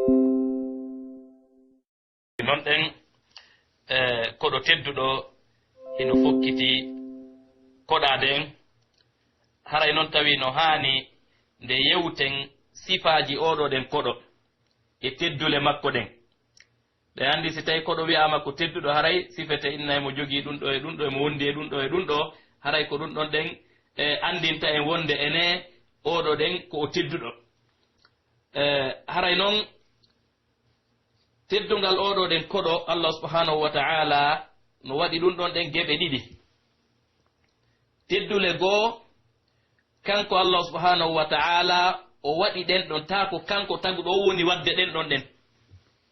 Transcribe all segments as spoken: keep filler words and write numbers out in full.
Non ɗen, e, koɗo tedduɗo hino fokkiti koɗaade en. Haray non tawi no haani nde yewten sifaaji ooɗoo ɗen koɗo e teddule makko ɗen. Ɗen anndi si tawi koɗo wi'aama ko tedduɗo, haray sifete inna e mo jogii ɗun ɗoo e ɗun ɗoo, e mo wondi e ɗun ɗoo e ɗun ɗoo, haray ko ɗun ɗon ɗen, e, anndinta en wonde ene ooɗoo ɗen ko o tedduɗo. E, haray non teddungal ooɗoo ɗen koɗo, Allah subhanahu wa ta'ala no waɗi ɗun ɗon ɗen geɓe ɗiɗi. Teddule goo, kanko Allah subhanahu wa ta'ala o waɗi ɗen ɗon, taa ko kanko taguɗo o woni waɗde ɗen ɗon ɗen,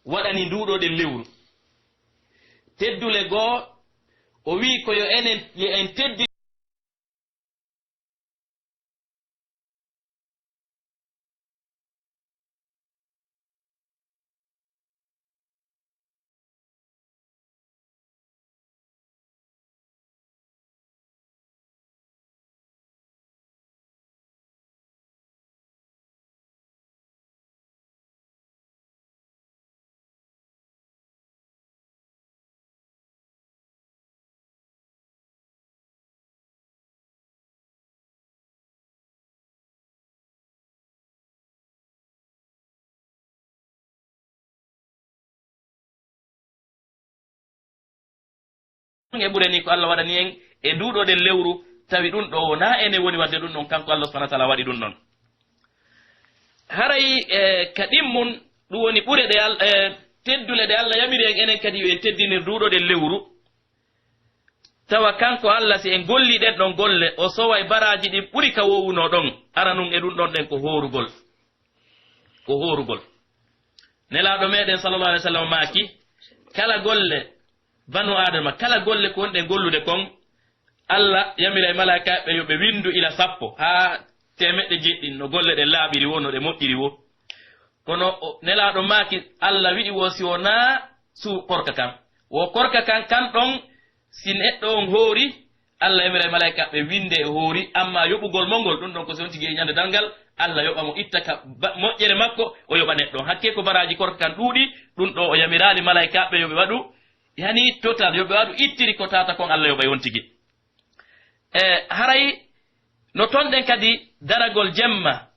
waɗani nduu ɗoo ɗen lewru. Teddule goo, o wi'i ko yo enen, yo en teddi E ɓure ni ko Allah waɗani en e nduu ɗoo ɗen lewru, tawi ɗun ɗoo wonaa enen woni waɗde ɗun ɗon, kanko Allah subhanahu wa ta'ala waɗi ɗun ɗon. Haray, e, ka ɗimmun, ɗun woni ɓure ɗe Al-, e, teddule ɗe Allah yamiri en enen kadi yo en teddinir nduu ɗoo ɗen lewru. Tawa kanko Allah, si en gollii ɗen ɗon golle, o soway baraaji ɗin ɓuri ka woowunoo ɗon. Aranun e ɗun ɗon ɗen ko hoorugol. Ko hoorugol. Nelaaɗo meɗen sallallahu alaihi wasallam maaki, kala golle banu Aadama, kala golle ko wonɗen gollude kon, Allah yamiray malaa'ikaaɓe yo ɓe winndu ila sappo haa teemeɗɗe jeɗɗi, no golle ɗen laaɓiri woo, no ɗe moƴƴiri woo. Kono o, Nelaaɗo maaki, Allah wi'i woo si wonaa su-, korka kan. Woo korka kan, kan ɗon, si neɗɗo on hoori, Allah yamiray malaa'ikaaɓe winnde e hoori, ammaa yoɓugol mo ngol, ɗun ɗon ko si on tigi e ɲande darngal, Allah yoɓa mo, itta ka ba-, moƴƴere makko, o yoɓa neɗɗo on. Hakkee ko baraaji korka kan ɗuuɗi, ɗun ɗoo o yamiraali malaa'ikaaɓe yo ɓe waɗu, yani total, yo ɓe waɗu ittiri ko tata kon, Allah yoɓay on tigi. E haray no tonɗen kadi daragol jemma,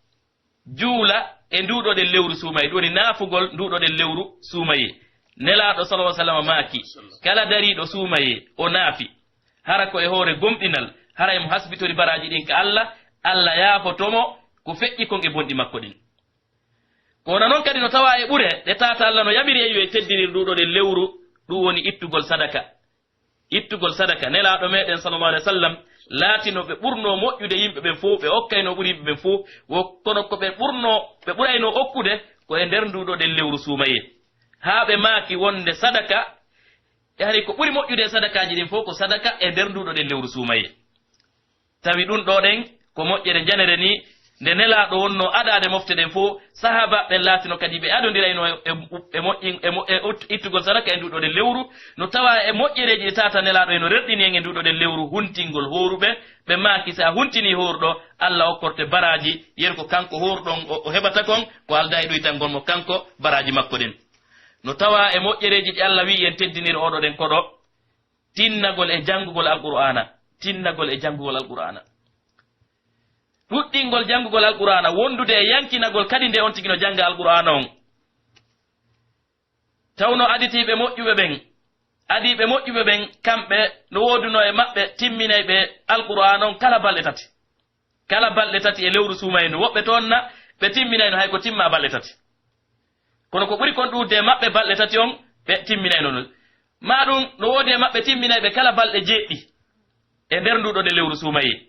juula e nduu ɗoo ɗen lewru suumayee, ɗun woni naafugol nduu ɗoo ɗen lewru suumayee. Nelaaɗo sallallahu alaihi wasallam maaki, kala dariiɗo suumayee, o naafi, hara ko e hoore gomɗinal, hara himo hasbitori baraaji ɗin ka Allah, Allah yaafoto mo ko feƴƴi kon e bonɗi makko ɗin. Ko wona non kadi no tawaa e ɓure ɗe tata Allah no yamiri en yo en teddinir nduu ɗoo ɗen lewru, ɗun woni ittugol sadaka. Ittugol sadaka. Nelaaɗo meɗen sallallahu alaihi wasallam laatino ɓe ɓurnoo moƴƴude yimɓe ɓen fow, ɓe okkaynoo ɓuri yimɓe ɓen fow, wo kono ko ɓe ɓurnoo, ɓe ɓuraynoo okkude ko e nder nduu ɗoo ɗen lewru suumayee. Haa ɓe maaki wonde sadaka, e hari ko ɓuri moƴƴude e sadakaaji ɗin fow ko sadaka e nder nduu ɗoo ɗen lewru suumayee. Tawi ɗun ɗoo ɗen ko moƴƴere janere ni, nde Nelaaɗo wonnoo adaade mofte ɗen fow, sahaabaaɓe ɓen laatino kadi ɓe adondiraynoo e, e, e moƴƴin-, e mo-, e ut-, ittugol sadaka e nduu ɗoo ɗen lewru, no tawaa e moƴƴereeji ɗi tata Nelaaɗo hino rerɗini en e nduu ɗoo ɗen lewru, huntingol hooruɓe, ɓe maaki si a huntinii hooruɗo, Allah okkorte baraaji, yer ko kanko hooruɗon o, o heɓata kon, ko aldaa e ɗuytangol mo kanko baraaji makko ɗen. No tawaa e moƴƴereeji ɗi Allah wi'i en teddinir oo ɗoo ɗen koɗo, tinnagol e janngugol Alqur'aana, tinnagol e janngugol Alqur'aana. Ɗuɗɗingol janngugol Alqur'aana, wondude e yankinagol kadi nde on tigi no jannga Alqur'aana on. Tawnoo aditiiɓe moƴƴuɓe ɓen, adiiɓe moƴƴuɓe ɓen, kamɓe no woodunoo e maɓɓe timminayɓe Alqur'aana on kala balɗe tati. Kala balɗe tati e lewru suumayee ndun. Woɓɓe toon na, ɓe timminayno hay ko timmaa balɗe tati. Kono ko ɓuri kon ɗuuɗude e maɓɓe balɗe tati on, ɓe timminayno non. Maa ɗun no woodi e maɓɓe timminayɓe kala balɗe jeeɗiɗi e nder nduu ɗoo ɗoo lewru suumayee.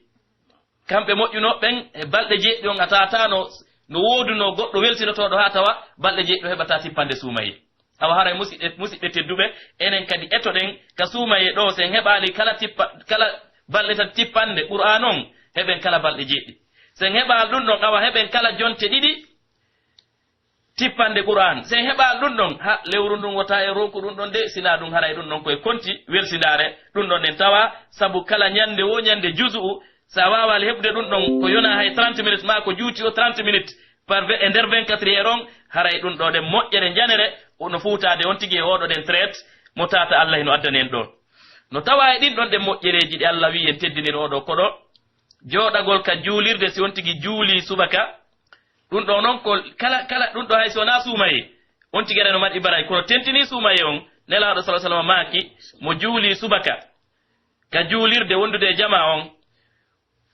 Kamɓe moƴƴunooɓe ɓen, e balɗe jeeɗiɗi on a tawata no, no woodunoo goɗɗo welsinotooɗo haa tawa balɗe jeeɗiɗi o heɓataa tippande suumayee. Awa haray musiɗɓe, musiɗɓe tedduɓe, enen kadi etoɗen ka suumayee ɗoo, si en heɓaali kala tippa-, kala balɗe tati tippande Qur'aana on, heɓen kala balɗe jeeɗiɗi. Si en heɓaali ɗun ɗon, awa heɓen kala jonte ɗiɗi tippande Qur'aana. Si en heɓaali ɗun ɗon, ha, lewru ndun wota e ronku ɗun ɗon de, sinaa ɗun haray ɗun ɗon ko e konti welsindaare, ɗun ɗon en tawa, sabu kala ɲande woo ɲande juzu'u, si a waawaali heɓude ɗun ɗon, ko yonaa hay trente minutes, maa ko juuti o trente minutes, par ve-, e nder vingt-quatre heures on, Haray ɗun ɗoo ɗen moƴƴere njanere, no fuutaade on tigi e oo ɗoo ɗen traite mo tata Alla hino addani en ɗoo. No tawaa e ɗin ɗon ɗen moƴƴereeji ɗi Alla wi'i en teddinir oo ɗoo koɗo, jooɗagol ka juulirde si on tigi juulii subaka, ɗun ɗoo non ko kala, kala ɗun ɗoo hay si wonaa suumayee, on tigi aɗa no mari baraaji, kono tentinii suumayee on, Nelaaɗo sallallaahu alayhi wa sallam maaki, mo juulii subaka ka juulirde wondude e jamaa on,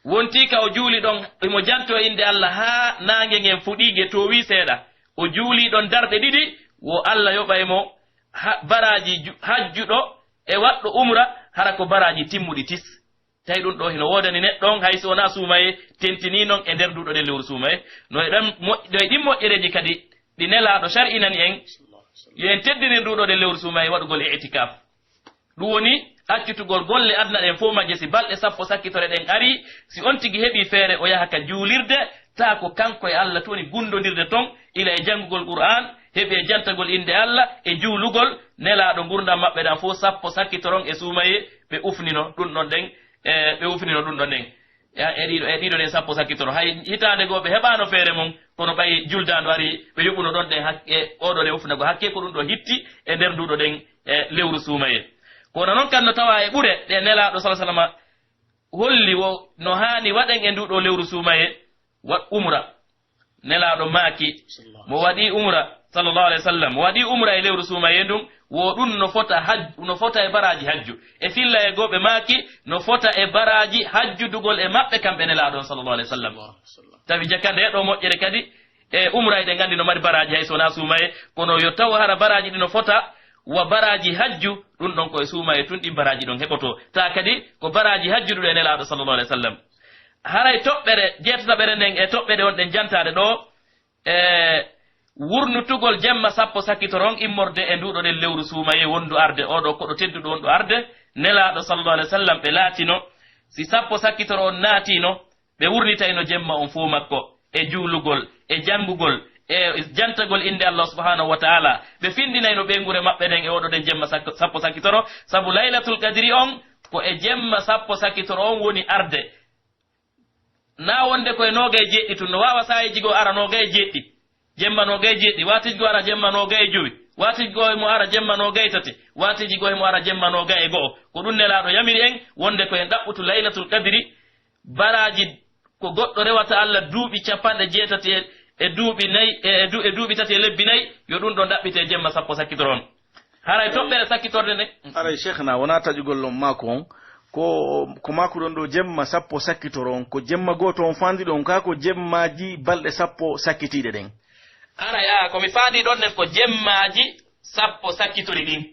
wontii ka o juuli ɗon, himo jantoo innde Alla haa naange ngen fuɗii, nge toowii seeɗa. O juulii ɗon darɗe ɗiɗi, wo Alla yoɓay mo ha-, baraaji ju-, hajjuɗo e waɗɗo umra, hara ko baraaji timmuɗi tis. Tawi ɗun ɗoo hino woodani neɗɗo on, hay si wonaa suumayee, tentinii non e nder nduu ɗoo ɗen lewru suumayee. No e ɗan mo-, no e ɗin moƴƴereeji kadi ɗi Nelaaɗo shar'inani en, yo en teddinir nduu ɗoo ɗen lewru suumayee waɗugol i'tikaaf. Ɗun woni accitugol golle aduna ɗen fow majje, si balɗe sappo sakkitore ɗen arii, si on tigi heɓii feere o yaha ka juulirde, taa ko kanko e Alla tun woni gundondirde ton, ila e janngugol Qur'aan, heɓi e jantagol innde Alla, e juulugol, Nelaaɗo ngurndan maɓɓe ɗan fow sappo sakkitoron e suumayee, ɓe ufnino ɗun ɗon ɗen, e ɓe ufnino ɗun ɗon ɗen. E, e ɗiɗo, e ɗiɗo ɗen sappo sakkitoro. Hay hitaande goo ɓe heɓaano feere mun, kono ɓay juldaandu ari, ɓe yoɓuno ɗon ɗen hak-, e oo ɗoo ɗen ufnago. Hakkee ko ɗun ɗoo hitti e nder nduu ɗoo ɗen, e lewru suumayee. Kono non kan no tawaa e ɓure ɗe Nelaaɗo sallallaahu alayhi wa sallam holli wo no haani waɗen e nduu ɗoo lewru suumayee, wa umra. Nelaaɗo maaki, mo waɗii umra, sallallaahu alayhi wa sallam, mo waɗii umra e lewru suumayee ndun, wo ɗun no fota haj-, no fota e baraaji hajju. E filla e goo ɓe maaki, no fota e baraaji hajjudugol e maɓɓe kamɓe Nelaaɗo on, sallallaahu alayhi wa sallam. Tawi jaka ndee ɗoo moƴƴere kadi, e umra eɗen anndi no mari baraaji hay so wonaa suumayee, kono yo taw hara baraaji ɗin no fota wa baraaji hajju, ɗun ɗon ko e suumayee tun ɗin baraaji ɗon heɓotoo. Taa kadi ko baraaji hajjuduɗo e Nelaaɗo, sallallaahu alayhi wa sallam. Haray toɓɓere jeetataɓere nden e toɓɓere wonɗen jantaade ɗoo, e wurnutugol jemma sappo sakkitoro on immorde e nduu ɗoo ɗen lewru suumayee wondu arde, oo ɗoo koɗo tedduɗo wondu arde, Nelaaɗo sallallaahu alayhi wa sallam ɓe laatino, si sappo sakkitoro on naatiino, ɓe wurnitayno jemma on fow makko, e juulugol, e janngugol, e jantagol innde Allah subhaanahu wa ta'aalaa. Ɓe findinayno ɓeynguure maɓɓe nden e oo ɗoo ɗen jemma sakko-, sappo sakkitoro, sabu Laylatul Qadri on ko e jemma sappo sakkitoro on woni arde. Naa wonde ko e noogay e jeɗɗi tun, no waawa saa'iiji goo ara noogay e jeɗɗi, jemma noogay e jeɗɗi, waatiiji goo ara jemma noogay e jowi, waatiiji goo mo ara jemma noogay e tati, waatiiji goo mo ara jemma noogay e go'o. Ko ɗun Nelaaɗo yamiri en wonde ko en ɗaɓɓutu Laylatul Qadri, baraaji ko goɗɗo rewata Allah duuɓi cappanɗe jeetati e, e duuɓi nay, e, e du-, e duuɓi tati e lebbi nay, yo ɗun ɗon ɗaɓɓite e jemma sappo sakkitoro on. Haray toɓɓere sakkitorde nden. Haray, Cheikhna, wonaa taƴugol on maako on, ko, ko maakuɗon ɗoo jemma sappo sakkitoro on, ko jemma gooto on faanduɗon, kaa ko jemmaaji balɗe sappo sakkitiiɗe ɗen? Haray, aa, ko mi faandii ɗon nden ko jemmaaji sappo sakkitori ɗin.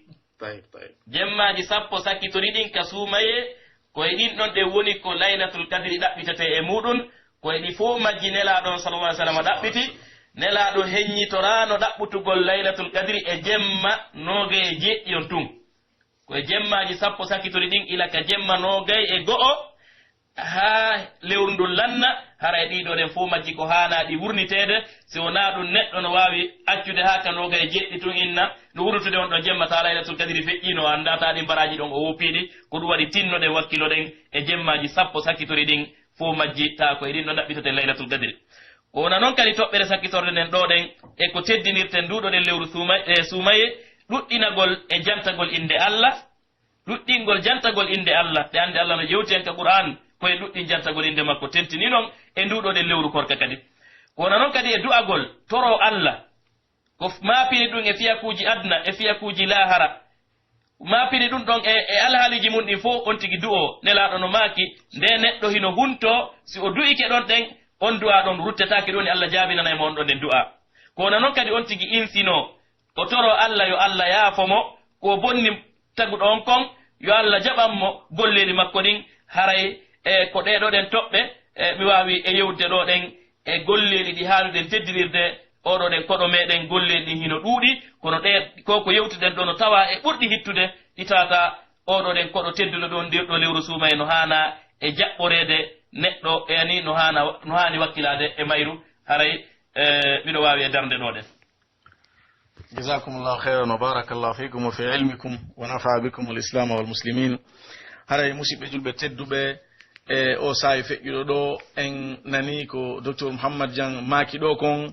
Tayyib, tayyib. Jemmaaji sappo sakkitori ɗin ka suumayee, ko e ɗin ɗon ɗen woni ko Laylatul Qadri ɗaɓɓitetee e muuɗun, ko e ɗi fow majji Nelaaɗo on, sallallaahu alayhi wa sallam, ɗaɓɓiti. Nelaaɗo heññitoraano ɗaɓɓutugol Laylatul Qadri e jemma noogay e jeɗɗi on tun. Ko e jemmaaji sappo sakkitori ɗin, ila ka jemma noogay e go'o, haa lewru ndun lanna, haray ɗii ɗoo ɗen fow majji ko haanaa ɗi wurniteede, si wonaa ɗun neɗɗo no waawi accude haa ka noogay e jeɗɗi tun inna, no wurnutude on ɗon jemma, taa Laylatul Qadri feƴƴii, no anndaa taa ɗin baraaji ɗon o woppii ɗi, ko ɗun waɗi tinnoɗen wakkiloɗen e jemmaaji sappo sakkitori ɗin, fow majji, taa ko e ɗin ɗon ɗaɓɓiteten Laylatul Qadri. Ko wona non kadi toɓɓere sakkitorde nden ɗoo ɗen, e ko teddinirten nduu ɗoo ɗen lewru suuma-, e suumayee, ɗuɗɗinagol e jantagol innde Allah, ɗuɗɗingol jantagol innde Allah, ɓe anndi Allah no yewti en ka Qur'aan, ko e ɗuɗɗin jantagol innde makko, tentinii non e nduu ɗoo ɗen lewru korka kadi. Ko wona non kadi e du'agol, toroo Allah, ko f-, maapini ɗun e fiyakuuji aduna, e fiyakuuji laahara. Maapini ɗun ɗon e, e alhaaliiji mun ɗin fow, on tigi du'oo. Nelaaɗo no maaki, nde neɗɗo hino huntoo, si o du'ike ɗon ɗen, on du'aa ɗon ruttetaake, ɗun woni Allah jaabinanay mo on ɗon ɗen du'aa. Ko wona non kadi on tigi insinoo, o toroo Allah yo Allah yaafo mo, ko o bonni taguɗo on kon, yo Allah jaɓan mo golleeli makko ɗin, haray, e, ko ɗee ɗoo ɗen toɓɓe, e, mi waawi e yewtude ɗoo ɗen, e golleeli ɗi haanuɗen teddinirde oo ɗoo ɗen koɗo meɗen, golleeli ɗin hino ɗuuɗi, kono ɗee, ko ko yewtuɗen ɗoo no tawaa e ɓurɗi hittude, ɗi tawata oo ɗoo ɗen koɗo tedduɗo ɗoo, ndir ɗoo lewru suumayee no haanaa e jaɓɓoreede neɗɗo, e ani no haana, no haani wakkilaade e mayru, haray, e, miɗo waawi e darnde ɗoo ɗen. جزاكم الله خيرا وبارك الله فيكم وفي علمكم ونفع بكم الإسلام والمسلمين. Haray, musiɓɓe julɓe tedduɓe, e o saa'i feƴƴuɗo ɗoo, en nanii ko Docteur Mouhammad Dieng maaki ɗoo kon,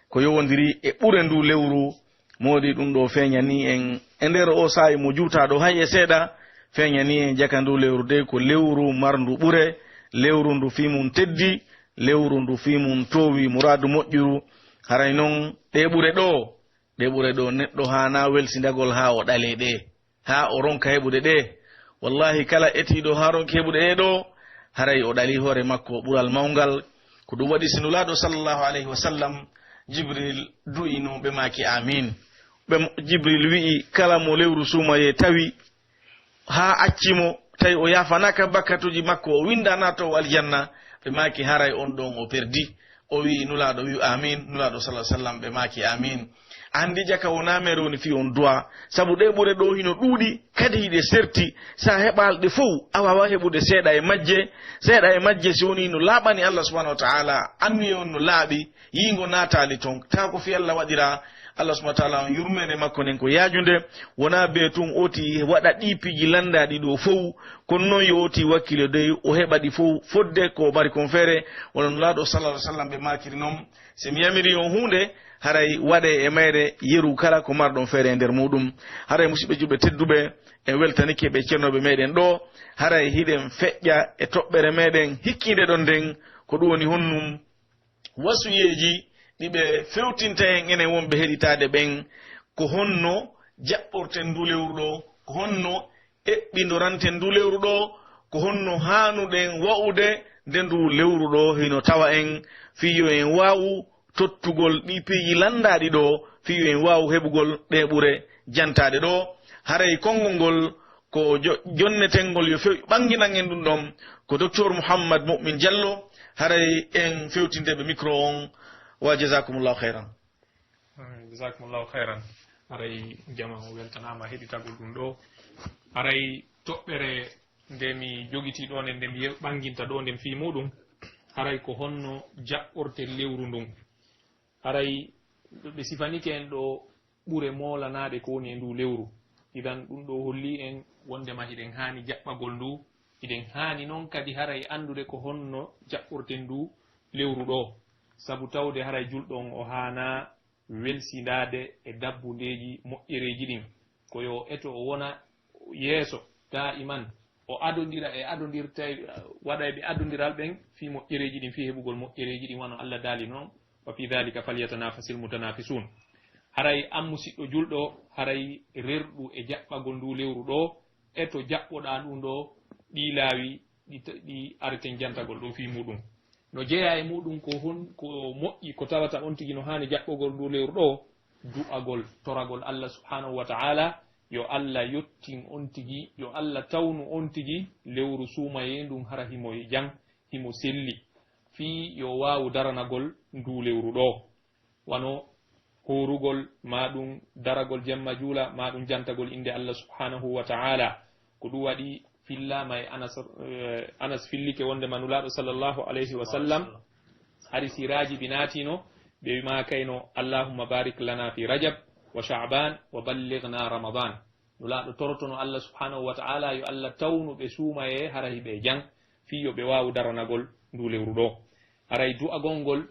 ko yowondiri e ɓure ndu lewru. Moodi ɗum ɗo feeñanii en e nder o saa'i mo juutaaɗo hay e seeɗa, feeñanii en jaka ndu lewru de ko lewru marndu ɓure, lewru ndu fii mum teddi, lewru ndu fii mum toowi muraadu moƴƴuru. Haray non ɗe ɓure ɗo, ɗe ɓure ɗo neɗɗo haanaa welsindagol haa o ɗalee ɗe, haa o ronka heɓude ɗe. Wallahi, kala etiiɗo haa ronki heɓude ɗe ɗo, haray o ɗalii hoore makko ɓural mawngal. Ko ɗum waɗi si Nulaaɗo sallallahu alayhi wa sallam, Jibril du'ino ɓe maaki, "Aamiin." Ɓe, Jibril wi'i, "Kala mo lewru suumayee tawi, haa acci mo, tawi o yaafanaaka bakkatuuji makko, o winndanaaka o aljanna." Ɓe maaki, "Haray on ɗon o perdi." O wi'i, Nulaaɗo wi'u, "Aamiin." Nulaaɗo sallallahu alayhi wa sallam, ɓe maaki, "Aamiin." Anndi jaka wonaa mere woni fii on du'a, sabu ɗe ɓure ɗo hino ɗuuɗi, kadi hiɗe serti. Sa heɓaali ɗe fow, a waawaa heɓude seeɗa e majje. Seeɗa e majje, si woni no laaɓani Allah subhanahu wa ta'ala, anniye on no laaɓi, yiingo naataali ton. Tawa ko fii Allah waɗiraa, Allah subhanahu wa ta'ala on yurmeende makko nden ko yaajunde, wonaa bee tun oti waɗa ɗii piiji lanndaaɗi ɗo fow, kono non yo oti wakkilo dey o heɓa ɗi fow fodde ko o mari kon feere, wano Nulaaɗo sallallahu alaihi wasallam ɓe maakiri non, si mi yamiri on huunde, haray waɗee e mayre yeru kala ko marɗon feere e nder muuɗum. Haray musiɓɓe juɓɓe tedduɓe, en weltanike ɓe cennooɓe meɗen ɗo, haray hiɗen feƴƴa e toɓɓere meɗen hikkiinde ɗon nden, ko ɗum woni honnum wasuyeeji ɗi ɓe fewtinta en enen wonɓe heɗitaade ɓen, ko honno jaɓɓorten ndu lewru ɗo, ko honno eɓɓindoranten ndu lewru ɗo, ko honno haanuɗen wa'ude nde ndu lewru ɗo hino tawa en, fii yo en waawu tottugol ɗi piiji lanndaaɗi ɗo, fii yo en waawu heɓugol ɗe ɓure jantaaɗe ɗo. Haray konngol ngol ko jo-, jonnetengol yo few-, ɓannginan en ɗum ɗon, ko Docteur Mouhammad Mu'min Diallo, haray en fewtindeɓe micro on, wa jazakumullahu khairan. Jazakumullahu khairan. Haray jama o weltanaama heɗitagol ɗum ɗo. Haray toɓɓere nde mi jogitii ɗo, nde, nde mi yew-, ɓannginta ɗo, nden fii muɗum, haray ko honno jaɓɓorte lewru ndun. Haray ɓe sifanike en ɗo ɓure moolanaaɗe ko woni e ndu lewru. Idan ɗum ɗo holli en wondema hiɗen haani jaɓɓagol ndu, hiɗen haani non kadi haray anndude ko honno jaɓɓorten ndu lewru ɗo. Sabu tawde haray julɗo on o haanaa welsindaade e dabbundeeji moƴƴereeji ɗin. Ko yo eto o wona yeeso daa'iman, o adondira e adondirta-, waɗa e ɓe adondiral ɓen fii moƴƴereeji ɗin, fii heɓugol moƴƴereeji ɗin, wano Allah daali non, "Wa fi dhalika falyatanafasil mutanafisun." Haray an musiɗɗo julɗo, haray rerɗu e jaɓɓagol ndu lewru ɗo, e to jaɓɓoɗaa ɗum ɗo, ɗii laawi ɗi ta-, ɗi areten jantagol ɗo fii muɗum. No jeyaa e muɗum ko hon-, ko moƴƴi, ko tawata on tigi no haani jaɓɓogol ndu lewru ɗo, du'agol, toragol Allah subhanahu wa ta'ala, yo Allah yottin on tigi, yo Allah tawnu on tigi lewru suumayee ndun hara himo e jam, himo selli, fii yo waawu daranagol ndu lewru ɗo. Wano hoorugol, maa ɗun daragol jemma juula, maa ɗun jantagol innde Allah subhanahu wa ta'ala. Ko ɗun waɗi fillaama e Anas, eh, Anas fillike wondema Nulaaɗo sallallahu alayhi wa sallam, hari si raajibi naatino, ɓe wi'aama kayno, "Allahumma barik lana fi Rajab wa Sha'ban wa ballighna Ramadan." Nulaaɗo torotono Allah subhanahu wa ta'ala yo Allah tawnu ɓe suumayee hara hiɓe e jam, fii yo ɓe waawu daranagol ndu lewru ɗo. Haray du'agol ngol,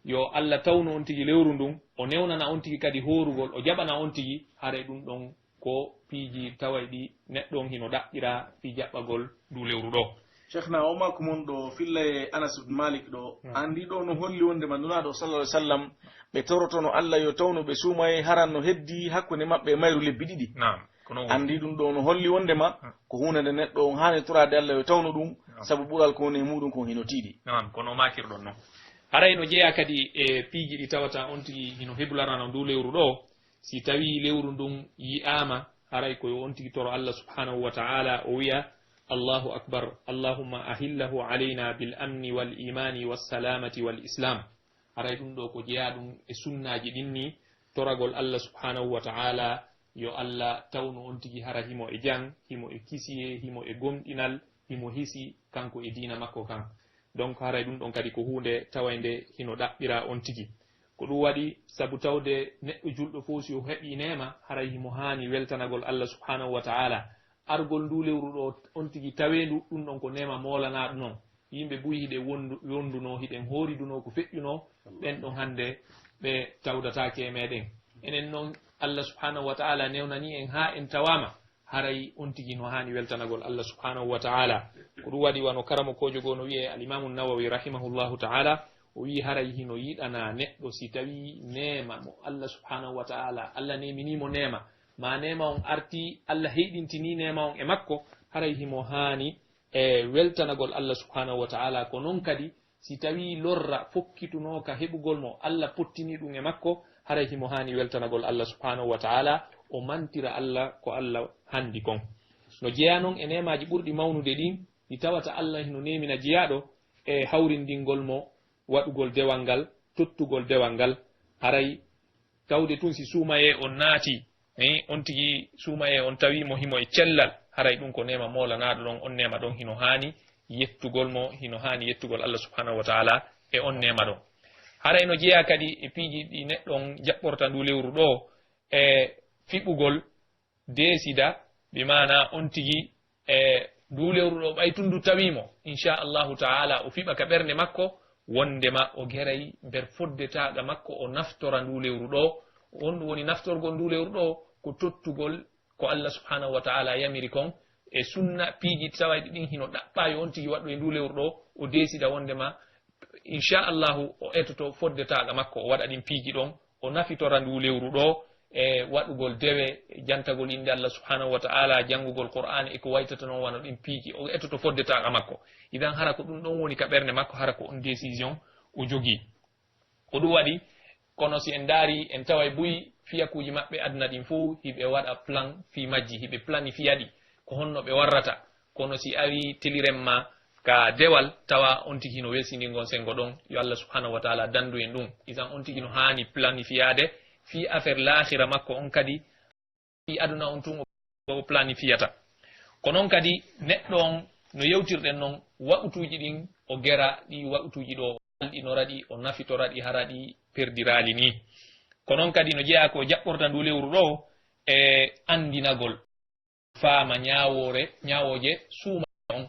yo Allah tawnu on tigi lewru ndun, o newnana on tigi kadi hoorugol, o jaɓana on tigi, haray ɗun ɗon ko piiji tawayɗi neɗɗo on hino ɗaɓɓira fii jaɓɓagol ndu lewru ɗo. Cheikhna, o maaku mon ɗo filla e Anas ibn Malik ɗo, Naam. Anndi ɗo no holli wondema Nulaaɗo sallallahu alaihi wasallam, ɓe torotono Allah yo tawnu ɓe suumayee haran no heddi hakkunde maɓɓe e mayru lebbi ɗiɗi. Naam, ko non woni. Anndi ɗun ɗo no holli wondema Naam. ko huunde nde neɗɗo on haani toraade Allah yo tawnu ɗun, Naam. sabu ɓural ko woni e muɗum kon hino tiiɗi. Naam, kono maakirɗon non. Haray no jeyaa kadi e piiji ɗi tawata on tigi hino heblarano ndu lewru ɗo, si tawii lewru ndun yi'aama, haray ko yo on tigi toro Allah subhanahu wa ta'ala, o wi'a, "Allahu akbar, Allahumma ahillahu alayna bil amni wal imani was salamati wal islam." Haray ɗun ɗo ko jeyaa ɗun e sunnaaji ɗin ni, toragol Allah subhanahu wa ta'ala, yo Allah tawnu on tigi hara himo e jam, himo e kisiyee, himo e gomɗinal, himo hisi kanko e diina makko kan. Donc, haray ɗun ɗon kadi ko huunde tawaynde hino ɗaɓɓira on tigi. Ko ɗun waɗi, sabu tawde neɗɗo julɗo fow si o heɓii neema, haray himo haani weltanagol Allah subhanahu wa ta'ala. Argol ndu lewru ɗo on tigi tawee ndu, ɗun ɗon ko neema moolanaaɗo non. Yimɓe buy hiɗen wondu-, wondunoo, hiɗen hooridunoo ko feƴƴunoo, ɓen ɗon hannde ɓe tawdataake e meɗen. Enen non, Allah subhanahu wa ta'ala newnani en haa en tawaama, haray on tigi no haani weltanagol Allah subhanahu wa ta'ala. Ko ɗum waɗi wano karamokoojo goo no wi'e Al-Imaamu Nawawi rahimahullahu ta'ala, o wi'i haray hino yiɗana neɗɗo si tawii neema mo Allah subhanahu wa ta'ala, Allah neeminii mo neema, maa neema on artii, Allah heyɗintinii neema on e makko, haray himo haani e weltanagol Allah subhanahu wa ta'ala. Ko non kadi, si tawii lorra fokkitunooka heɓugol mo, Allah pottini ɗum e makko, haray himo haani weltanagol Allah subhanahu wa ta'ala, o mantira Allah ko Allah handi kon. No jeyaa non e neemaaji ɓurɗi mawnude ɗin, ɗi tawata Allah hino neemina jeyaaɗo e hawrindingol mo waɗugol dewal ngal, tottugol dewal ngal, haray tawde tun si suumayee on naati, eh, on tigi suumayee on tawii mo himo e cellal, haray ɗum ko neema moolanaaɗo ɗon, on neema ɗon hino haani yettugol mo, hino haani yettugol Allah subhanahu wa ta'ala e on neema ɗon. Haray no jeyaa kadi e piiji ɗi neɗɗo on jaɓɓorta ndu lewru ɗoo, e fiɓugol deesida, bi maana on tigi, e nduu lewru ɗoo, ɓay tun ndu tawii mo, insha Allahu ta'ala, o fiɓa ka ɓernde makko, wondema o geray nder foddetaaɗo makko, o naftora nduu lewru ɗoo. On ɗum woni naftorgol nduu lewru ɗoo, ko tottugol ko Allah subhanahu wa ta'ala yamiri kon, e sunna piiji tawayɗi ɗin hino ɗaɓɓaa yo on tigi waɗu e nduu lewru ɗoo, o deesida wondema, insha Allahu, o etoto foddetaaɗo makko, o waɗa ɗin piiji ɗon, o nafitora nduu lewru ɗoo e waɗugol dewe, jantagol innde Allah subhanahu wa ta'ala, janngugol Qur'aana e ko waytata non wano ɗin piiji, o etoto foddetaaɗo makko. Idan hara ko ɗum ɗon woni ka ɓernde makko, hara ko on décision o jogii. Ko ɗum waɗi, kono si en ndaari, en taway buy fiyakuuji maɓɓe aduna ɗin fow, hiɓe waɗa plan fii majji, hiɓe planifiya ɗi, ko honno ɓe warrata. Kono si awi tiliren ma ka dewal, tawa on tigi hino welsindingol sengo ɗon, yo Allah subhanahu wa ta'ala dandu en ɗum. Isan on tigi no haani planifiyaade fii affaire laakhira makko on kadi, fii aduna on tun o planifiyata. Ko non kadi neɗɗo on, no yewtirɗen non, waqutuuji ɗin o gera, ɗi waqutuuji ɗoo o alɗinora ɗi, o nafitora ɗi, hara ɗi perdiraali ni. Ko non kadi no jeyaa ko jaɓɓorta ndu lewru ɗoo e anndinagol. Faama ñaawoore, ñaawooje suuma on.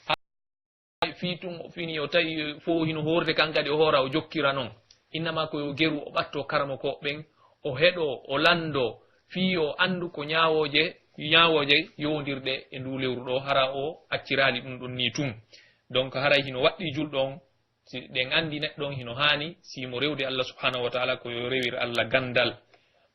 Haa fii tun, fini o tawi fow hino hoorde, kan kadi o hoora, o jokkira non. Innama ko yo geru o ɓatto karamokooɓe ɓen, o heɗo, o lando, fii yo anndu ko ñaawooje, ñaawooje yowondirɗe e ndu lewru ɗoo, hara o acciraali ɗum ɗon nii tun. Donc, haray hino waɗɗii julɗo on, si ɗen anndi neɗɗo on hino haani, si mo rewde Allah subhanahu wa ta'ala, ko yo rewir Allah ganndal.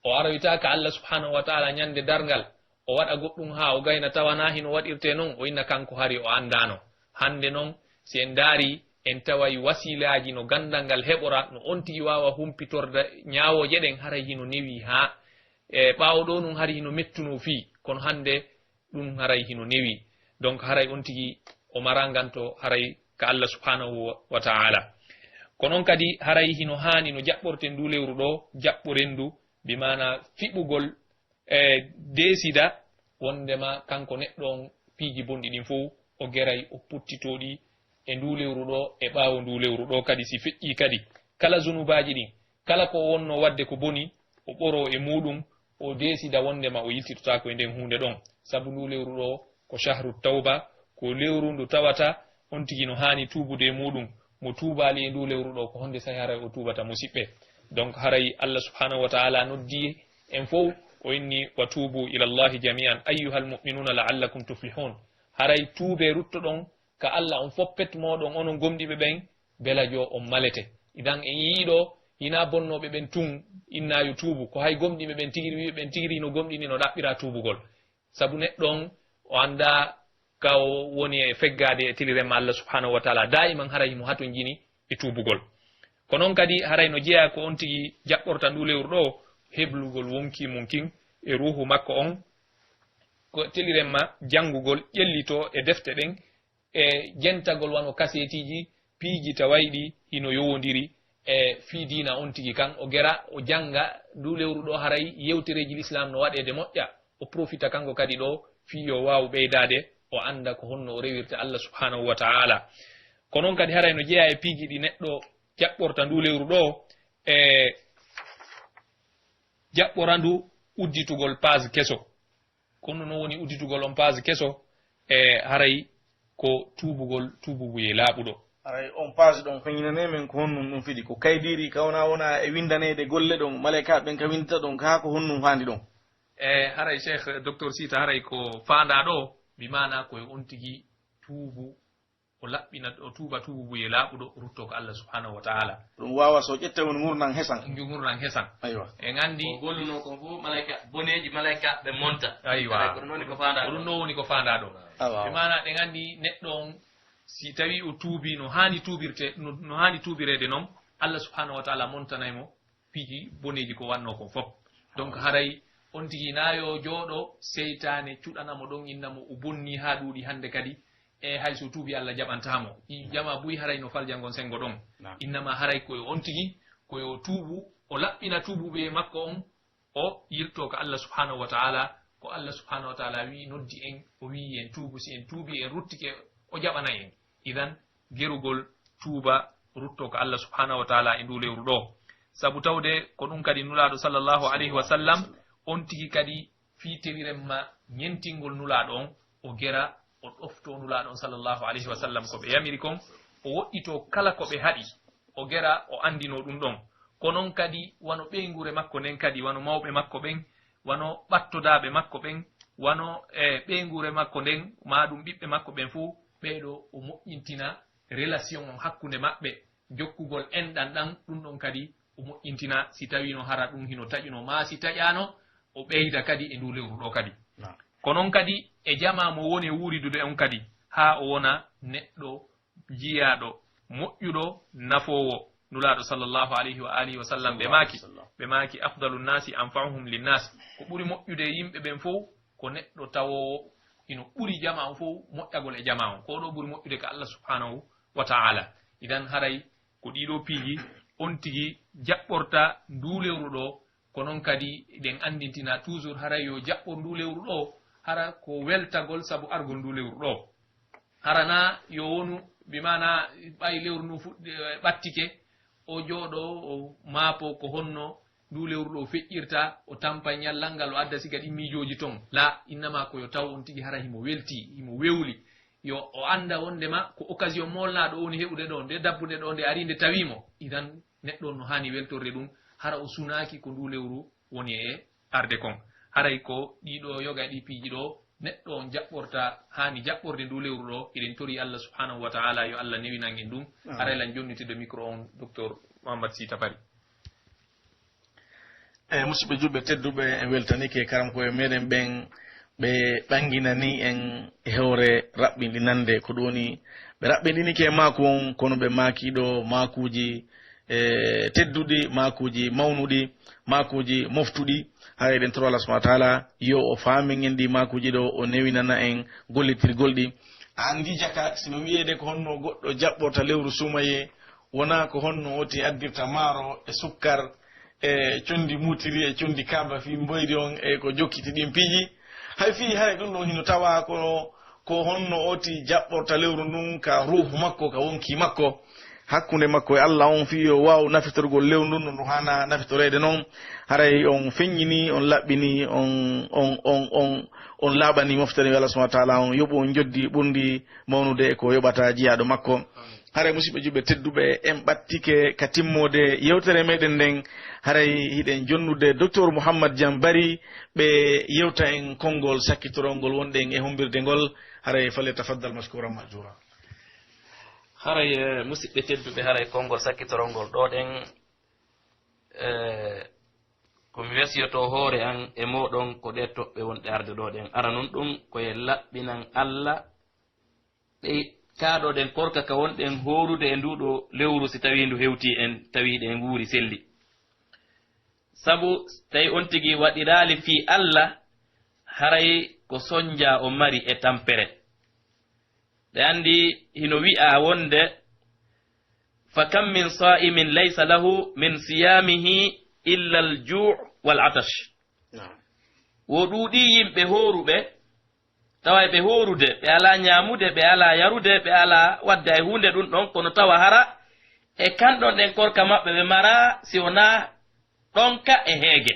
O aroyta ka Allah subhanahu wa ta'ala ñande darngal, o waɗa goɗɗum haa o gayna tawa na hino waɗirtee non, o inna kanko hari o anndaano. Hannde non, si en ndaari, en taway wasiilaaji no ganndal ngal heɓora, no on tigi waawa humpitorde ñaawooje ɗen, haray hino newii haa, e ɓaawo ɗoo nun hari hino mettunoo fii, kono hannde ɗum haray hino newii. Donc haray on tigi o maraa nganto haray ka Allah subhanahu wa, wa ta'ala. Ko non kadi haray hino haani no jaɓɓorten ndu lewru ɗoo, jaɓɓoren ndu, bi maana fiɓugol e deesida wondema kanko neɗɗo on piiji bonɗi ɗin fow o geray, o puttitoo ɗi e ndu lewru ɗoo, e ɓaawo ndu lewru ɗoo kadi, si feƴƴii kadi, kala zunubaaji ɗin, kala ko wonnoo waɗde ko boni, o ɓoroo e muuɗum, o deesida wondema o yiltitotaako e nden huunde ɗon. Sabu ndu lewru ɗoo ko shahru tawba, ko lewru ndu tawata on tigi no haani tuubude e muuɗum. Mo tuubaali e ndu lewru ɗoo, ko honde sahi haray o tuubata, musiɓɓe? Donc haray Allah subhanahu wa ta'ala noddi en fow, o inni: "Wa tuubu ila Allahi jami'an ayyuhal mu'minuna la'allakum tuflihun." Haray tuubee, ruttoɗon ka Allah on foppet mooɗon, onon gomɗiɓe ɓen, belajo on malete. Idan en yi'ii ɗoo, hinaa bonnooɓe ɓen tun innaa yo tuubu, ko hay gomɗiɓe ɓen tigiri, wi'uɓe ɓen tigiri hino gomɗini, no ɗaɓɓiraa tuubugol. Sabu neɗɗo on, o anndaa ka o woni e feggaade e tiliren ma Allah subhanahu wa ta'ala. Daa'iman haray himo hatonjini e tuubugol. Ko non kadi haray no jeyaa ko on tigi jaɓɓorta ndu lewru ɗoo, heblugol wonkii mun kin e ruuhu makko on, ko tiliren ma janngugol, ƴellitoo e defte ɗen, e jentagol wano kaseetiiji, piiji tawayɗi hino yowondiri e fii diina on tigi kan, o gera, o jannga ndu lewru ɗoo, haray yewtereeji Lislaam no waɗeede moƴƴa, o profita kanko kadi ɗoo fii yo waawu ɓeydaade, o annda ko honno o rewirta Allah subhanahu wa ta'ala. Ko non kadi haray no jeyaa e piiji ɗi neɗɗo jaɓɓorta ndu lewru ɗoo, e jaɓɓora ndu udditugol page keso. Kono no woni udditugol on page keso, e haray ko tuubugol, tuubuguyee laaɓuɗo. Aray on page ɗon feñinanee men ko honɗun ɗun fidi, ko kaydiiri ka wona wona e windaneede golle ɗon, malaykaaɓe ɓen ka windita ɗon, kaa ko honɗun faandi ɗon? E haray Cheikh Docteur Sita, haray ko faandaa ɗoo, bi maanaa ko e on tigi tuubu, o laɓɓina, o tuuba tuubu buye laaɓuɗo, ruttoo ko Allah subhanahu wa ta'ala. Ɗum waawa so ƴette woni ngurndan hesan. Ngu ngurndan hesan. Aywa. En anndi. Ko gollunoo kon fof, malaika, boneeji malaika ɓe monta. Aywa. Haray ko ɗum woni ko faandaa ɗoo. Ko ɗum ɗoo woni ko faandaa ɗoo. Awa. Bi maanaa ɗen anndi neɗɗo on, si tawii o tuubii no haani tuubirte, no, no haani tuubireede non, Allah subhanahu wa ta'ala montanay mo piiji boneeji ko wannoo kon fof. Donc, haray on tigi na yo jooɗo, seytaane cuɗana mo ɗon, inna mo o bonnii haa ɗuuɗi hannde kadi, e hay so tuubii Allah jaɓantaa mo. Ɗi jama buy haray no falja ngon senngo ɗon. Naam. Innama haray ko yo on tigi, ko yo tuubu, o laɓɓina tuubu ɓe makko on, o yiltoo ka Allah subhanahu wa ta'ala, ko Allah subhanahu wa ta'ala wi'i, noddi en, o wi'i en tuubu, si en tuubii, en ruttike, o jaɓanay en. Idan, gerugol tuuba, ruttoo ka Allah subhanahu wa ta'ala e nduu lewru ɗoo. Sabu tawde ko ɗum kadi Nulaaɗo sallallahu alayhi wa sallam, on tigi kadi fii tewiremma ñentingol Nulaaɗo on, o gera, o ɗoftoo Nulaaɗo on sallallahu alayhi wa sallam ko ɓe yamiri kon, o woɗɗitoo kala ko ɓe haɗi, o gera, o anndinoo ɗum ɗon. Ko non kadi wano ɓeynguure makko nden kadi, wano mawɓe makko ɓen, wano ɓattodaaɓe makko ɓen, wano, e, ɓeynguure makko nden, maa ɗum ɓiɓɓe makko ɓen fof, ɓee ɗoo o moƴƴintina relation on hakkunde maɓɓe, jokkugol enɗan ɗan, ɗum ɗon kadi o moƴƴintina, si tawii no hara ɗum hino taƴuno, maa si taƴaano, o ɓeyda kadi e nduu lewru ɗoo kadi. Naam. Ko non kadi e jamaa mo woni e wuuridude on kadi, haa o wona neɗɗo jiyaaɗo, moƴƴuɗo, nafoowo. Nulaaɗo sallallahu alayhi wa alihi wa sallam, ɓe maaki, ɓe maaki, "Afdalu nnaasi anfa'uhum linnaas." Ko ɓuri moƴƴude e yimɓe ɓen fow, ko neɗɗo tawoowo hino ɓuri jamaa on fow moƴƴagol e jamaa on. Ko ɗoo ɓuri moƴƴude ka Allah subhanahu wa ta'ala. Idan haray ko ɗii ɗoo piiji on tigi jaɓɓorta nduu lewru ɗoo, ko non kadi eɗen anndintina toujours haray yo jaɓɓor nduu lewru ɗoo, hara ko weltagol sabu argol nduu lewru ɗoo. Hara na yo wonu, bi maana ɓay lewru ndun fuɗɗi-, ɓattike, o jooɗo, o maapo ko honno nduu lewru ɗoo feƴƴirta, o tampa ñallal ngal, o adda siga ɗin miijooji ton. La, innama ko yo taw on tigi hara himo weltii, himo wewli. Yo o annda wondema ko occasion moolnaaɗo o woni heɓude ɗoo, nde dabbude ɗoo, nde arii nde tawii mo. Idan neɗɗo on no haani weltorde ɗum, hara o sunaaki ko nduu lewru woni e arde kon. Haray ko ɗii ɗoo yoga e ɗii piiji ɗoo, neɗɗo on jaɓɓorta, haani jaɓɓorde nduu lewru ɗoo. Eɗen torii Allah subhanahu wa ta'ala yo Allah newinan en ɗum. Amin. Haray lan jonnitde micro on, Docteur Mouhammad Sy Tapari. E musidɓe juɓɓe tedduɓe, en weltanike karamko'en meɗen ɓen, ɓe ɓanginani en e hewre raɓɓinɗinannde. Ko ɗum woni, ɓe raɓɓinɗinike e maaku on, kono ɓe maaki ɗo maakuuji e, tedduɗi, maakuuji mawnuɗi, maakuuji moftuɗi. Hara eɗen toro Allah subhanahu wa ta'ala yo o faamin en ɗi maakuuji ɗo, o newinana en gollitirgol ɗi. A anndi jaka, sino wi'eede ko honno goɗɗo jaɓɓorta lewru suumayee, wonaa ko honno woti addirta maaro e sukkar, e condi muutiri, e condi kaaba fii mboyri on, e ko jokkiti ɗin piiji. Hay fii, hay ɗum ɗon hino tawaa ko ko honno oti jaɓɓorta lewru ndun ka ruuhu makko, ka wonkii makko, hakkunde makko e Allah on, fii yo waaw nafitorgol lewru ndun no ndu haana nafitoreede non. Haray on feññini, on laɓɓini, on, on, on, on, on laaɓani moftere Allah subhanahu wa ta'ala, on yoɓu on njoddi ɓurndi mawnude e ko yoɓata jiyaaɗo makko. Haray, musidɓe juɓɓe tedduɓe, en ɓattike ka timmoode yewtere meɗen nden. Haray hiɗen jonnude Docteur Mouhammad Diam Bari, ɓe yewta en konngol sakkitorongol wonɗen e hombirde ngol. Haray, falyatafaddal mashkuran ma'jura. Haray, eh, musidɓe tedduɓe, haray konngol sakkitorongol ɗo ɗen, eh, ko mi wesiyoto hoore an e moɗon ko ɗe toɓɓe wonɗe arde ɗo ɗen. Ara non ɗum ko e laɓɓinan Allah ɗe kaaɗoɗen korka ka wonɗen hoorude e nduɗo lewru, si tawii ndu hewtii en, tawii ɗe nguuri selli. Sabu tawi on tigi waɗiraali fii Alla, haray ko sonjaa o mari e tampere. Ɓe anndi hino wi'aa wonde, "Fa kam min saa'imin laysa lahu min siyaamihi illa al-juu' wal-'atash." Naam. Wo ɗuuɗii yimɓe hooruɓe, tawa e ɓe hoorude, ɓe alaa ñaamude, ɓe alaa yarude, ɓe alaa waɗde hay huunde ɗum ɗon, kono tawa hara e kan ɗon ɗen korka maɓɓe ɓe maraa, si wonaa ɗonka e heege.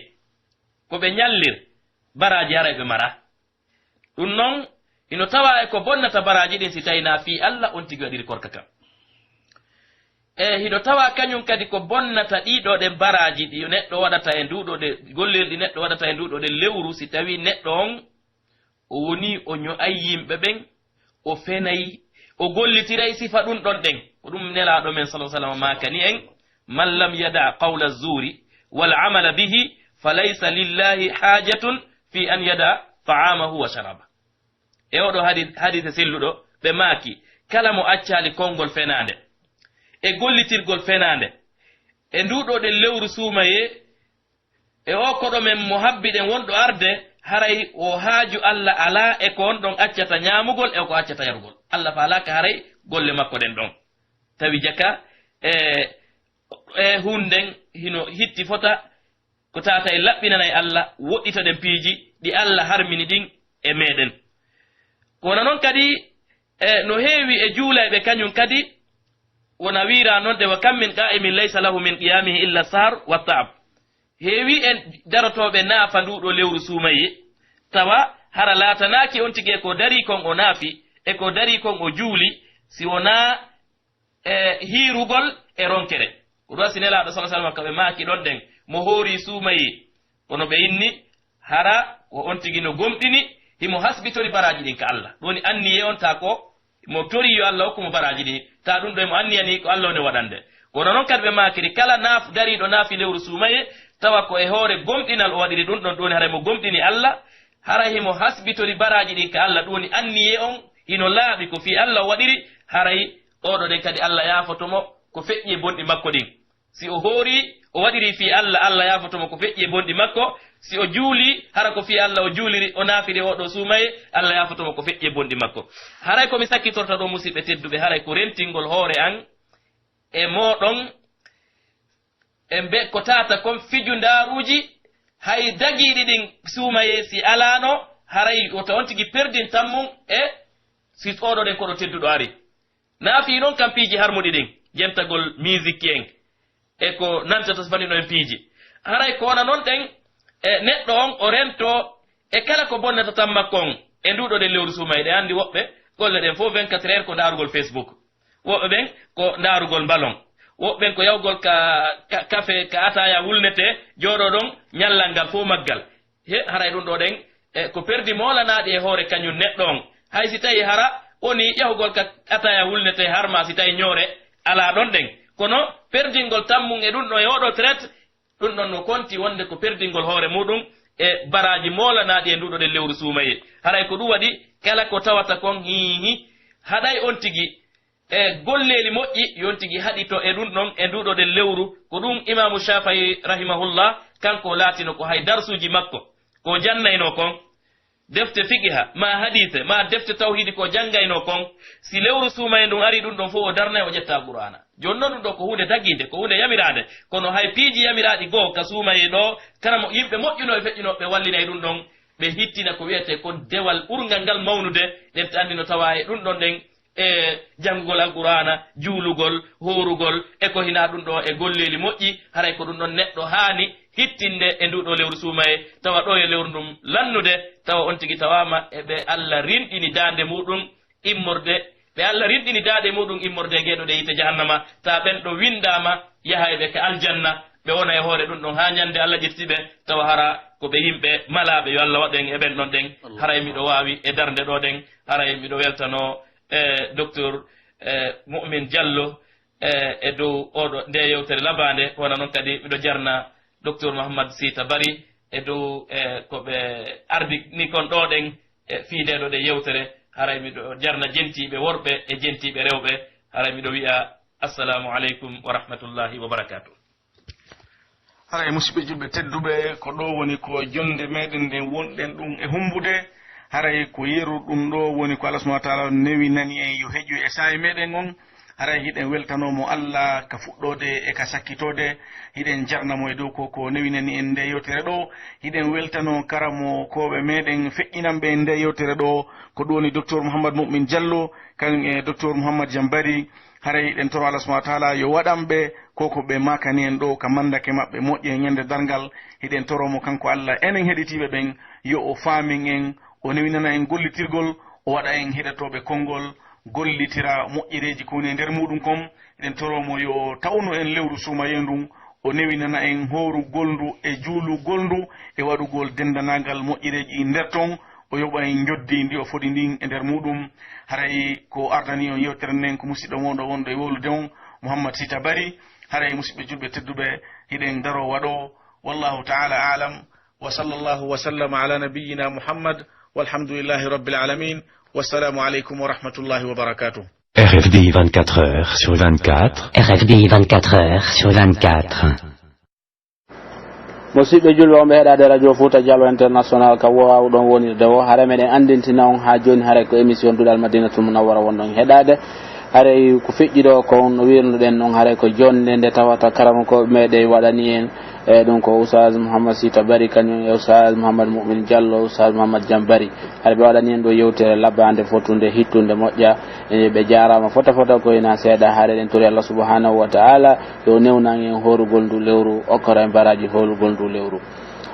Ko ɓe ñallir, baraaji hara e ɓe maraa. Ɗum non, hino tawaa e ko bonnata baraaji ɗin si tawii naa fii Alla on tigi waɗiri korka kan. E hiɗo tawa kañum kadi ko bonnata ɗiɗo ɗen baraaji ɗi neɗɗo waɗata e nduɗo ɗe, gollel ɗi neɗɗo waɗata e nduɗo ɗen lewru, si tawi neɗɗo on o woni o ño'ay yimɓe ɓen, o fenay, o gollitiray sifa ɗun ɗon ɗen. Ko ɗum Nelaaɗo men, sallallahu alaihi wasallam, maakani en: "Man lam yada qawla zuri wal amala bihi, fa laysa lillahi hajatun fi an yada ta'amahu wa sharaba." E oɗo hadi-, hadise selluɗo, ɓe maaki, kala mo accaali konngol fenaande, e gollitirgol fenaande, e nduɗo ɗen lewru suumayee, e oo koɗo men mo habbiɗen wonɗo arde, haray o haaju Alla alaa e ko on ɗon accata ñaamugol e ko accata yarugol. Alla faalaaka haray golle makko ɗen ɗon. Tawi jaka, e, e hunden hino hitti fota ko tata e laɓɓinanay Alla, woɗɗitoɗen piiji ɗi Alla harmini ɗin e meɗen. Ko wona non kadi, e, no heewi e juulayɓe kañum kadi, wona wiira non de: "Wa kam min qa'imin laysa lahu min qiyamihi illa sahar wa ta'ab." Heewi en darotooɓe naafa nduɗo lewru suumayee, tawa hara laatanaaki on tigi e ko darii kon o naafi, e ko darii kon o juuli, si wonaa, e, hiirugol e ronkere. Ko ɗum si Nelaaɗo, sallallahu alaihi wasallam, ka ɓe maaki ɗon ɗen, mo hoori suumayee, kono ɓe inni, hara ko on tigi no gomɗini, himo hasbitori baraaji ɗin ka Alla. Ɗum woni anniyee on, ta ko mo tori yo Alla hokku mo baraaji ɗin, ta ɗum ɗo himo anniyani ko Alla woni waɗande. Kono non kadi ɓe maakiri, kala naaf-, dariiɗo naafi lewru suumayee, tawa ko e hoore gomɗinal o waɗiri ɗum ɗon, ɗum woni haray mo gomɗini Alla, haray himo hasbitori baraaji ɗin ka Alla, ɗum woni anniyee on hino laaɓi, ko fii Alla o waɗiri, haray oɗo ɗen kadi Alla yaafoto mo ko feƴƴi e bonɗi makko ɗin. Si o hoori, o waɗiri fii Alla, Alla yaafoto mo ko feƴƴi e bonɗi makko. Si o juuli, hara ko fii Alla o juuliri, o naafiri oo ɗoo suumayee, Alla yaafoto mo ko feƴƴi e bonɗi makko. Haray ko mi sakkitorta ɗoo, musiɓɓe tedduɓe, haray ko rentingol hoore an e mooɗon, e mbe-, ko tata kon fijundaaruuji, hay dagiiɗi ɗin suumayee si alaano, haray wota on tigi perdin tammum e si oɗo ɗen koɗo tedduɗo ari. Naafii non kan piiji harmuɗi ɗin, jentagol miisikki en, e ko nantata so fanino en piiji. Haray ko wona non ɗen, e neɗɗo on o rento e kala ko bonnata tan makko on, e nduɗo ɗen lewru suumayee. Ɗen anndi woɓɓe golle ɗen fof vingt-quatre heures ko ndaarugol Facebook. Woɓɓe ɓen ko ndaarugol mbalon. Woɓɓe ɓen ko yahugol ka, ka, kafe, ka ataaya wulnetee, jooɗoo ɗon ñallal ngal fof maggal. He, haray ɗum ɗoo ɗen, e, ko perdi moolanaaɗi e hoore kañum neɗɗo on. Hay si tawi hara woni yahugol ka ataaya wulnetee harma, si tawi ñoore alaa ɗon ɗen. Kono perdingol tammum e ɗum ɗoo e oo ɗoo traite, ɗum ɗon no konti wonde ko perdingol hoore muɗum e baraaji moolanaaɗi e nduɗo ɗen lewru suumayee. Haray ko ɗum waɗi kala ko tawata kon, hiihi, haɗay on tigi e golleeli moƴƴi, yo on tigi haɗito e ɗum ɗon, e nduɗo ɗen lewru. Ko ɗum Imaamu Shaafi'i rahimahullah, kanko laatino ko hay darsuuji makko, ko jannaynoo kon, defte fiqiha, maa hadiise, maa defte tawhiidi ko janngaynoo kon, si lewru suumayee ndun ari, ɗum ɗon fof o darnay, o ƴetta Qur'aana. Jooni non ɗum ɗoo ko huunde dagiinde, ko huunde yamiraande, kono hay piiji yamiraaɗi goo ka suumayee ɗoo, kala mo yimɓe moƴƴunoo e feƴƴunoo, ɓe wallinay ɗum ɗon, ɓe hittina ko wi'etee kon dewal ɓurngal ngal mawnude, ɗen ɓe anndi no tawaa e ɗum ɗon ɗen, e janngugol Alqur'aana, juulugol, hoorugol, e ko hinaa ɗum ɗoo e golleeli moƴƴi, haray ko ɗum ɗon neɗɗo haani hittinde e nduu ɗoo lewru suumayee, tawa ɗoo e lewru ndun lannude, tawa on tigi tawaama e ɓe Alla rinɗini daande muuɗum immorde, ɓe Alla rinɗini daande muuɗum immorde e ngee ɗoo ɗe yiite jahannama, tawa ɓen ɗon winndaama yaha e ɓe ka aljanna, ɓe wona e hoore ɗum ɗon haa ñannde Alla ƴetti ɓe, tawa hara ko ɓe yimɓe malaaɓe, yo Alla waɗu en e ɓen ɗon ɗen. Allahu akbar. Haray miɗo waawi e darnde ɗoo ɗen, haray miɗo weltanoo, eh, Docteur, eh, Mu'min Diallo, eh, e dow oo ɗoo, ndee yewtere labaande, ko wona non kadi miɗo jarna Docteur Mouhammad Sita Bari e dow, eh, ko ɓe ardini kon ɗoo ɗen, eh, fii ndee ɗoo ɗen yewtere, haray miɗo jarna jentiiɓe worɓe e jentiiɓe rewɓe, haray miɗo wi'a, Assalamu aleykum wa rahmatullahi wa barakatuh. Haray, musidɓe julɓe tedduɓe, ko ɗoo woni ko jonnde meɗen nden wonɗen ɗum e humbude. Haray ko yeru ɗum ɗoo woni ko Allah subhanahu wa ta'ala newinani en yo heƴu e saa'i meɗen on. Haray hiɗen weltanoo mo Allah ka fuɗɗoode e ka sakkitoode. Hiɗen jarna mo e dow ko, ko newinani en nde yewtere ɗoo. Hiɗen weltanoo karamokooɓe meɗen feƴƴinanɓe en nde yewtere ɗoo, ko ɗum woni Docteur Mouhammad Mu'min Diallo, kañum e Docteur Mouhammad Jambari. Haray hiɗen toro Allah subhanahu wa ta'ala yo waɗan ɓe ko ko ɓe maakani en ɗoo ka mandake maɓɓe moƴƴe e ñande darngal. Hiɗen toro mo kanko Allah, enen heɗitiiɓe ɓen, yo o faamin en, o newinana en gollitirgol, o waɗa en heɗotooɓe konngol, Gollitira moƴƴereeji ko woni e nder muuɗum kon, eɗen toroo mo yo o tawnu en lewru suumayee ndun, o newinana en hoorugol ndu e juulugol ndu e waɗugol denndanaagal moƴƴereeji ɗin nder ton, o yoɓa en njoddi ndi o fodi ndin e nder muuɗum. Haray ko ardani on yewtere nden ko musiɗɗo mooɗon wonɗo e wowlude on, Muhammad Sita Bari. Haray musiɓɓe julɓe tedduɓe, hiɗen daroo waɗoo. Wallahu ta'ala a'lam. وصلى الله وسلم على نبينا محمد، والحمد لله رب العالمين، والسلام عليكم ورحمة الله وبركاته. R F D vingt-quatre heures sur vingt-quatre. R F D vingt-quatre heures sur vingt-quatre. Musiɓɓe julɓe on ɓe heɗaade Radio Fouta Jallo International ka waawuɗon wonirde o, hara meɗen anndintina on haa jooni haray ko émission Duɗal Madinatul Munawwara wonɗon heɗaade. Haray ko feƴƴi ɗo kon no wiirnuɗen non, haray ko jonnde nde tawata karamokooɓe meɗen waɗani en, e ɗum ko Oustaz Mouhammad Sita Bari, kañum e Oustaz Mouhammad Moumin Diallo, Oustaz Mouhammad Jam Bari. Haray ɓe waɗani en ɗo yewtere labbaande, fotunde, hittunde, moƴƴa. E ɓe jaaraama fota fota ko ina seeɗa. Haray eɗen tori Allah subhanahu wa ta'ala yo newnan en hoorugol ndu lewru, okkora en baraaji hoorugol ndu lewru.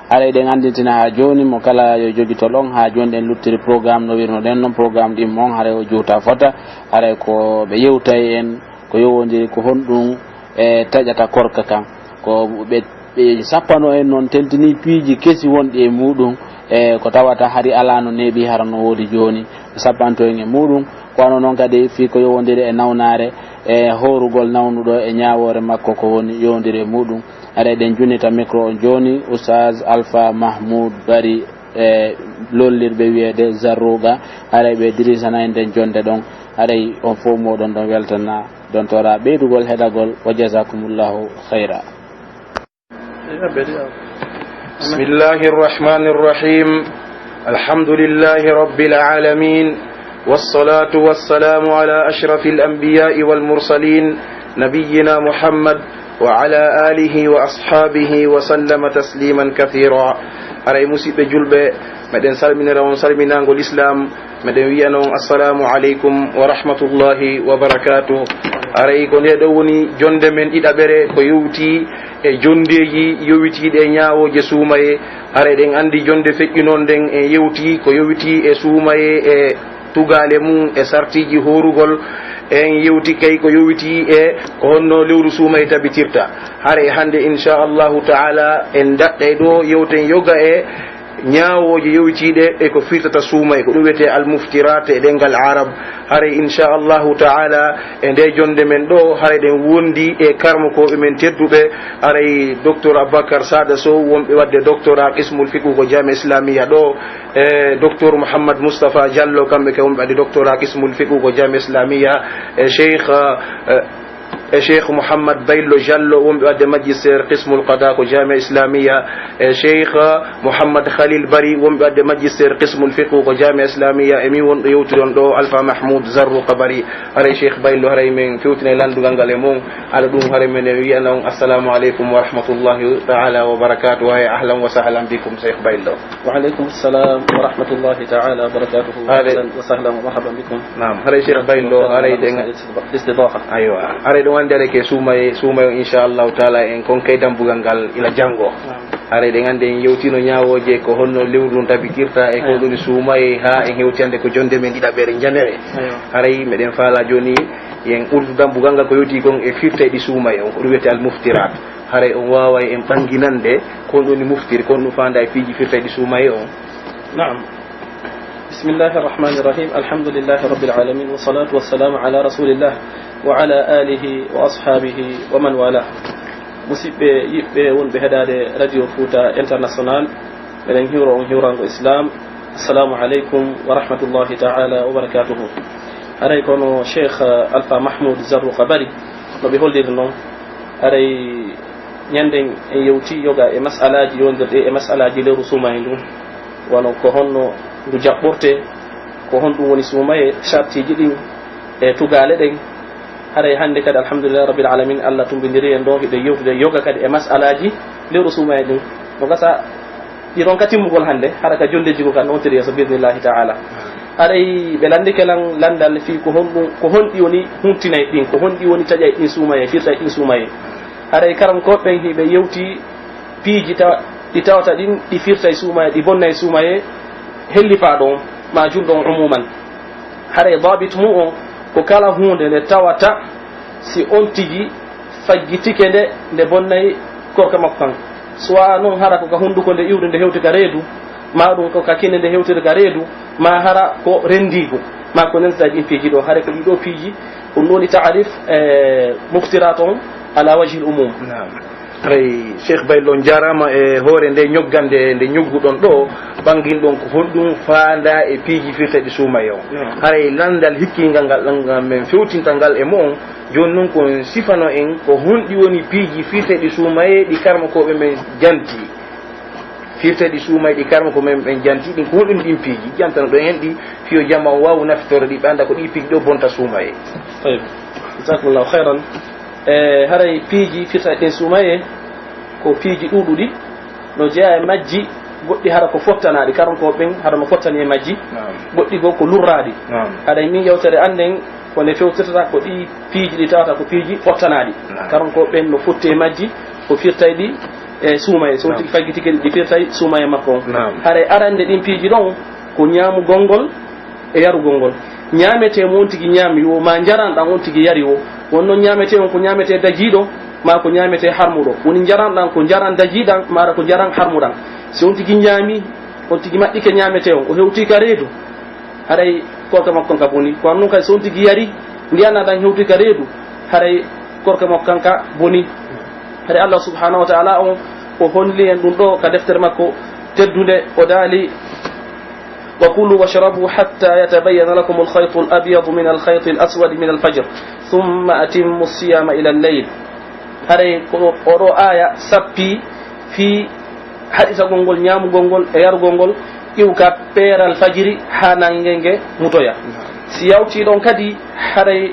Haray eɗen anndintina haa jooni mo kala yo jogitol on, haa jooni ɗen luttiri programme no wirnoɗen non, programme ɗin mon haray o juuta fota, haray ko ɓe yewtay en ko yowondiri ko honɗum e taƴata korka kan. Ko ɓe, ɓe sappano en non tentini piiji kesi wonɗi e muuɗum, e ko tawata hari alaa no neeɓi hara no woodi jooni, ɓe sappanto en e muuɗum. Ko wano non kadi fii ko yowondiri e nawnaare, e hoorugol nawnuɗo e ñaawoore makko ko woni yowondiri e muuɗum. Haray eɗen junnita micro on jooni, Oustaz Alpha Mahmoud Bari, e lollirɓe wiyeede Zarruga. Haray ɓe dirisana en nden jonnde ɗon. Haray on fof mooɗon ɗon weltana, ɗon tora ɓeydugol heɗagol. Wa jazakumullahu khayra. بسم الله الرحمن الرحيم. الحمد لله رب العالمين. والصلاة والسلام على أشرف الأنبياء والمرسلين نبينا محمد وعلى آله وأصحابه وسلم تسليما كثيرا. Haray musiɓɓe julɓe, meɗen salminira on salminaangol Islam, meɗen wi'ana on assalamu aleykum wa rahmatullahi wa barakatuh. Haray ko nde ɗo woni jonde men ɗiɗaɓere ko yowti e jondeeji yowitiiɗi e ñaawooje suumayee. Haray eɗen anndi jonde feƴƴuno nden en yewti ko yowiti e suumayee e tugaale mum e sartiiji hoorugol. En yewti kay ko yowiti e ko honno lewru suumayee tabitirta. Haray hannde, insha Allahu ta'ala, en daɗɗay ɗo yewten yoga e ñaawooje yowitiiɗe e ko firtata suumayee, ko ɗum wiyetee al-muftirat e ɗemngal Arab. Haray, insha Allahu ta'ala, e nde jonde men ɗo, haray ɗen wondi e karamokooɓe men tedduɓe, haray Docteur Aboubacar Sada Sow, wonɓe waɗde doctorat qismul fiqhu ko Jamia Islamia ɗo, e Docteur Mouhammad Moustapha Diallo, kamɓe ke wonɓe waɗde doctorat qismul fiqhu ko Jamia Islamia, e Cheikh, eh, e Cheikh Mouhammad Baylo Diallo, wonɓe waɗde magistère qismul qada ko Jamia Islamia, e Cheikh Mouhammad Khalil Bari, wonɓe waɗde magistère qismul fiqhu ko Jamia Islamia, e min wonɗo yewtude on ɗo, Alpha Mahmoud Zarruqa Bari. Haray Cheikh Baylo, haray men fewtinay lanndugal ngal e mon, haɗa ɗum haray men wi'ana on assalamu aleykum wa rahmatullahi ta'ala wa barakatuh, wa ahlan wa sahlan bikum, Cheikh Baylo. وعليكم السلام ورحمة الله تعالى وبركاته. Haray. أهلا وسهلا ومرحبا بكم. Naam, haray Cheikh Baylo, haray ɗen. الاستضافة. Aywa, haray ɗum anndi haray ke suumayee, suumayee, insha Allahu ta'ala, en kon kay dambugal ngal ila janngo. Naam. Haray ɗen anndi en yewtino ñaawooje ko honno lewru ndun tabitirta e ko Aywa. ɗum woni suumayee, haa en hewti hannde ko jonde men ɗiɗaɓere njanere. Aywa. Haray meɗen faala jooni, yen ɓurdu dambugal ngal ko yowti kon e firtayɗi suumayee on, ko ɗum wiyetee al-muftirat. Haray on waaway en ɓanginande ko honɗum woni muftiri, ko honɗum faandaa e piiji firtayɗi suumayee on. نعم. بسم الله الرحمن الرحيم. الحمد لله رب العالمين، والصلاة والسلام على رسول الله وعلى آله وأصحابه ومن والاه. Musiɓɓe yiɓɓe wonɓe heɗaade Radio Fouta International, meɗen hiwro on hiwrango Islam. Assalamu aleykum wa rahmatullahi ta'ala wa barakatuhu. Haray kono Cheikh Alpha Mahmoud Zarruqa Bari, no ɓe holliri non, haray ñannden en yewti yoga e mas'alaaji yondirɗi e mas'alaaji lewru suumayee ndun, wano ko honno ndu jaɓɓortee, ko honɗum woni suumayee, sartiiji ɗin e tugaale ɗen. Haray hannde kadi, alhamdulillahi rabbil alamin, Allah tumbindiri en ɗon, hiɗen yewtude yoga kadi e mas'alaaji lewru suumayee ɗin. No gasa ɗi ronka timmugol hannde, hara ka jonndeeji goo kan ontiri yeeso, bi idnillahi ta'ala. Haray ɓe lanndike lan lanndal fii ko honɗum, ko honɗi woni huntinay ɗin, ko honɗi woni taƴay ɗin suumayee, firtay ɗin suumayee. Haray karamokooɓe ɓen hiɓe yewti piiji tawa-, ɗi tawata ɗin, ɗi firtay suumayee, ɗi bonnay suumayee, hellifaaɗo on, maa julɗo on umuman. Haray daabit mun on, Ko kala huunde nde tawata si on tigi faggitike nde, nde bonnay korka makko kan. Soit non hara ko ka hunduko nde iwri nde hewti ka reedu, maa ɗum ko ka kine nde hewtiri ka reedu, maa hara ko rendiigu, maa ko nentata ɗin piiji ɗo. Hare ko ɗii ɗoo piiji, ɗum ɗon woni taarif, e, muftirat on ala wajhil umum. Naam. Haray, Cheikh Baylo, on jaaraama e hoore nde ñoggande nde ñogguɗon ɗo, ɓanginɗon ko honɗum faandaa e piiji firtayɗi suumaye on. Naam. Haray, lanndal hikkingal ngal, ngal men fewtinta ngal e mo'on, jooni non ko on sifano en ko honɗi woni piiji firtayɗi suumaye ɗi karamokooɓe men janti. Firtayɗi suumaye ɗi karamokooɓe men ɓen janti ɗin, ko honɗum ɗin piiji? Jantano ɗon en ɗi, fiyo jama on waawu naftorde ɗi, ɓe annda ko ɗii piiji ɗo bonta suumaye. Tayyib. Jazakumullahu khairan. E, haray piiji firtayɗi ɗin suumaye ko piiji ɗuuɗuɗi, no jeyaa e majji, goɗɗi hara ko fottanaaɗi, karankooɓe ɓen hara no fottani e majji, Naam. Goɗɗi goo ko lurraaɗi. Naam. Haray min yewtere an nden ko nde fewtirta ko ɗii piiji ɗi tawata ko piiji fottanaaɗi. Naam. Karankooɓe ɓen no fotti e majji, ko firtayɗi e suumaye. So on Naam. Tigi faggitike ɗi, ɗi firtay suumaye makko on. Naam. Haray arande ɗin piiji ɗon ko ñaamugol ngol, e yarugol ngol. Ñaametee mo on tigi ñaami woo, maa njaran ɗan on tigi yari woo. Won non ñaametee on ko ñaametee dajiiɗo, maa ko ñaametee harmuɗo. Woni njaran ɗan ko njaran dajiiɗan, maa ko njaran harmuɗan. Si on tigi ñaami, on tigi maɗɗike ñaametee on, o hewtii ka reedu, haray korka makko on ka bonii. Ko non kadi si on tigi yari ndiyan ɗan hewtii ka reedu, haray korka makko kan ka bonii. Haray Allah subhanahu wa ta'ala on o holli en ɗum ɗo ka deftere makko teddunde, o daali, وكلوا واشربوا حتى يتبين لكم الخيط الأبيض من الخيط الأسود من الفجر ثم أتموا الصيام إلى الليل. Haray ko oo ɗoo aaya sappii fii haɗitagol ngol ñaamugol ngol e yarugol ngol iwka peeral fajiri haa nannge nge mutoya. Si yawtii ɗon kadi, haray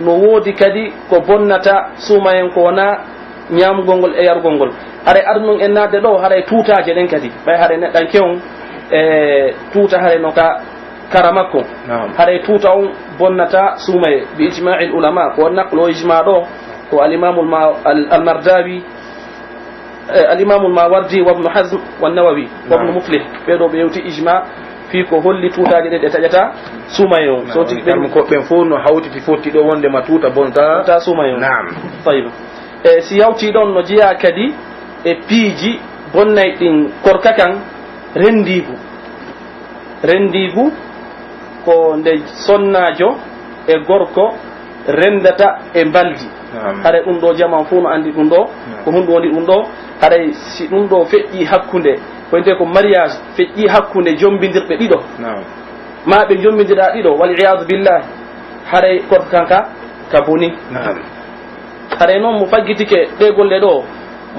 no woodi kadi ko bonnata suumayen ko wonaa ñaamugol ngol e yarugol ngol. Haray adunun en naatde ɗoo, haray tuutaaje ɗen kadi. Ɓay haray neɗɗanke on, e, tuuta haray no ka kara makko. Naam. Haray tuuta on bonnata suumaye, bi ijma'il ulama, ko naqlu o ijma ɗoo, ko al-Imamul Ma-, al-, al-Mardawi, e, al-Imamul Mawardi, wa Ibn Hazm, wa Nawawi, wa Ibn Naam. Muflih. Ɓee ɗoo ɓe yewti ijma fii ko holli tuutaaje ɗe ɗe taƴata suumaye on. Naam. So tigi ɓen Karankooɓe ɓen fow no hawtiti fotti ɗoo wonde ma tuuta bonta. Bonta suumaye on. Naam. Tayyib. E, si yawtii ɗon no jeyaa kadi e piiji bonnay ɗin korka kan rendiigu. Rendiigu ko nde sonnaajo e gorko renndata e mbaldi. Naam. Hare ɗum ɗoo jaman fow no anndi ɗum ɗoo. Naam. Ko honɗum woni ɗum ɗoo? Haray si ɗum ɗoo feƴƴii hakkunde, ko wiyetee ko mariage, feƴƴii hakkunde jommbindirɓe ɗiɗo. Naam. Maa ɓe njommbindira ɗiɗo, wal iyaadu billahi, haray korka kan ka, ka boni. Naam. Haray non mo faggitike ɗee golle ɗoo,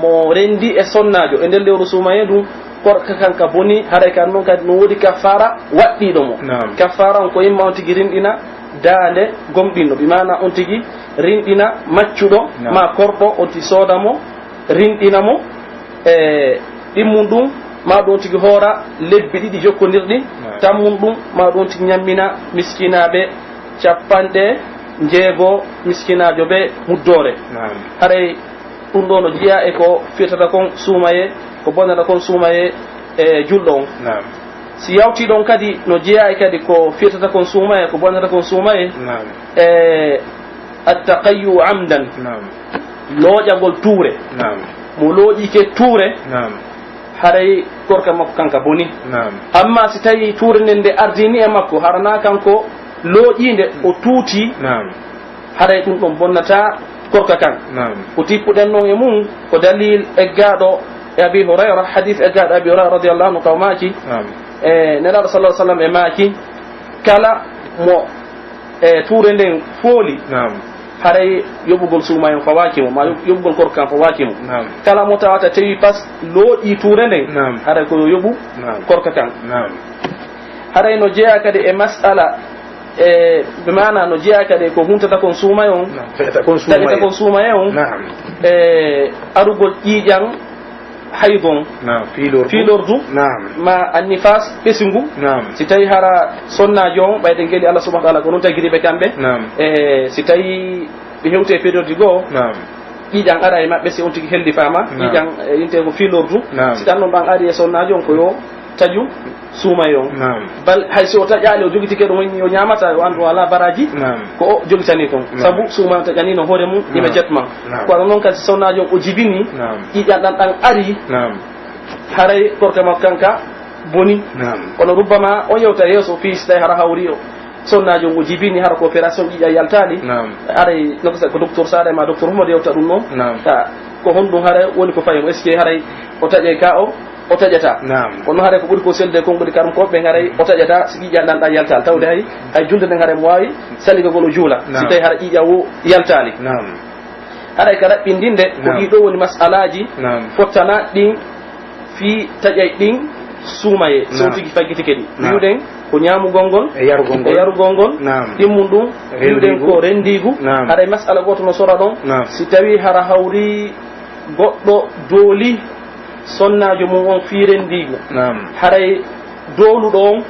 mo renndi e sonnaajo e nder lewru suumaye ndun, korka kan ka boni, haray kan non kadi no woodi kaffaara waɗɗiiɗo mo. Naam. Kaffaara on ko imma on tigi rinɗina daande gomɗinɗo, bi maana on tigi rinɗina maccuɗo Naam. Maa korɗo, on tigi sooda mo, rinɗina mo, e ɗimmun ɗum, maa ɗum tigi hoora lebbi ɗiɗi jokkondirɗi, Naam. Tammun ɗum, maa ɗum tigi ñammina miskinaaɓe cappanɗe njeego miskinaajo ɓe muddoore. Naam. Haray ɗum ɗoo no jeyaa e ko firtata kon suumaye, ko bonnata kon suumaye e julɗo on. Naam. Si yawtii ɗon kadi, no jeyaa e kadi ko firtata kon suumaye, ko bonnata kon suumaye, Naam. E attaqayyu amdan. Naam. Looƴagol tuure. Naam. Mo looƴike tuure. Naam. Haray korka makko kan ka boni. Naam. Amma si tawi tuure nden nde ardini e makko, hara naa kanko looƴiinde, o tuuti. Naam. Haray ɗum ɗon bonnata korka kan. Naam. Ko tippuɗen non e mum, ko dalil eggaaɗo e Abi Hurayra, hadith eggaaɗo Abi Hurayra radiyallahu anhu, ka o maaki, Naam. E, Nelaaɗo sallallahu alaihi wasallam e maaki, kala mo, e, tuure nden fooli, Naam. Haray yoɓugol suumaye on fawaaki mo, maa yoɓ-, yoɓugol korka kan fawaaki mo. Naam. Kala mo tawata tawi pas looƴii tuure nden, Naam. Haray ko yo yoɓu Naam. Korka kan. Naam. Haray no jeyaa kadi e mas'ala, e, bi maana no jeyaa kadi ko huntata kon suumaye on, Naam. Feƴƴata kon suumaye. Taƴata kon suumaye on, Naam. E, arugol ƴiiƴan hayd on. Naam, fiilordu. Fiilordu. Naam. Ma annifas, ɓesungu. Naam. Si tawi hara sonnaajo on, ɓayde ngeli Allah subhanahu wa ta'ala ko non tagiri ɓe kamɓe. Naam. E, si tawi ɓe hewti e période goo, Naam. Ƴiiƴan ara e maɓɓe, si on tigi hellifaama, Naam. Ƴiiƴan, e, intee ko fiilordu. Naam. Si tan non ɗan ari e sonnaajo on ko yo taƴu suumaye on. Naam. Bal hay si o taƴaali, o jogitike ɗum, o ñaamata, o anndu o alaa baraaji, Naam. ko o jogitanii kon. Naam. Sabu suumaye on taƴaniino hoore mum, Naam. immédiatement. Naam. Kono non kadi, si sonnaajo on o jibini, Naam. ƴiiƴan ɗan ɗan ari, Naam. haray korka makko kan ka boni. Naam. Kono rubbama on yewta yeeso fii si tawi hara hawri o sonnaajo on o jibini, hara ko opération ƴiiƴan yaltaali. Naam. Haray no ko sa-, ko docteur Saare ma docteur Humar yewta ɗum non. Naam. Ka, ko honɗum haray woni ko fayi mo? Est-ce que haray o taƴay ka o, o taƴata? Naam. Kono haray ko ɓuri ko selde kon ɓuri karam ko ɓen haray o taƴata si ƴiiƴan ɗan ɗan yaltaali. Tawde hay, hay julde nden haray mo waawi saligagol o juula. Si Naam. tawi hara ƴiiƴan wo yaltaali. Naam. Haray ka raɓɓindinde, ko Naam. ɗii ɗoo woni mas'alaaji Naam. fottanaaɗi ɗin fii taƴay ɗin suumaye, so Naam. tigi faggitike ɗi. Naam. Wi'uɗen ko ñaamugol ngol E yarugol ngol. e yarugol ngol, Naam. ɗimmun ɗum, wi'uɗen Renndiigu. ko renndiigu. Naam. Haray mas'ala gooto no sora ɗon, Naam. si tawii hara hawri goɗɗo dooli sonnaajo mum on fii renndiigu. Naam. Haray dooluɗo on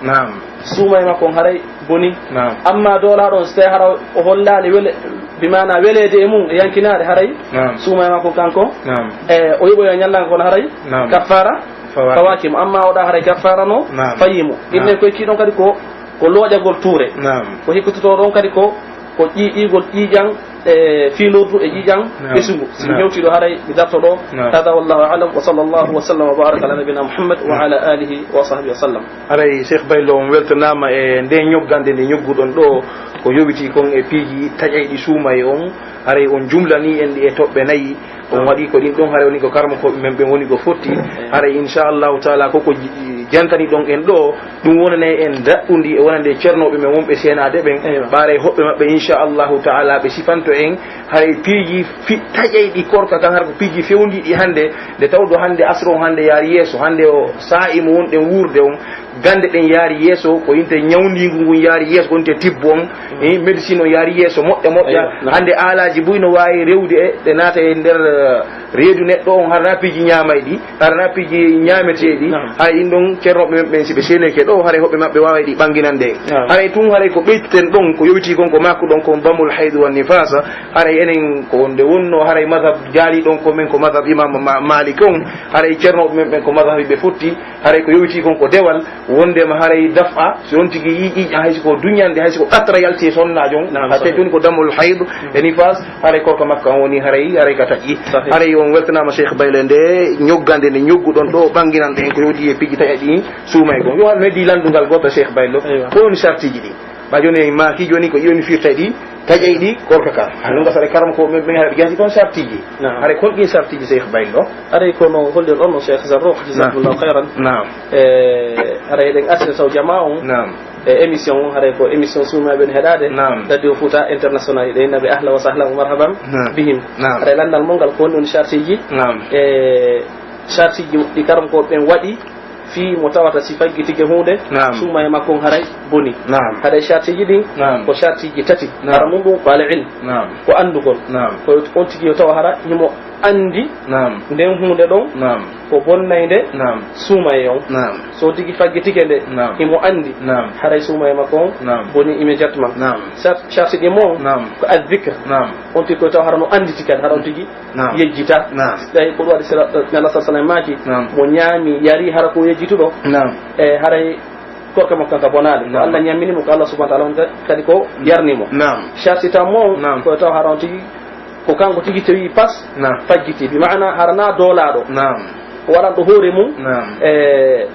Naam. suumaye makko on haray boni. Naam. Amma doolaaɗo on, si tawii hara o hollaali wele-, bi maanaa weleede e mum e yankinaare, haray Naam. suumaye makko kanko, Naam. e, o yoɓoya ñallal ngal, kono haray Naam. kaffaara Fawaaki. fawaaki mo. Amma o ɗa haray kaffaara no Naam. fayii mo. Naam. Inne koye kii ɗon kadi ko, ko looƴagol tuure. Naam. Ko hikkototoo ɗon kadi ko, ko ƴii-, ƴiigol ƴiiƴan e fiilordu e ƴiiƴan Naam. ɓesungu. Si mi Naam. hewtii ɗo haray mi darto ɗo. Naam. Hada wallahu a'lam wa sallallahu wa sallam wa baraka ala nabina Muhammad wa ala alihi wa sahbihi wa sallam. Haray Cheikh Baylo, on weltanaama e nden ñoggande nde ñogguɗon ɗo, ko yowitii kon e piiji taƴayɗi suumaye on. Haray on jumlanii en ɗi e toɓɓe nayi. On waɗi ko ɗin ɗon, haray woni ko karamokooɓe men ɓen woni ko fotti. Haray inchallahu taala ko ko j-, jantani ɗon en ɗo, ɗum wonanay en daɗɗundi e wonande cernooɓe men wonɓe seenaade ɓen. Eywa. Ɓaaray hoɓɓe maɓɓe inchallahu taala ɓe sifanto en haray piiji fi-, taƴayɗi korka kan, hara ko piiji fewndiiɗi hannde, nde tawɗo hannde asro on hannde yaari yeeso, hannde o saa'i mo wonɗen wuurde on, gannde ɗen yaari yeeso, ko inte ñawndiingu ngun yaari yeeso, ko inte tibbo on, eh, médecine on yaari yeeso, moƴƴa moƴƴa. Eywa, naam. Hannde aalaaji buy no waawi rewde e ɗe naata e nder, eh, reedu neɗɗo on, hara na piiji ñaamayɗi, hara na piiji ñaameteeɗi, Naam. hay ɗin ɗon cernooɓe men ɓen, si ɓe seeneke ɗo, haray hoɓɓe maɓɓe waaway ɗi ɓanginande. Naam. Haray tun, haray ko ɓeyteten ɗon, ko yowitii kon, ko maaku ɗon kon, damul haydu wan nifaasa, haray enen ko nde wonno, haray mazhab jaali ɗon ko men, ko mazhab Imam Ma-, Malik on, haray cernooɓe men ɓen ko mazhabi ɓe fotti, haray ko yowitii kon ko dewal, wondema haray daf'a, si on tigi yi'i ƴiiƴan, hay si ko duñande, hay si ko qatra yalti e sonnaajo on, Naam, hatta sahih. Tun ko damul hayd, Mm. e nifas, haray korka makko on woni haray, haray ka taƴi. Sahih. Haray on weltanaama Cheikh Baylo nde ñoggande nde ñogguɗon ɗo, ɓanginande en ko yowiti e piiji taƴa ɗi suumay kon. Yo hal heddi lanndungal gooto Cheikh Baylo. Eywa. Ko woni sartiji ɗi? Ba joni en maaki joni ko ioni firta ɗi, taƴay ɗi korka ka. Hano nga sare karam ko men, men haray ɓe jahdi kon sartiji. Naam. Haray kon ɗin sartiji Cheikh Baylo. Haray kono hollir on no Cheikh Zarruq, Naam. Jazakumullahu khairan. Naam. E, haray eɗen artira taw jamaa on. Naam. E émission on, haray ko émission suumayɓe ne heɗaade. Naam. Radio Fouta International, eɗen naɓe ahla wa sahla wa marhaban Naam. bihim. Naam. Haray lanndal mon ngal ko woni on sartiji. Naam. E sartiji ɗi karam ko ɓen waɗi fii mo tawata si faggitike huunde, Naam. suumayee makko on haray boni. Naam. Haray sartiji ɗin Naam. ko sartiji tati. Naam. Hara mun ɗum ko al ilm. Naam. Ko anndugol. Naam. Ko on tigi yo tawa hara himo anndi Naam. nden huunde ɗon Naam. ko bonnaynde Naam. suumayee on. Naam. So tigi faggitike nde, Naam. himo anndi Naam. haray suumayee makko on Naam. boni immédiatement. Naam. Sar-, sarti ɗi mo Naam. ko al dhikr. Naam. On tigi ko tawa hara no annditi kadi, hara on tigi Naam. yejjita. Naam. Tawi ko ɗum waɗi sila, Nana sallallahu alaihi wasallam maaki, Naam. mo ñaami, yari, hara ko yejjituɗo. Naam. E haray korka makko kan ka bonaali. Ko Naam. Allah ñammini mo, ko Allah subhanahu wa ta'ala on kadi ko yarni mo. Naam. Sarti tan mo, Naam. ko taw hara on tigi, ko kanko tigi tawi pas, Naam. fajjiti. Bi maana hara na doolaaɗo. Naam. O waɗan ɗo hoore mum. Naam. E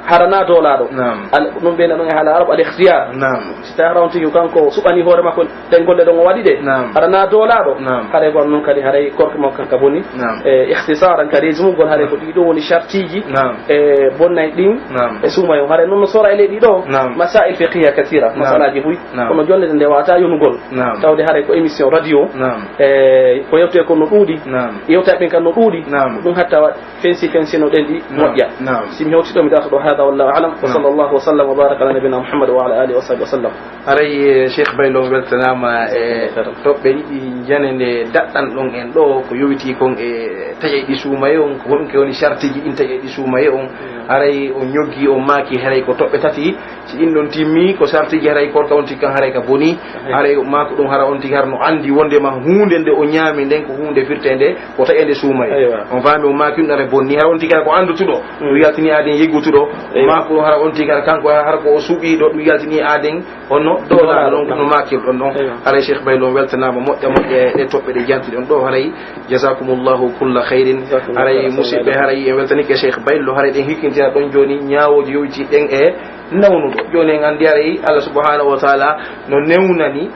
hara na doolaaɗo. Naam. Al-, ɗum ɓe ɗon e haala Arab al ikhtiyar. Naam. Si tawi hara on tigi kanko suɓani hoore makko ɗen golle ɗon o waɗi ɗe. Naam. Hara na doolaaɗo. Naam. Haray ko non kadi haray korka makko kan ka boni. Naam. E ikhtisaran ka résumugol haray ko ɗiɗo woni shartiji. Naam. E bonnay ɗin. Naam. E suumayee on. Haray non no sora e leydi ɗo. Naam. Masail fiqhiyya kathira. Naam. Masalaaji buy. Naam. Kono jonde ɗe ndewata yonugol. Naam. Tawde haray ko émission radio. Naam. E ko yewte ko no ɗuuɗi. Naam. Yewta ɓen kan no ɗuuɗi. Naam. Ɗum hatta wa-, fensi fensino ɗen ɗi Naam. moƴƴa. Naam. Si mi hewti ɗo mi darto ɗo hada wallahu a'lam. Wa Naam. sallallahu wa sallam wa baraka ala nabina Muhammad wa ala alihi wa sahbihi wa sallam. Haray, eh, Cheikh Baylo, on weltanaama e toɓɓe ɗiɗi jane nde daɗɗan ɗon en ɗo, ko yowitii kon e taƴayɗi suumayee on, ko honɗum ke woni sartiji ɗin taƴayɗi suumayee on. Mm. Haray on ñoggi, on maaki, haray ko toɓɓe tati. Si ɗin ɗon timmi, ko sartiji haray korka on tigi kan haray ka boni. Ahay. Haray maaku ɗum hara on tigi hara no anndi wondema huunde nde o ñaami nden ko huunde firteende ko taƴeende suumayee. Aywa. On faami, on maaki ɗum haray bonni. Hara on tigi hara ko anndutuɗo. Mm. O yaltini aaden yeggutuɗo. Eywa. Maa ko hara on tigi, hara kanko, hara ko o suɓii ɗoo, ɗum yaltini aaden, hono doolaaɗo ɗon, no maakirɗon ɗon. Eywa. Haray Cheikh Baylo, on weltanaama moƴƴa moƴƴa e ɗee toɓɓe ɗe jantiɗon ɗoo. Haray jazakumullahu kulla khairin. Jazakumullahu khairan. Haray musidɓe, haray en weltanike Cheikh Baylo, haray ɗen hikkintira ɗon jooni ñaawooji yowiti ɗen e nawnuɗo. Jooni en anndi haray Allah subhanahu wa taala no newnani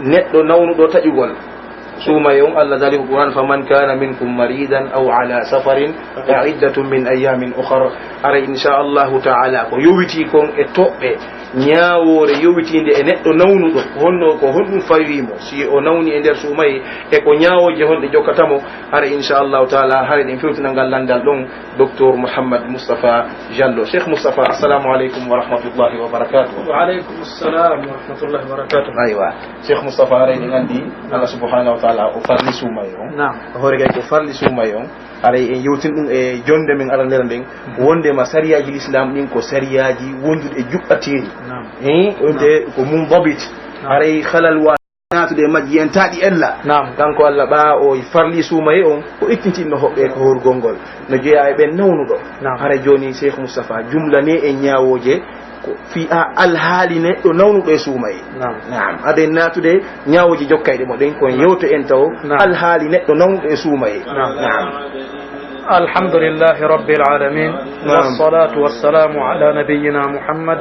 neɗɗo nawnuɗo taƴugol. Suumaye on, Allah daali ko Qur'an, "Faman kana minkum maridan aw ala safarin fa iddatun min ayyamin ukhar." Haray, inchallahu taala, ko yowiti kon e toɓɓe ñaawoore yowitiinde e neɗɗo nawnuɗo, honno, ko honɗum fawi mo, si o nawni e nder suumaye, e ko ñaawooje honɗe jokkata mo. Haray, inchallahu taala, haray ɗen fewtina ngal lanndal ɗon. Docteur Mouhammad Moustapha Diallo. Cheikh Moustapha, assalamu aleykum wa rahmatullahi wa barakatuh. Wa aleykum assalam wa rahmatullahi wa barakatuh. Aywa. Cheikh Moustapha, haray ɗen anndi Allah subhanahu wa taala o farli suumaye on. Naam. Hoore gay ko farli suumaye on. Haray en yewtin ɗum e jonde men aranere nden. Wondema sariyaaji l'islam ɗin ko sariyaaji wonduɗi e juɓɓateeri. Naam. Eh, wonde ko mundabitin. Naam. Haray halal wa- naatude e majji, yen taɗi ella. Naam. Kanko Allah, ɓaa o farli suumaye on, o ittintinno hoɓɓe ko horugol ngol. No jeyaa e ɓen nawnuɗo. Naam. Hara jooni, Cheikh Moustapha, jumlane e ñaawooje ko fii a alhaali neɗɗo nawnuɗo e suumaye. Naam. Naam. Aden naatude ñaawooje jokkayɗe mo ɗen, kon yewto en taw alhaali neɗɗo nawnuɗo e suumaye. Naam. Naam. الحمد لله رب العالمين. نعم. والصلاة والسلام على نبينا محمد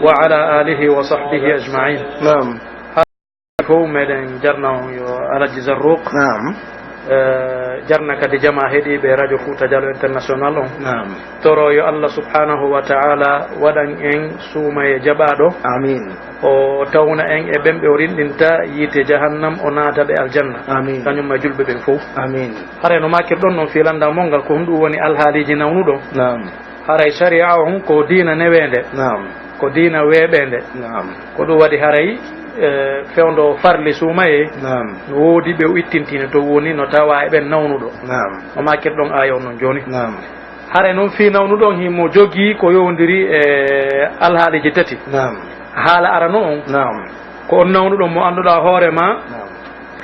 وعلى آله وصحبه أجمعين. Naam. Fow meɗen jarna on yo Alaji Zarruq. Naam. Eh, jarna kadi jama heɗiiɓe Radio Fouta Diallo International on. Naam. Toro yo Allah subhanahu wa ta'ala waɗan en suumaye jaɓaaɗo. Amiin. O tawna en e ɓen ɓe o rinɗinta yiite jahannam, o naata ɓe aljanna. Amiin. Kañum e julɓe ɓen fow. Amiin. Haray no maakirɗon non fii lanndal mon ngal, ko honɗum woni alhaaliiji nawnuɗo? Naam. Haray sariya on ko diina neweende. Naam. Ko diina weeɓeende. Naam. Ko ɗum waɗi haray, eh, fewndo farli suumaye. Naam. No woodi ɓe o ittintini to woni no tawa e ɓen nawnuɗo. Naam. No maakirɗon aaya on non jooni. Naam. Haray non fii nawnuɗo on himo jogii ko yowondiri e alhaaliiji tati. Naam. Haala arano on. Naam. Ko on nawnuɗo mo annduɗaa hoore maa. Naam.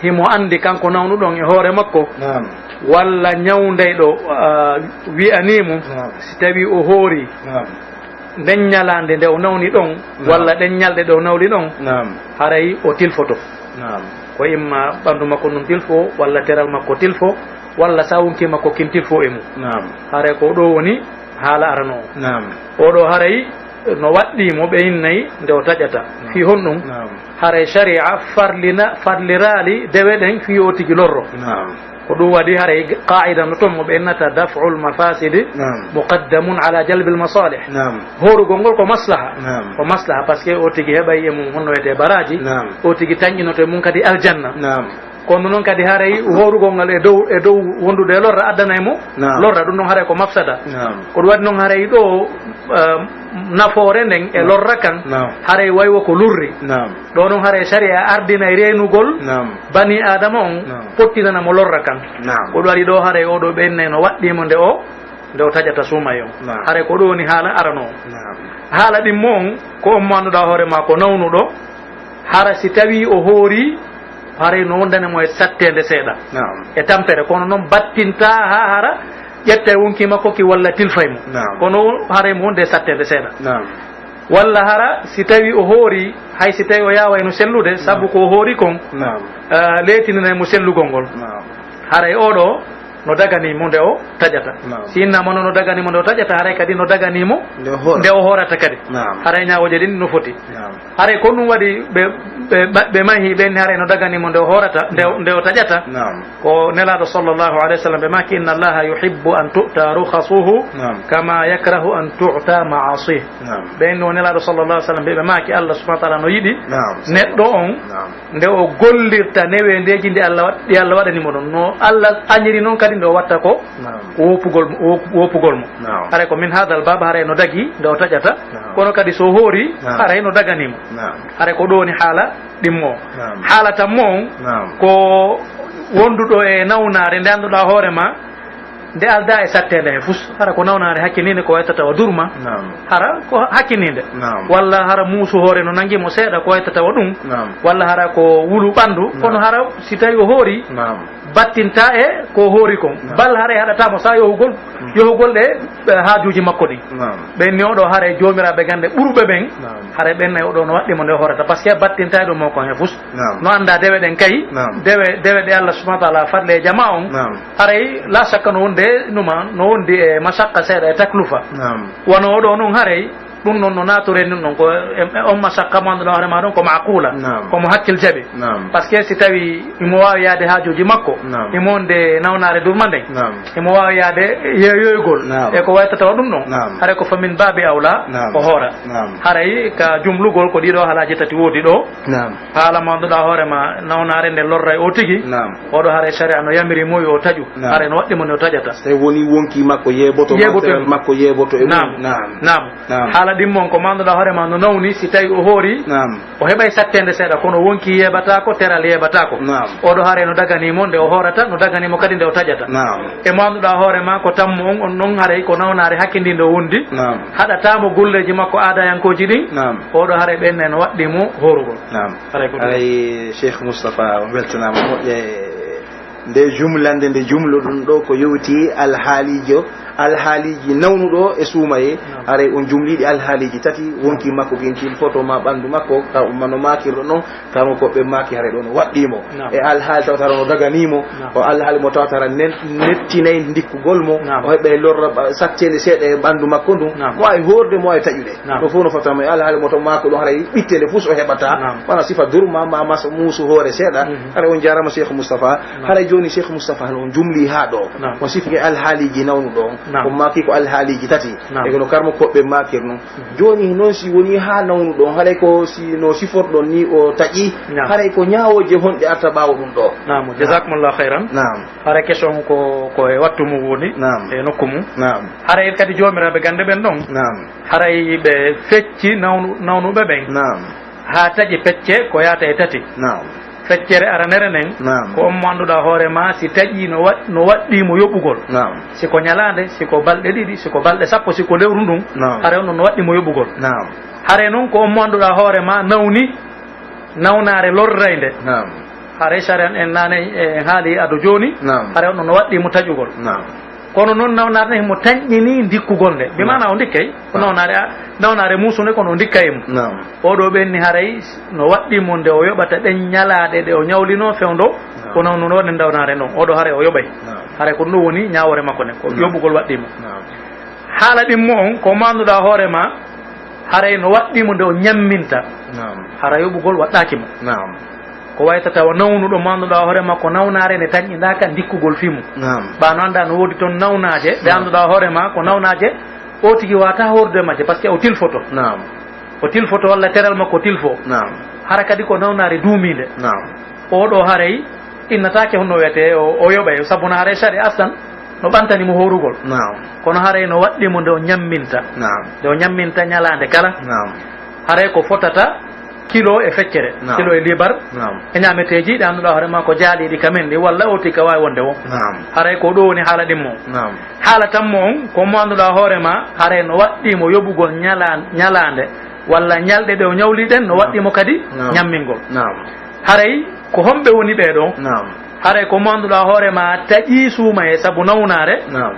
Himo anndi kanko nawnuɗo on e hoore makko. Naam. Walla ñawndeyɗo, ah, wi'anii mo, naam, si tawii o hoorii, naam, nden ñalaande nde o nawni ɗon, naam, walla ɗen ñalɗe ɗe o nawni ɗon, naam, haray o tilfoto. Naam. Ko imma ɓanndu makko ndun tilfo, walla teral makko tilfo, walla sawunki makko kin tilfo e mum. Naam. Haray ko ɗoo woni haala arano on. Naam. Oo ɗoo haray no waɗɗii mo ɓe innay nde o taƴata. Naam. Fii honɗun? Naam. Haray sharia farlina, farliraali dewe ɗen fii o tigi lorro. Naam. Ko ɗum waɗi haray qaa'ida no ton mo ɓe innata daf'ul mafasidi, naam, muqaddamun ala jalbil masalih. Naam. Hoorugol ngol ko maslaha. Naam. Ko maslaha, parce que o tigi heɓay e mum honno wiyetee baraaji. Naam. O tigi tanƴinoto e mum kadi aljanna. Naam. Kono non kadi haray hoorugol ngal e dow, e dow wondude e lorra addanay mo, naam, lorra, ɗum non haray ko mafsada. Naam. Ko ɗum waɗi non haray ɗoo, eh, nafoore nden e, naam, lorra kan, naam, haray way wo ko lurri. Naam. Ɗoo non haray sharia ardinay reenugol, naam, bani Aadama on, naam, pottinana mo lorra kan. Naam. Ko ɗum waɗi ɗoo haray oo ɗoo ɓe innay no waɗɗii mo nde o, nde o taƴata suumaye on. Naam. Haray ko ɗum woni haala arano on. Naam. Haala ɗimmo on, ko on mo annduɗaa hoore maa ko nawnuɗo, hara si tawii o hoorii, haray no wondani mo e satteende seeɗa. Naam. E tampere, kono non battintaa haa hara ƴetta e wonkii makko ki walla tilfay mo. Naam. Kono haray mo wonde e satteende seeɗa. Naam. Walla hara si tawii o hoorii, hay si tawii o yaawayno sellude, naam, sabu ko o hoori kon, naam, ah, leetininay mo sellugol ngol. Naam. Haray oo ɗoo no daganii mo nde o taƴata. Naam. Si innaama non no daganii mo nde o taƴata, haray kadi no daganii mo nde o hoora, nde o hoorata kadi. Naam. Haray ñaawooje ɗin no foti. Naam. Haray ko ɗum waɗi ɓe, ɓe, ɓe mahi ɓen, haray no daganii mo nde o hoorata, nde, naam, nde o taƴata. Naam. Ko Nelaaɗo sallallahu alayhi wa sallam ɓe maaki, "Inna Allaha yuhibbu an tu'ta rukhasuhu, naam, kama yakrahu an tu'ta ma'asih." Naam. Ɓen no Nelaaɗo sallallahu alayhi wa sallam ɓe, ɓe maaki Allah subhanahu wa ta'ala no yiɗi, naam, neɗɗo on, naam, nde o gollirta neweendeeji nde Allah wa-, ɗi Allah waɗani mo ɗon. No Allah añiri non kadi nde o watta ko, naam, woopugol mo, woop-, woopugol mo. Naam. Haray ko min haadal baab, haray no dagii nde o taƴata. Naam. Kono kadi so hoori, naam, haray no daganii mo. Naam. Haray ko ɗoo woni haala ɗimmo on. Naam. Haala tammo on, naam, ko wonduɗo e nawnaare nde annduɗaa hoore maa, nde aldaa e satteende he fus. Hara ko nawnaare hakkiniinde ko wayata tawa durma. Naam. Hara ko hakkiniinde. Naam. Walla hara muusu hoore no nangi mo seeɗa ko wayata tawa ɗum. Naam. Walla hara ko wulu ɓanndu. Naam. Kono hara si tawii o hoori, naam, battintaa e ko hoori kon. Naam. Bal haray haɗataa mo saa yohugol Yohugol ɗe, eh, haajuuji makko ɗin. Naam. Ɓen ni oɗo haray joomiraaɓe gannde ɓuruɓe ɓen, Naam. haray ɓen nay oɗo no waɗɗi mo nde hoorata, parce que battintaay ɗum mo kon he fus. Naam. No annda dewe ɗen kay, Naam. dewe, dewe ɗe Allah subhanahu wa ta'ala fadle e jama on. Naam. Haray la shakka no wonde numa, no wondi e mashaqqa seeɗa e taklufa. Naam. Wano oɗo non haray, ɗum non no naatore nun non ko, e, e on mashaqqa mo annduɗaa hoore ma ɗon ko ma'qula. Naam. Ko mo hakkil jaɓi. Naam. Parce que si tawi imo waawi yaade haajuuji makko, Naam. imo wonde nawnaare durma nden. Naam. Imo waawi yaade yeeyoygol Naam. e ko waytata wa ɗum ɗon. Naam. Haray ko fa min baabi awla Naam. o hoora. Naam. Haray ka jumlugol ko ɗiɗo haalaaji tati woodi ɗo. Naam. Haala mo annduɗaa hoore ma nawnaare nde lorray o tigi. Naam. Oɗo haray sharia no yamiri mo yo taƴu. Naam. Haray no waɗɗi mo no taƴata. So tawi woni wonki makko yeeboto, Yeeboto. Matériel makko yeeboto e Naam. mum. Naam. Naam. Naam. Haala ɗimmo on ko mo annduɗaa hoore ma no nawni si tawi o hoori. Naam. O heɓay satteende seeɗa, kono wonki yeebataako, teral yeebataako. Naam. Oɗo haray no daganii mo nde o hoorata, no daganii mo kadi nde o taƴata. Naam. E mo annduɗaa hoore ma ko tammo on, on non haray ko nawnaare hakkindinde o wondi. Naam. Haɗataa mo golleeji makko aadayankooji ɗin. Naam. Oɗo haray ɓen ne no waɗɗi mo hoorugol. Naam. Haray ko ɗum. Haray Cheikh Moustapha, on weltanaama moƴƴa e nde jumlande nde jumloɗon ɗo ko yowiti alhaalijo, alhaaliiji nawnuɗo e suumaye. Naam. Haray on jumliiɗi alhaaliiji tati, wonki makko gin tilfoto ma ɓanndu makko, ka umma no maakirɗo non, kamo ko ɓe maaki haray ɗon waɗɗii mo. Naam. E alhaali tawata no daganii mo, Naam. o alhaali mo tawata nen-, nettinay ndikkugol mo, Naam. o heɓay lorra ba-, satteende seeɗa e ɓanndu makko ndun, Naam. mo ay hoorde, mo ay taƴude. Naam. Ɗo fof no fotata mo e alhaali mo to maako ɗon haray ɓittende fof so heɓata, Naam. wona sifa durma ma mas-, muusu hoore seeɗa, Mhm. haray on jaarama Cheikh Moustapha, Naam. haray jooni Cheikh Moustapha no on jumli haa ɗo, Naam. on sifike alhaaliiji nawnuɗo on, Naam. on maaki ko alhaaliiji tati, Naam. e kono karmo koɓɓe maakir non. Mhm. Jooni non si woni haa nawnuɗo on, haray ko si no siforɗon ni o taƴi, Naam. haray ko ñaawooje honɗe arta ɓaawo ɗum ɗo? Naam, Naam. jazakumullahu khairan. Naam. Haray question ko, ko e wattu mum woni, Naam. e nokku mum. Naam. Haray kadi joomiraaɓe gannde ɓen ɗon. Naam. Haray ɓe fecci nawnu-, nawnuɓe ɓen. Naam. Haa taƴi pecce ko yaata e tati. Naam. Feccere aranere nden, Naam. ko on mo annduɗaa hoore ma, si taƴii no wa-, no waɗɗii mo yoɓugol. Naam. Si ko ñalaande, si ko balɗe ɗiɗi, si ko balɗe sappo, si ko lewru ndun, Naam. haray on no waɗɗii mo yoɓugol. Naam. Haray non ko on mo annduɗaa hoore ma nawni, nawnaare lorraynde. Naam. Haray sariya en naane en haali ado jooni. Naam. Haray on no waɗɗii mo taƴugol. Naam. Kono non nawnaare nden himo tanƴinii ndikkugol nde. Bi Naam. maana o ndikkay, ko Naam. nawnaare a-, nawnaare muusunde kono o ndikkay mo. Naam. Oɗo ɓenni haray no waɗɗii mo nde o yoɓata ɗen ñalaaɗe ɗe o ñawlinoo fewndo Naam. ko nawnuno ɗen nawnaare non. Oɗo haray o yoɓay. Naam. Haray ko ɗum woni ñaawoore makko nden. Ko Naam. yoɓugol waɗɗii mo. Naam. Haala ɗimmo on, ko maanduɗaa hoore ma, haray no waɗɗii mo nde o ñamminta. Naam. Hara yoɓugol waɗɗaaki mo. Naam. Ko wayta tawa nawnuɗo maanduɗaa hoore ma ko nawnaare nde tanƴindaaka ndikkugol fii mum. Naam. Ɓaa no anndaa no woodi ton nawnaaje ɗe Naam. annduɗaa hoore ma ko nawnaaje o tigi waawataa hoorude majje, parce que o tilfoto. Naam. O tilfoto walla teral makko tilfo. Naam. Hara kadi ko nawnaare duumiinde. Naam. Oɗo haray innataake honno wiyetee o, o yoɓay, sabu no haray sariya aslan no ɓantani mo hoorugol. Naam. Kono haray no waɗɗii mo nde o ñamminta. Naam. Nde o ñamminta ñalaande kala. Naam. Haray ko fotata kilo e feccere, Naam. kilo e liibar, Naam. e ñaameteeji ɗi annduɗaa hoore ma ko jaaliiɗi ka men ɗi, walla o tigi ka waawi wonde wo. Naam. Haray ko ɗum woni haala ɗimmo. Naam. Haala tammo on, ko mo annduɗaa hoore ma, haray no waɗɗii mo yoɓugol ñala-, ñalaande, walla ñalɗe ɗe o ñawli ɗen, no Naam. waɗɗii mo kadi Naam. ñammingol. Naam. Haray ko homɓe woni ɓee ɗoo? Naam. Haray ko mo annduɗaa hoore ma taƴii suumaye sabu nawnaare, Naam.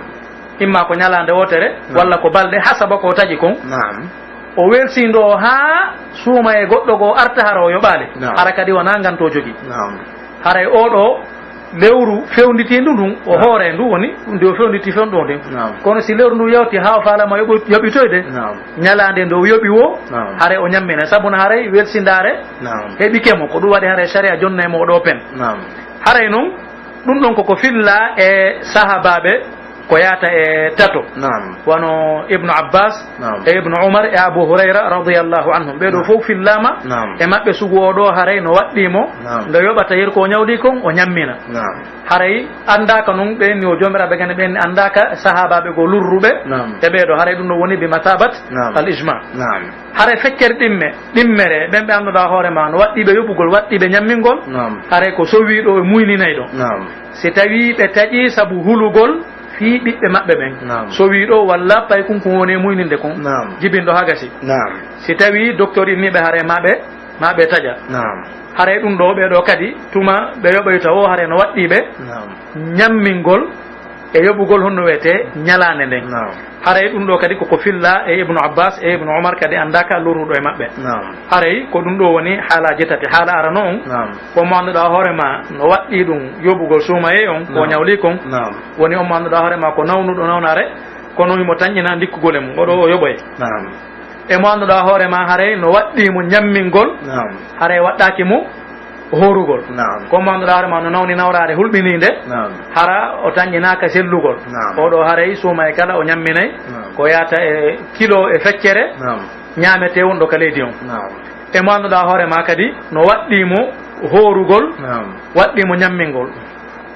imma ko ñalaande wootere, Naam. walla ko balɗe hasaba ko taƴi kon. Naam. O welsindoo haa suumaye goɗɗo goo arta hara o yoɓaali. Naam. Hara kadi wonaa ngan to jogii. Naam. Haray oo ɗoo lewru fewnditiindu ndun, o Naam. hoore ndu woni, nde o fewnditi fewndo ndin. Naam. Kono si lewru ndu yawti haa o faalama yoɓu-, yoɓitoyde, Naam. ñalaande nde o yoɓi woo, Naam. haray o ñammina. Sabu no haray welsindaare Naam. heɓike mo. Ko ɗum waɗi haray sariya jonnay mo o ɗoo pen. Naam. Haray non, ɗum ɗon koko filla e sahaabaaɓe ko yaata e tato. Naam. Wano Ibnu Abbas Naam. e Ibnu Umar e Abu Hurayra radiyallahu anhum. Ɓee ɗoo Naam. fow fillaama Naam. e maɓɓe sugu oo ɗoo haray no waɗɗii mo, Naam. nde yoɓata yer ko o ñawli kon, o ñammina. Naam. Haray anndaaka non ɓeen ni o joomiraaɓe gane ɓeen ni anndaaka sahaabaaɓe goo lurruɓe Naam. e ɓee ɗoo. Haray ɗum ɗoo woni bi mathabat Naam. al ijma. Naam. Haray feccere ɗimme, ɗimmere, ɓen ɓe annduɗaa hoore ma no waɗɗii ɓe yoɓugol, waɗɗii ɓe ñammingol. Naam. Haray ko sowiiɗo e muyninayɗo. Naam. Si tawii ɓe taƴii sabu hulugol fii ɓiɓɓe maɓɓe ɓen. Naam. Sowiiɗo walla paykunkun woni e muyninde kun. Naam. Jibinɗo haa gasi. Naam. Si tawii doktor inni ɓe haray ma ɓe, ma ɓe taƴa. Naam. Haray ɗum ɗoo, ɓee ɗoo kadi, tuma ɓe yoɓoyta woo, haray no waɗɗii ɓe Naam. ñammingol E yoɓugol honno wiyetee ñalaande nden. Naam. Haray ɗum ɗoo kadi koko filla e Ibnu Abbas e Ibnu Umar kadi anndaa ka lorruɗo e maɓɓe. Naam. Haray ko ɗum ɗoo woni haalaaji tati. Haala arano on, naam, ko mo annduɗaa hoore maa no waɗɗii ɗum yoɓugol suumayee on, ko, naam, ñawli kon. Naam. Woni on mo annduɗaa hoore maa ko nawnuɗo nawnaare, kono himo tanƴina ndikkugol e mum, oɗo o yoɓoye. Naam. E mo annduɗaa hoore maa haray no waɗɗii mo ñammingol, naam, haray waɗɗaaki mo hoorugol. Naam. Ko mo annduɗaa hoore maa no nawni nawraare hulɓiniinde, naam, hara o tanƴinaaka sellugol. Naam. Oɗo haray suumayee kala o ñamminay, naam, ko yaata e kilo e feccere, naam, ñaametee wonɗo ka leydi on. Naam. E mo annduɗaa hoore maa kadi no waɗɗii mo hoorugol, naam, waɗɗii mo ñammingol.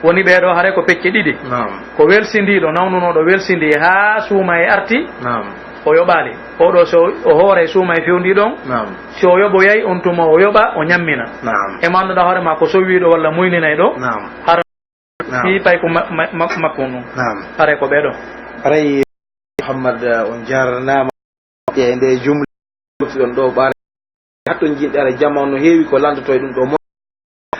Woni ɓee ɗoo haray ko pecce ɗiɗi. Naam. Ko welsindiiɗo, nawnunooɗo welsindii haa suumayee arti, naam, o yoɓaali. Oɗo so o hooray suumayee fewndiiɗo on, naam, si o yoɓoyay on tuma o yoɓa, o ñammina. Naam. E mo annduɗaa hoore maa ko sowiiɗo walla muyninayɗo, naam, hara, naam, fii payku ma-, ma-, ma-, makko on ɗum. Naam. Haray ko ɓee ɗoo. Haray Muhammad, uh, on jarnaama e nde jumla ɗon ɗoo ɓaare. Haɗɗon jinɗe ara jamanu no heewi ko lanndotoo e ɗum ɗoo mo.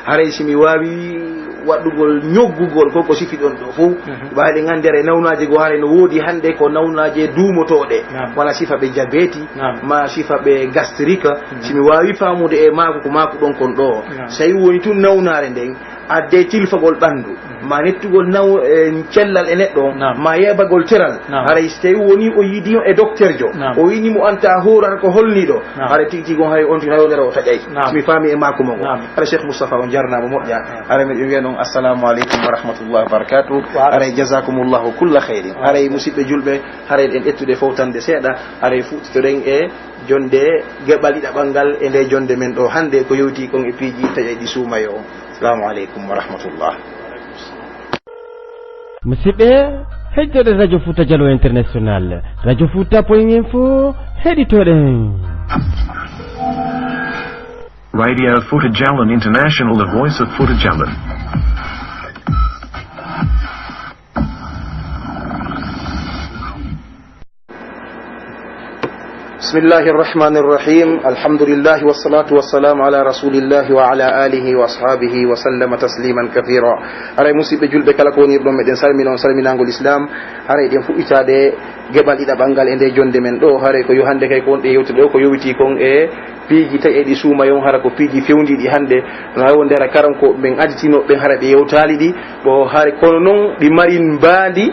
Haray si mi waawi waɗugol ñoggugol ko ko sifi ɗon ɗoo fow. Mhm. Ɓayde nganndi ara e nawnaaje goo haray no woodi hannde ko nawnaaje duumotooɗe. Naam. Wona sifa ɓe jabeeti, naam, ma sifa ɓe gastrique. Mhm. Si mi waawi faamude e maaku ko maaku ɗon kon ɗoo. Naam. So tawi woni tun nawnaare nden, adde tilfagol ɓanndu, ma nettugol naw-, eh, cellal e neɗɗo on, naam, ma yeɓagol teral. Naam. Haray si tawi woni o yiidi on e dokterjo, naam, o wiini mo anta hoorata ko holniiɗo, naam, haray tigi tigi on haray on tigi haray o nera o taƴay. Naam. Si mi faami e maaku mo ngo. Naam. Haray Cheikh Moustapha on jarnaama moƴƴa. Naam. Haray miɗo wiya non assalamu aleykum wa rahmatullahi wa barakatuh. Wa aleykum. Haray jazakumullahu kulla khayrin. Wa aleykum. Haray musidɓe julɓe, haray ɗen ƴettude fowtande seeɗa, haray fuɗɗitoɗen e jonde geɓal ɗiɗaɓal ngal e nde jonde men ɗoo hannde ko yowiti kon e piiji taƴayɗi suumayee on. Assalamu aleykum wa rahmatullah. Musidɓe, heɗitoɗen Radio Futa Jallo International, Radio Futa point info, heɗitoɗen. Radio Futa Jallo International, the voice of Futa Jallo. Bismillahi irrahmani irrahim. Alhamdulillahi wassalatu wassalamu ala rasulillahi wa ala alihi wa ashabihi wa sallama tasliman kathira. Haray musidɓe julɓe kala ko wonirɗon, meɗen salmina on salminangol Islam. Haray ɗen fuɗɗitaade geɓal ɗiɗaɓal ngal e nde jonde men ɗoo. Haray ko yo hannde kay ko wonɗen yewtude ɗoo ko yowiti kon e piiji taƴayɗi suumayee on, hara ko piiji fewndiiɗi hannde. No hay wonde hara karam ko ɓen additinooɓe ɓen hara ɓe yewtaali ɗi. Bon, haray kono non ɗi mari mbaadi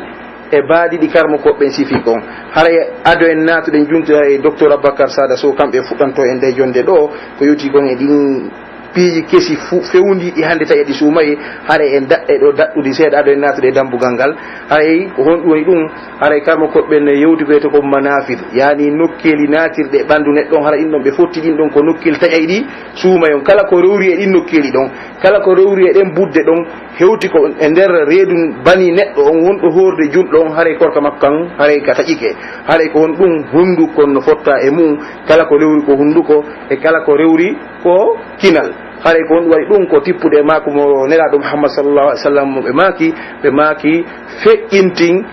e baadi ɗi karmokooɓe ɓen sifi kon. Haray ado en naatuɗen juntude haray Docteur Aboubacar Sada Sow, kamɓe fuɗɗantoo en nde jonde ɗoo, ko yowiti kon e ɗin piiji kesi fu-, fewndiiɗi hannde taƴayɗi suumayee, haray en daɗɗay ɗoo daɗɗude seeɗa ado en naatude e dambugal ngal. Haray ko honɗum woni ɗum? Haray karmokooɓe ɓen no yewti ko wiyetee ko manafid, yaani nokkeeli naatirɗe ɓanndu neɗɗo on, haray ɗin ɗon ɓe fotti ɗin ɗon ko nokkeeli taƴayɗi suumayee on. Kala ko rewri e ɗin nokkeeli ɗon, kala ko rewri e ɗen budde ɗon, hewti ko e nder reedu bani neɗɗo on wonɗo hoorde julɗo on, haray korka makko kan, haray ka taƴike. Haray ko honɗum? Hunduko on no fotta e mum, kala ko rewri ko hunduko, e kala ko rewri ko kinal. Haray ko honɗum waɗi ɗum? Ko tippude e maaku mo Nelaaɗo Muhammad sallallahu alaihi wasallam mo ɓe maaki, ɓe maaki feƴƴintin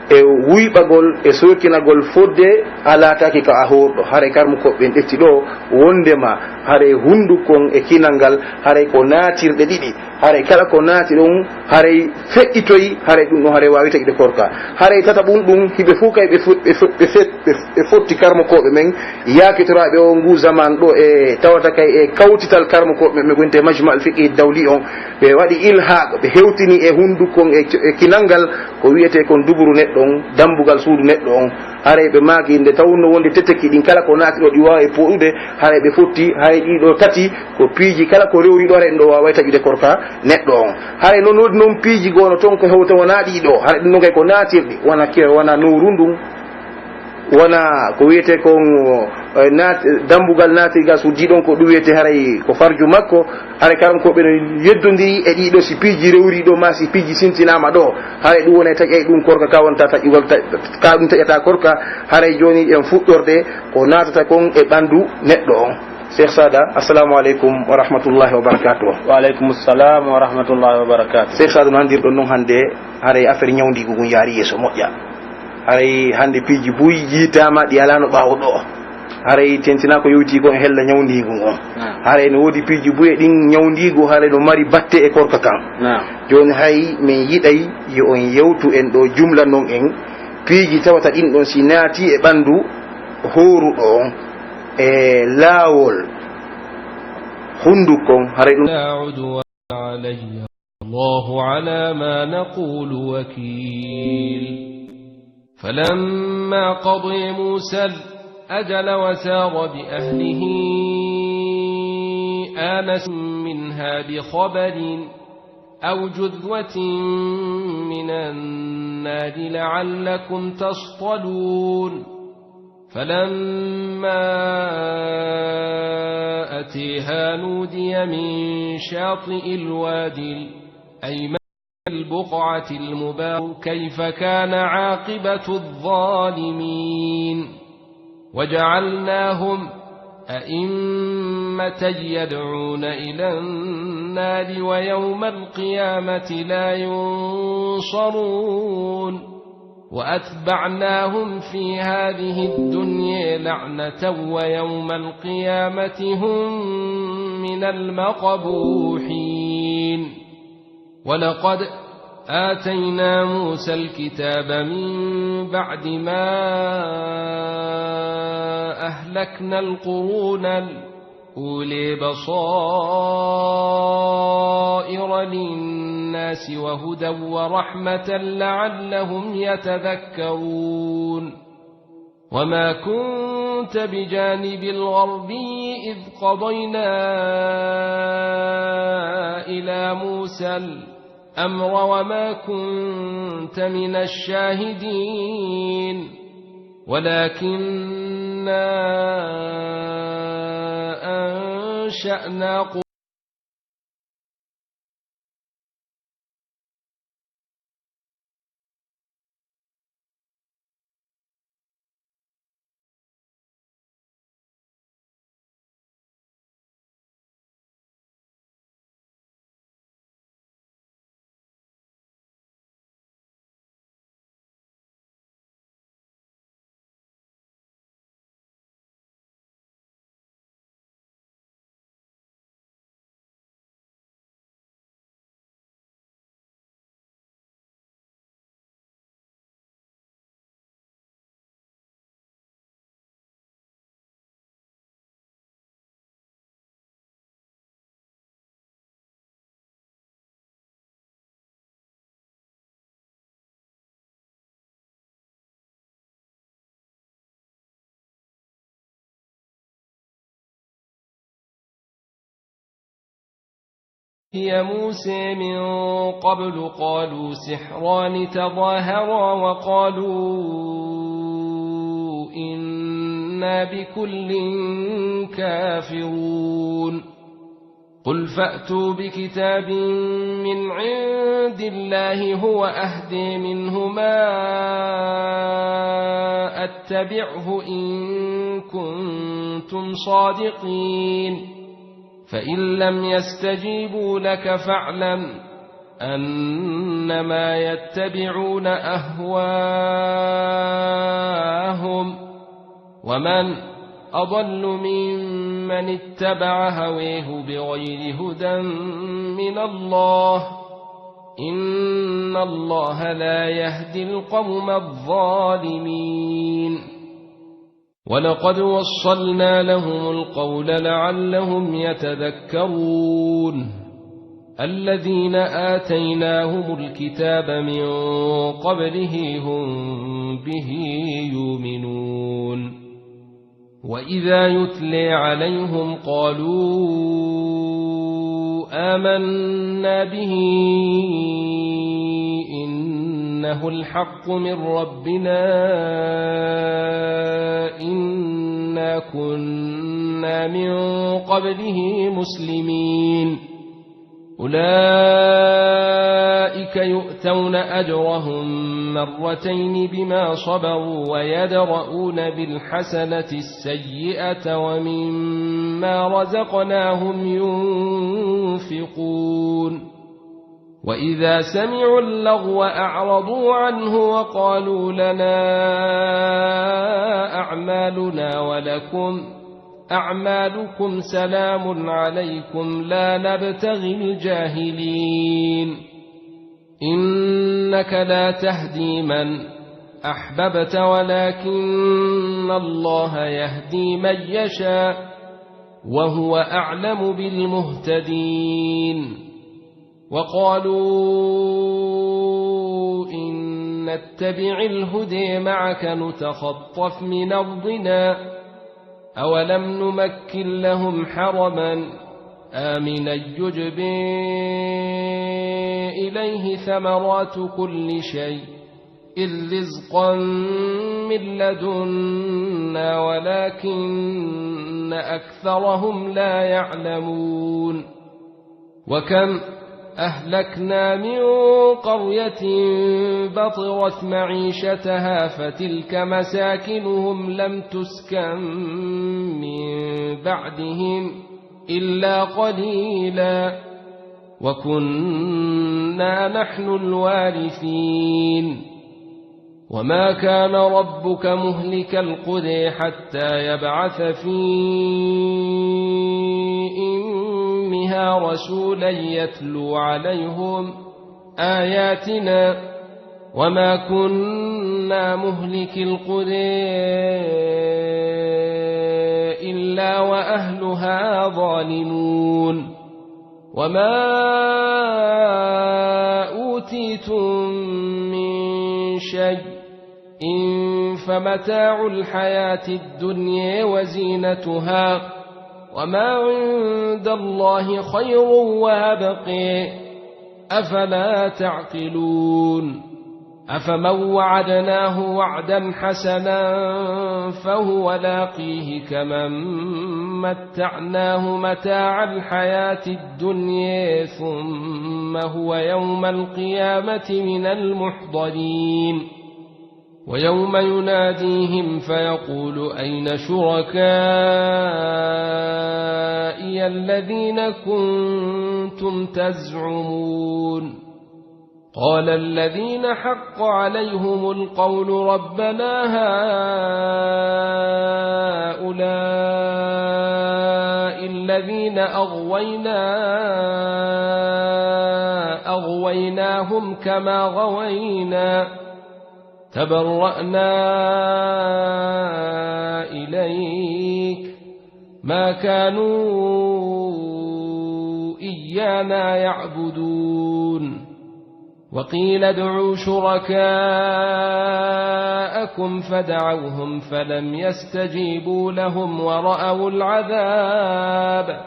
e wuyɓagol e sookinagol fodde a laataaki ka a hoorɗo. Haray karmukooɓe ɓen ƴetti ɗoo wondema haray hunduko on e kinal ngal, haray ko naatirɗe ɗiɗi. Haray kala ko naati ɗon, haray feƴƴitoy, haray ɗum ɗon, haray waawi taƴude korka. Haray tataɓum ɗum, hiɓe fof kay ɓe fo-, ɓe fo-, ɓe fe-, ɓe, ɓe fotti karmokooɓe men, yaakitoraaɓe o ngu zaman ɗo e tawata kay e kawtital karmokooɓe men, ɓe gonti e Majma al Fiqhi Dawli on, ɓe waɗi ilhaaq, ɓe hewtini e hunduko on e, e kinal ngal, ko wi'etee kon duburu neɗɗo on, dambugal suudu neɗɗo on. Haray ɓe maaki nde tawnoo wonde teteki ɗin kala ko naati ɗo ɗi waawi pooɗude, haray ɓe fotti, haray ɗii ɗoo tati ko piiji kala ko rewri ɗo, haray ɗum ɗoo waaway taƴude korka neɗɗo on. Haray non woodi non piiji goo no ton ko hewta wonaa ɗii ɗoo, haray ɗum ɗon kay ko naatirɗi, wona ke-, wona nowru ndun, wona ko wiyetee kon, eh, naat-, dambugal naatirgal suddi ɗon ko ɗum wiyetee haray ko farju makko, haray karam ko ɓe no yeddondiri e ɗii ɗoo, si piiji rewri ɗoo maa si piiji sintinaama ɗoo, haray ɗum wonay taƴay ɗum korka ka wonta taƴugol ta-, ka ɗum taƴata korka, haray jooni en fuɗɗorde ko naatata kon e ɓanndu neɗɗo on. Cheikh Sada, assalamu aleykum wa rahmatullahi wa barakatuh. Wa aleykum salam wa rahmatullahi wa barakatuh. Cheikh Sada, no anndirɗon non hannde, haray affaire ñawndiigu ngun yaari yeeso moƴƴa. Haray hannde piiji buy yiitaama ɗi alaano ɓaawo ɗoo. Haray tentinaa ko yowtii kon e hella ñawndiigu ngon. Naam. Haray no woodi piiji buy e ɗin ñawndiigu, haray no mari batte e korka kan. Naam. Jooni hay min yiɗay yo on yewtu en ɗoo, jumlanon en piiji tawata ɗin ɗon si naatii e ɓanndu hooruɗo on e laawol hunndukon, haray ɗum لا عدوان علي. الله على ما نقول وكيل. فلما قضي موسى الأجل وسار بأهله آنس منها بخبر أو جذوة من النار لعلكم تصطلون. فلما أتيها نودي من شاطئ الوادي الأيمن البقعة المباركة كيف كان عاقبة الظالمين. وجعلناهم أئمة يدعون إلى النار ويوم القيامة لا ينصرون. وأتبعناهم في هذه الدنيا لعنة ويوم القيامة هم من المقبوحين. ولقد آتينا موسى الكتاب من بعد ما أهلكنا القرون الأولى بصائر للناس وهدى ورحمة لعلهم يتذكرون. وما كنت بجانب الغربي إذ قضينا إلى موسى الأمر وما كنت من الشاهدين ولكنا أنشأنا يا موسى من قبل قالوا سحران تظاهرا وقالوا إنا بكل كافرون. قل فأتوا بكتاب من عند الله هو أهدى منهما أتبعه إن كنتم صادقين. فإن لم يستجيبوا لك فاعلم أنما يتبعون أهواءهم ومن أضل ممن اتبع هواه بغير هدى من الله إن الله لا يهدي القوم الظالمين. ولقد وصلنا لهم القول لعلهم يتذكرون. الذين آتيناهم الكتاب من قبله هم به يؤمنون. وإذا يتلي عليهم قالوا آمنا به إنه الحق من ربنا إنا كنا من قبله مسلمين. أولئك يؤتون أجرهم مرتين بما صبروا ويدرءون بالحسنة السيئة ومما رزقناهم ينفقون. وإذا سمعوا اللغو أعرضوا عنه وقالوا لنا أعمالنا ولكم أعمالكم سلام عليكم لا نبتغي الجاهلين. إنك لا تهدي من أحببت ولكن الله يهدي من يشاء وهو أعلم بالمهتدين. وقالوا إن نتبع الهدى معك نتخطف من أرضنا أولم نمكن لهم حرما آمنا يجبى إليه ثمرات كل شيء إذ رزقا من لدنا ولكن أكثرهم لا يعلمون. وكم أهلكنا من قرية بطرت معيشتها فتلك مساكنهم لم تسكن من بعدهم إلا قليلا وكنا نحن الوارثين. وما كان ربك مهلك القرى حتى يبعث في أمها رسولا يتلو عليهم آياتنا وما كنا مهلك القرى إلا وأهلها ظالمون. وما أوتيتم من شيء فمتاع الحياة الدنيا وزينتها وما عند الله خير وأبقى أفلا تعقلون. أفمن وعدناه وعدا حسنا فهو لاقيه كمن متعناه متاع الحياة الدنيا ثم هو يوم القيامة من المحضرين. ويوم يناديهم فيقول أين شركائي الذين كنتم تزعمون قال الذين حق عليهم القول ربنا هؤلاء الذين أغوينا أغويناهم كما غوينا تبرأنا إليك ما كانوا إيانا يعبدون. وقيل ادعوا شركاءكم فدعوهم فلم يستجيبوا لهم ورأوا العذاب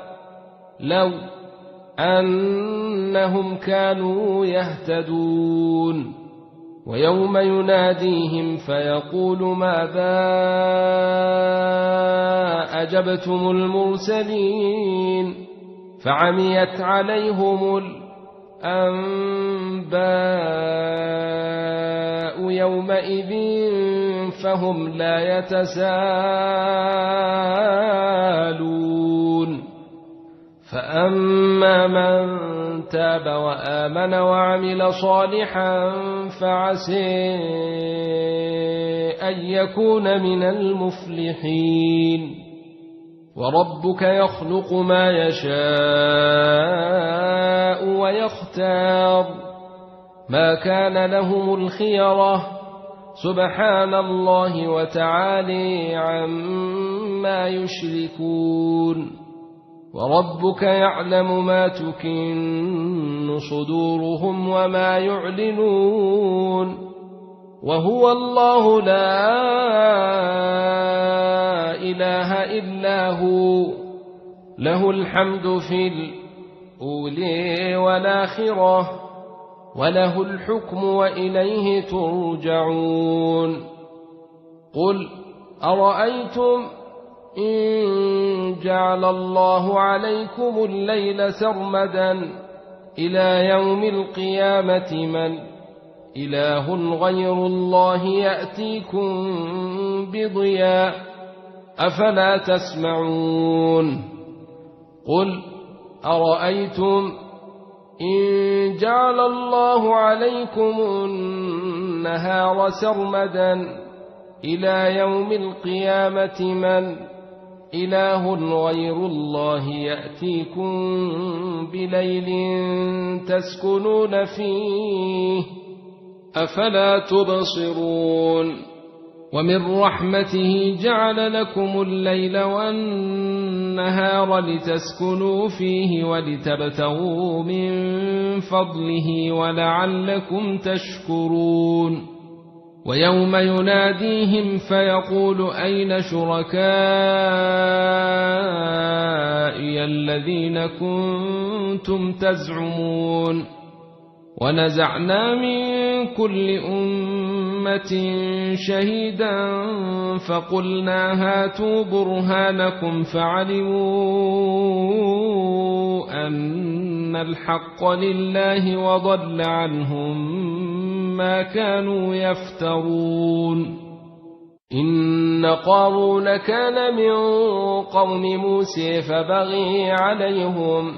لو أنهم كانوا يهتدون. ويوم يناديهم فيقول ماذا أجبتم المرسلين فعميت عليهم الأنباء يومئذ فهم لا يتساءلون. فأما من تاب وآمن وعمل صالحا فعسى أن يكون من المفلحين. وربك يخلق ما يشاء ويختار ما كان لهم الخيرة سبحان الله وتعالى عما يشركون. وربك يعلم ما تكن صدورهم وما يعلنون. وهو الله لا إله إلا هو له الحمد في الأولى والآخرة وله الحكم وإليه ترجعون. قل أرأيتم إن جعل الله عليكم الليل سرمدا إلى يوم القيامة من إله غير الله يأتيكم بضياء أفلا تسمعون. قل أرأيتم إن جعل الله عليكم النهار سرمدا إلى يوم القيامة من إله غير الله يأتيكم بليل تسكنون فيه أفلا تبصرون. ومن رحمته جعل لكم الليل والنهار لتسكنوا فيه ولتبتغوا من فضله ولعلكم تشكرون. ويوم يناديهم فيقول أين شركائي الذين كنتم تزعمون. ونزعنا من كل أمة شهيدا فقلنا هاتوا برهانكم فعلموا أن الحق لله وضل عنهم ما كانوا يفترون. إن قارون كان من قوم موسى فبغي عليهم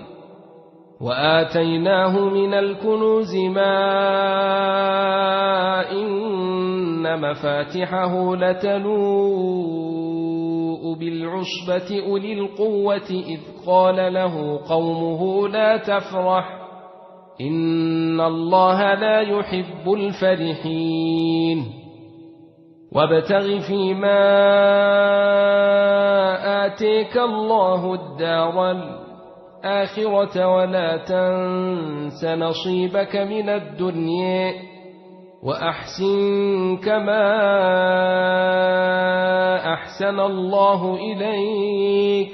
وآتيناه من الكنوز ما إن مفاتحه لتنوء بالعصبة أولي القوة إذ قال له قومه لا تفرح إن الله لا يحب الفرحين. وابتغ فيما آتيك الله الدار الآخرة ولا تنس نصيبك من الدنيا وأحسن كما أحسن الله إليك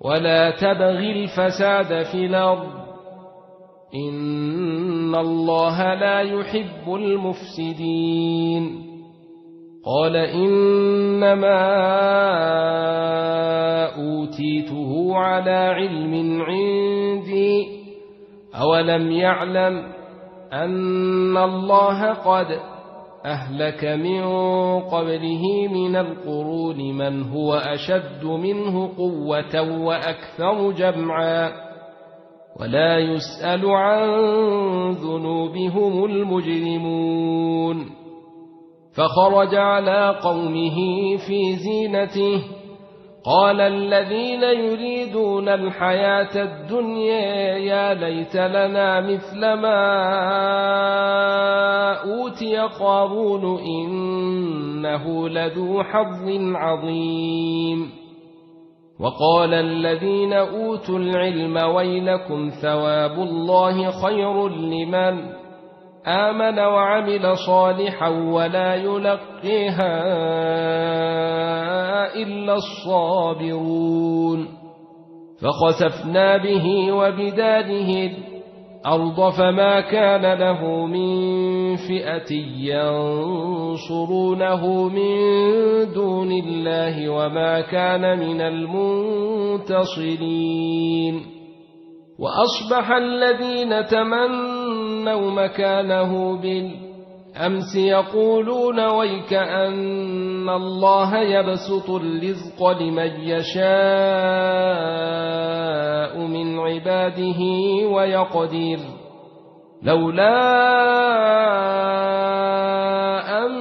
ولا تبغ الفساد في الأرض إن الله لا يحب المفسدين. قال إنما أوتيته على علم عندي أولم يعلم أن الله قد أهلك من قبله من القرون من هو أشد منه قوة وأكثر جمعا ولا يسأل عن ذنوبهم المجرمون. فخرج على قومه في زينته قال الذين يريدون الحياة الدنيا يا ليت لنا مثل ما أوتي قارون إنه لذو حظ عظيم. وقال الذين أوتوا العلم ويلكم ثواب الله خير لمن آمن وعمل صالحا ولا يلقيها إلا الصابرون. فخسفنا به وبداره الأرض فما كان له من فئة ينصرونه من دون الله وما كان من المنتصرين. وأصبح الذين تمنوا مكانه بالأمس يقولون ويك أن الله يبسط الرزق لمن يشاء من عباده ويقدر لولا أن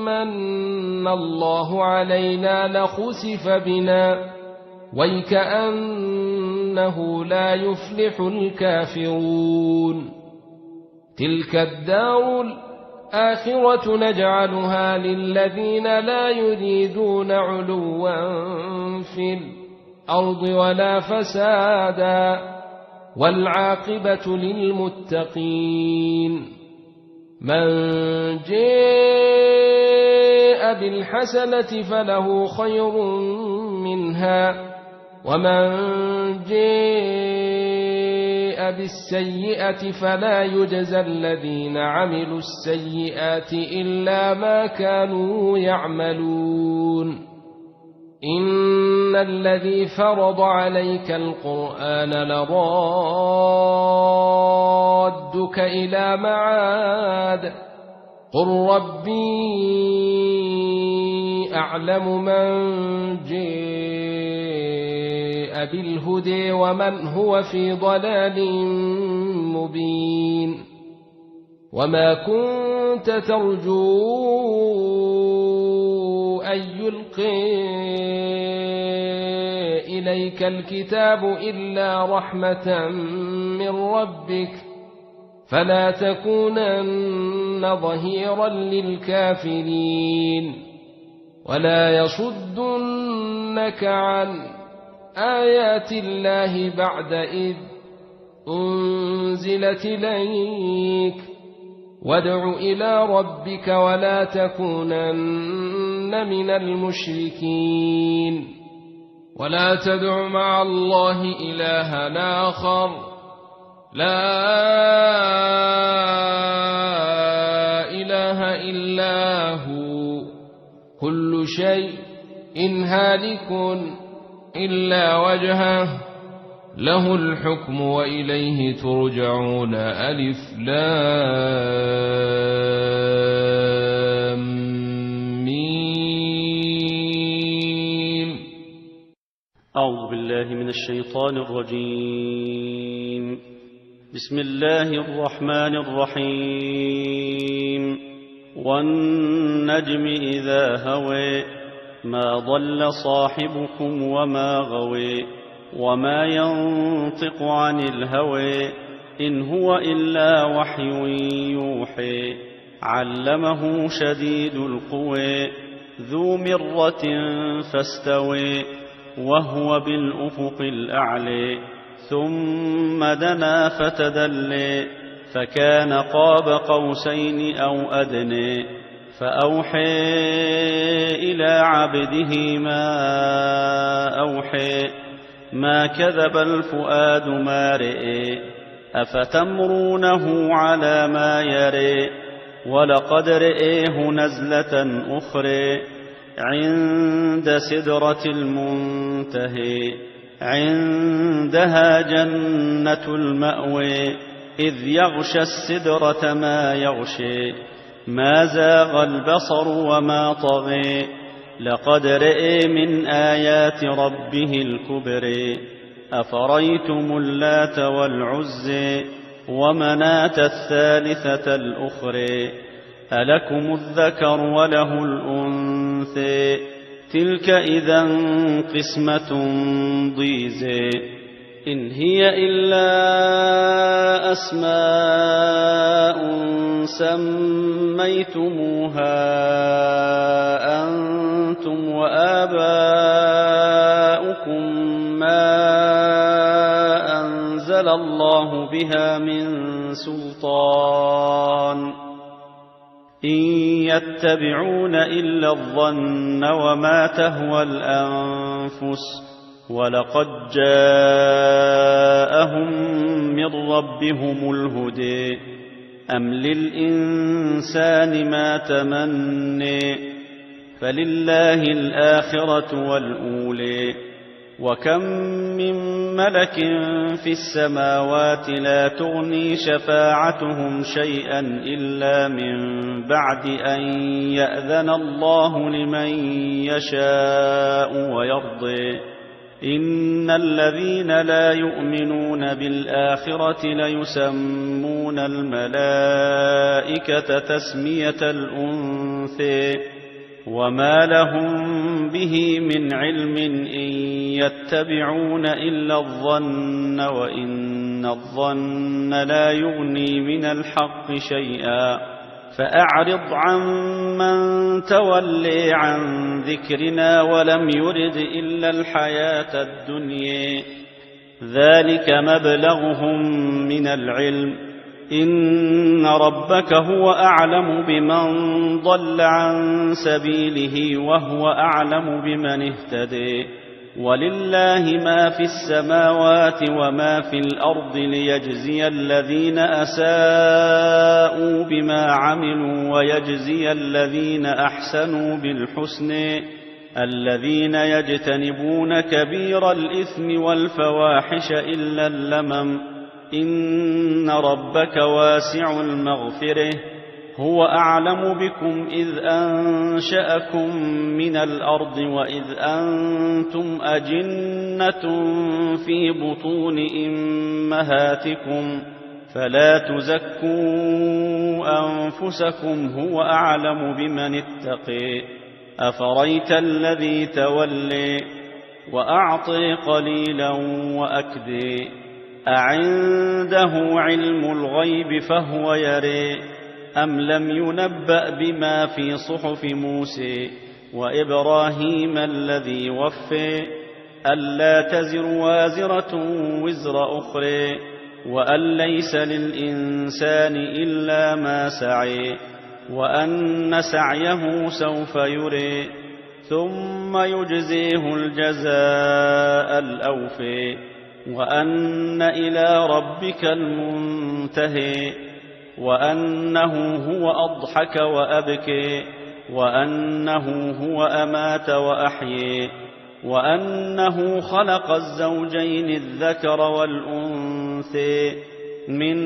من الله علينا لخسف بنا ويكأنه لا يفلح الكافرون. تلك الدار الآخرة نجعلها للذين لا يريدون علوا في الأرض ولا فسادا والعاقبة للمتقين. من جاء بالحسنة فله خير منها ومن جاء بالسيئة فلا يجزى الذين عملوا السيئات إلا ما كانوا يعملون. إن الذي فرض عليك القرآن لرادك إلى معاد قل ربي أعلم من جاء بالهدى ومن هو في ضلال مبين. وما كنت ترجو أن يلقي إليك الكتاب إلا رحمة من ربك، فلا تكونن ظهيرا للكافرين، ولا يصدنك عن آيات الله بعد إذ أنزلت إليك، وادع إلى ربك ولا تكونن من المشركين، ولا تدع مع الله إلها آخر، لا إله إلا هو، كل شيء هالك إلا وجهه، له الحكم وإليه ترجعون. ألف لام ميم. أعوذ بالله من الشيطان الرجيم. بسم الله الرحمن الرحيم. والنجم إذا هوى. ما ضل صاحبكم وما غوى. وما ينطق عن الهوى. إن هو إلا وحي يوحى. علمه شديد القوى. ذو مرة فاستوى. وهو بالأفق الأعلى. ثم دنا فتدلى. فكان قاب قوسين أو أدنى. فأوحى إلى عبده ما أوحى. ما كذب الفؤاد ما رئي. أفتمرونه على ما يري. ولقد رئيه نزلة أخرى. عند سدرة المنتهي. عندها جنة المأوي. إذ يغشى السدرة ما يغشي. ما زاغ البصر وما طغي. لقد رئي من آيات ربه الكبري. أفريتم اللات والعزي. ومناة الثالثة الأخرى. ألكم الذكر وله الأنثى. تلك إذا قسمة ضيزى. إن هي إلا أسماء سميتموها أنتم وآباؤكم ما أنزل الله بها من سلطان. إن يتبعون إلا الظن وما تهوى الأنفس. ولقد جاءهم من ربهم الهدى. أم للإنسان ما تمني. فلله الآخرة والأولى. وكم من ملك في السماوات لا تغني شفاعتهم شيئا إلا من بعد أن يأذن الله لمن يشاء ويرضي. إن الذين لا يؤمنون بالآخرة ليسمون الملائكة تسمية الأنثى. وما لهم به من علم إن يتبعون إلا الظن وإن الظن لا يغني من الحق شيئا. فأعرض عمن تولي عن ذكرنا ولم يرد إلا الحياة الدنيا. ذلك مبلغهم من العلم. إن ربك هو أعلم بمن ضل عن سبيله وهو أعلم بمن اهتدي. ولله ما في السماوات وما في الأرض ليجزي الذين أساءوا بما عملوا ويجزي الذين أحسنوا بالحسن. الذين يجتنبون كبير الإثم والفواحش إلا اللمم. إن ربك واسع المغفرة. هو أعلم بكم إذ أنشأكم من الأرض وإذ أنتم أجنة في بطون أمهاتكم. فلا تزكوا أنفسكم هو أعلم بمن اتقي. أفرأيت الذي تولي وأعطي قليلا وأكدي. أعنده علم الغيب فهو يري أم لم ينبأ بما في صحف موسى وإبراهيم الذي وفي. ألا تزر وازرة وزر أخرى وأن ليس للإنسان إلا ما سعي وأن سعيه سوف يري ثم يجزيه الجزاء الأوفي وأن إلى ربك المنتهي وأنه هو أضحك وأبكي وأنه هو أمات وأحيي وأنه خلق الزوجين الذكر والأنثى من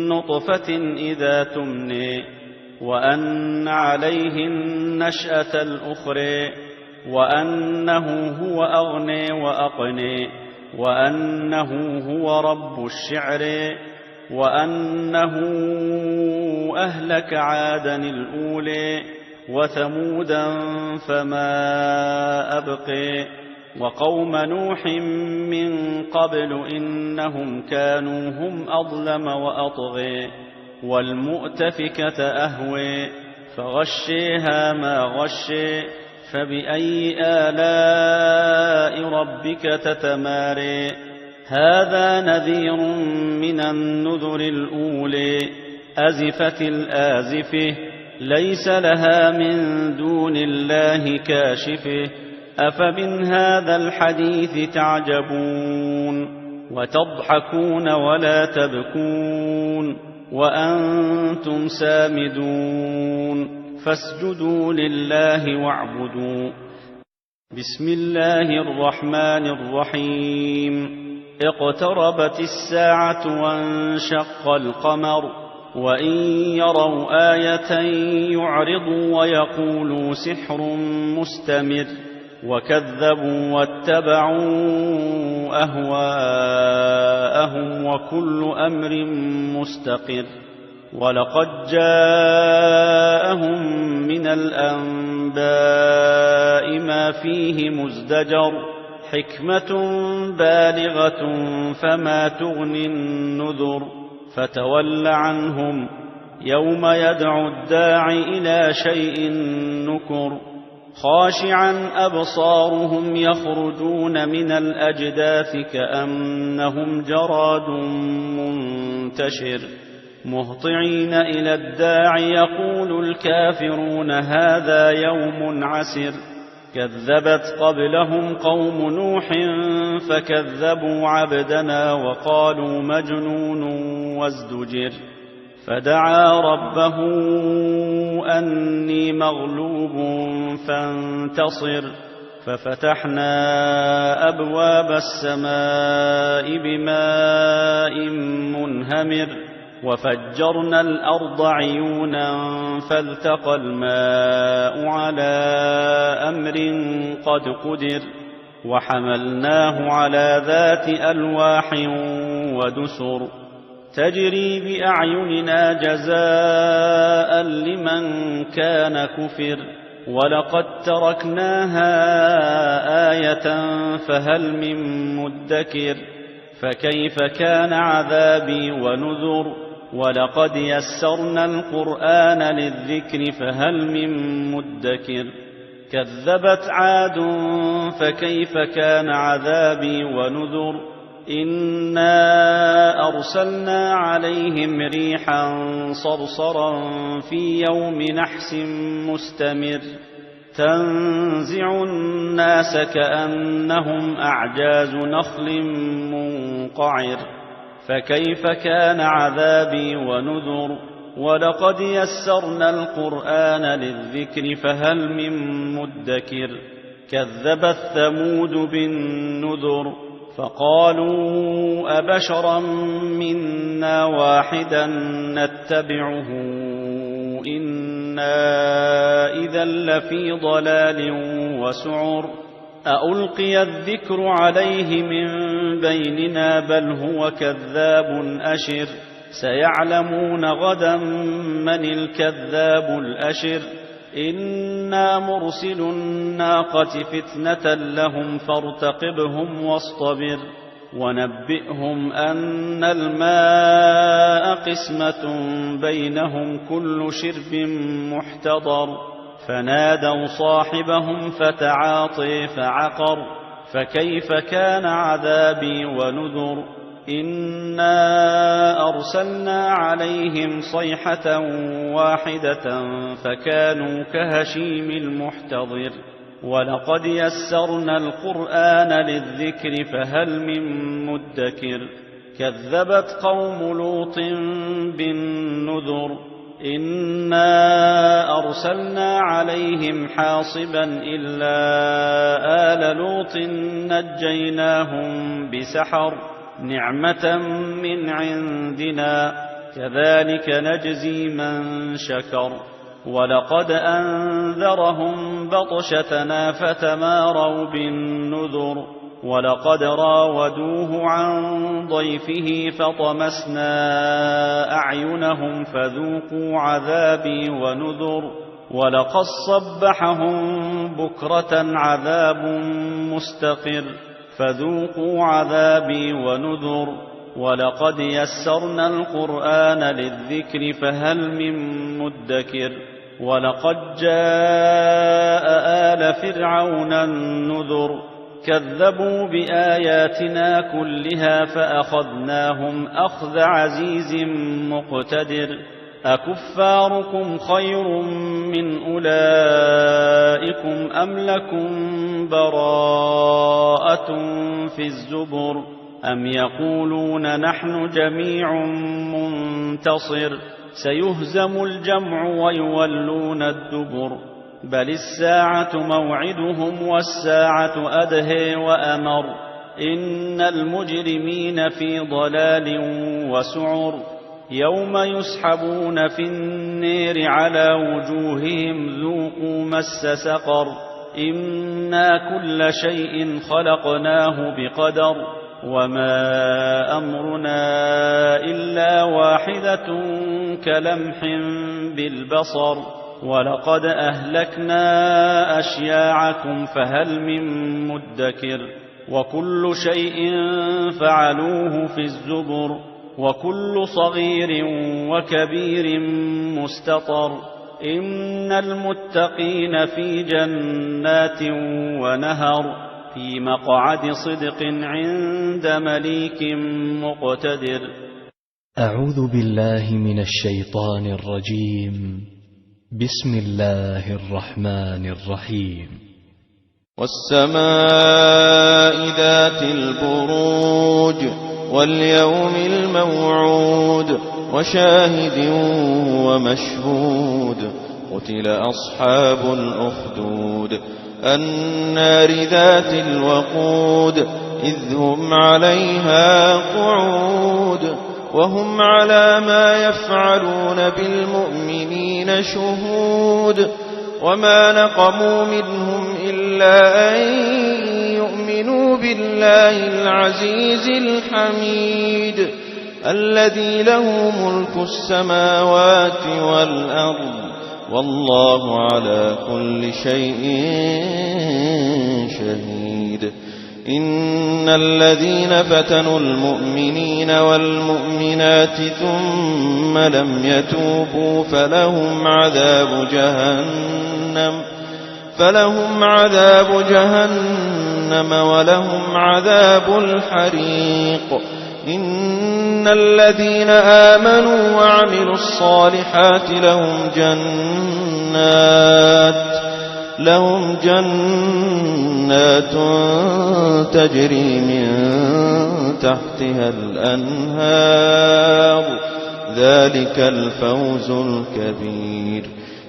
نطفة إذا تمني وأن عليه النشأة الأخرى وأنه هو أغني وأقني وأنه هو رب الشعر وأنه أهلك عادا الأولى وثمودا فما أبقي وقوم نوح من قبل إنهم كانوا هم أظلم وأطغي والمؤتفكة أهوي فغشيها ما غشي فبأي آلاء ربك تتماري. هذا نذير من النذر الأولى. أزفت الآزفة. ليس لها من دون الله كاشفة. أفمن هذا الحديث تعجبون وتضحكون ولا تبكون وأنتم سامدون. فاسجدوا لله واعبدوا. بسم الله الرحمن الرحيم. اقتربت الساعة وانشق القمر. وإن يروا آية يعرضوا ويقولوا سحر مستمر. وكذبوا واتبعوا أهواءهم وكل أمر مستقر. ولقد جاءهم من الأنباء ما فيه مزدجر. حكمة بالغة فما تغني النذر. فتول عنهم يوم يدعو الداع إلى شيء نكر. خاشعا أبصارهم يخرجون من الأجداث كأنهم جراد منتشر. مهطعين إلى الداع يقول الكافرون هذا يوم عسر. كذبت قبلهم قوم نوح فكذبوا عبدنا وقالوا مجنون وازدجر. فدعا ربه أني مغلوب فانتصر. ففتحنا أبواب السماء بماء منهمر. وفجرنا الأرض عيونا فالتقى الماء على أمر قد قدر. وحملناه على ذات ألواح ودسر. تجري بأعيننا جزاء لمن كان كفر. ولقد تركناها آية فهل من مدكر. فكيف كان عذابي ونذر. ولقد يسرنا القرآن للذكر فهل من مدكر. كذبت عاد فكيف كان عذابي ونذر. إنا أرسلنا عليهم ريحا صرصرا في يوم نحس مستمر. تنزع الناس كأنهم أعجاز نخل منقعر. فكيف كان عذابي ونذر. ولقد يسرنا القرآن للذكر فهل من مدكر. كذبت ثمود بالنذر. فقالوا أبشرا منا واحدا نتبعه إنا إذا لفي ضلال وسعر. أألقي الذكر عليه من بيننا بل هو كذاب أشر. سيعلمون غدا من الكذاب الأشر. إنا مرسلو الناقة فتنة لهم فارتقبهم واصطبر. ونبئهم أن الماء قسمة بينهم كل شرب محتضر. فنادوا صاحبهم فتعاطي فعقر. فكيف كان عذابي ونذر. إنا أرسلنا عليهم صيحة واحدة فكانوا كهشيم المحتضر. ولقد يسرنا القرآن للذكر فهل من مدكر. كذبت قوم لوط بالنذر. إنا أرسلنا عليهم حاصبا إلا آل لوط نجيناهم بسحر. نعمة من عندنا. كذلك نجزي من شكر. ولقد أنذرهم بطشتنا فتماروا بالنذر. ولقد راودوه عن ضيفه فطمسنا أعينهم فذوقوا عذابي ونذر. ولقد صبحهم بكرة عذاب مستقر. فذوقوا عذابي ونذر. ولقد يسرنا القرآن للذكر فهل من مدكر. ولقد جاء آل فرعون النذر. كذبوا بآياتنا كلها فأخذناهم أخذ عزيز مقتدر. أكفاركم خير من أولئكم أم لكم براءة في الزبر. أم يقولون نحن جميع منتصر. سيهزم الجمع ويولون الدبر. بل الساعة موعدهم والساعة أدهى وأمر. إن المجرمين في ضلال وسعر. يوم يسحبون في النير على وجوههم ذوقوا مس سقر. إنا كل شيء خلقناه بقدر. وما أمرنا إلا واحدة كلمح بالبصر. ولقد أهلكنا أشياعكم فهل من مدكر. وكل شيء فعلوه في الزبر. وكل صغير وكبير مستطر. إن المتقين في جنات ونهر. في مقعد صدق عند مليك مقتدر. أعوذ بالله من الشيطان الرجيم. بسم الله الرحمن الرحيم. والسماء ذات البروج. واليوم الموعود. وشاهد ومشهود. قتل أصحاب الأخدود. النار ذات الوقود. إذ هم عليها قعود. وهم على ما يفعلون بالمؤمنين شهود. وما نقموا منهم إلا أن يؤمنوا بالله العزيز الحميد، الذي له ملك السماوات والأرض، والله على كل شيء شهيد. إن الذين فتنوا المؤمنين والمؤمنات ثم لم يتوبوا فلهم عذاب جهنم، فلهم عذاب جهنم ولهم عذاب الحريق. إن الذين آمنوا وعملوا الصالحات لهم جنات، لهم جنات تجري من تحتها الأنهار، ذلك الفوز الكبير.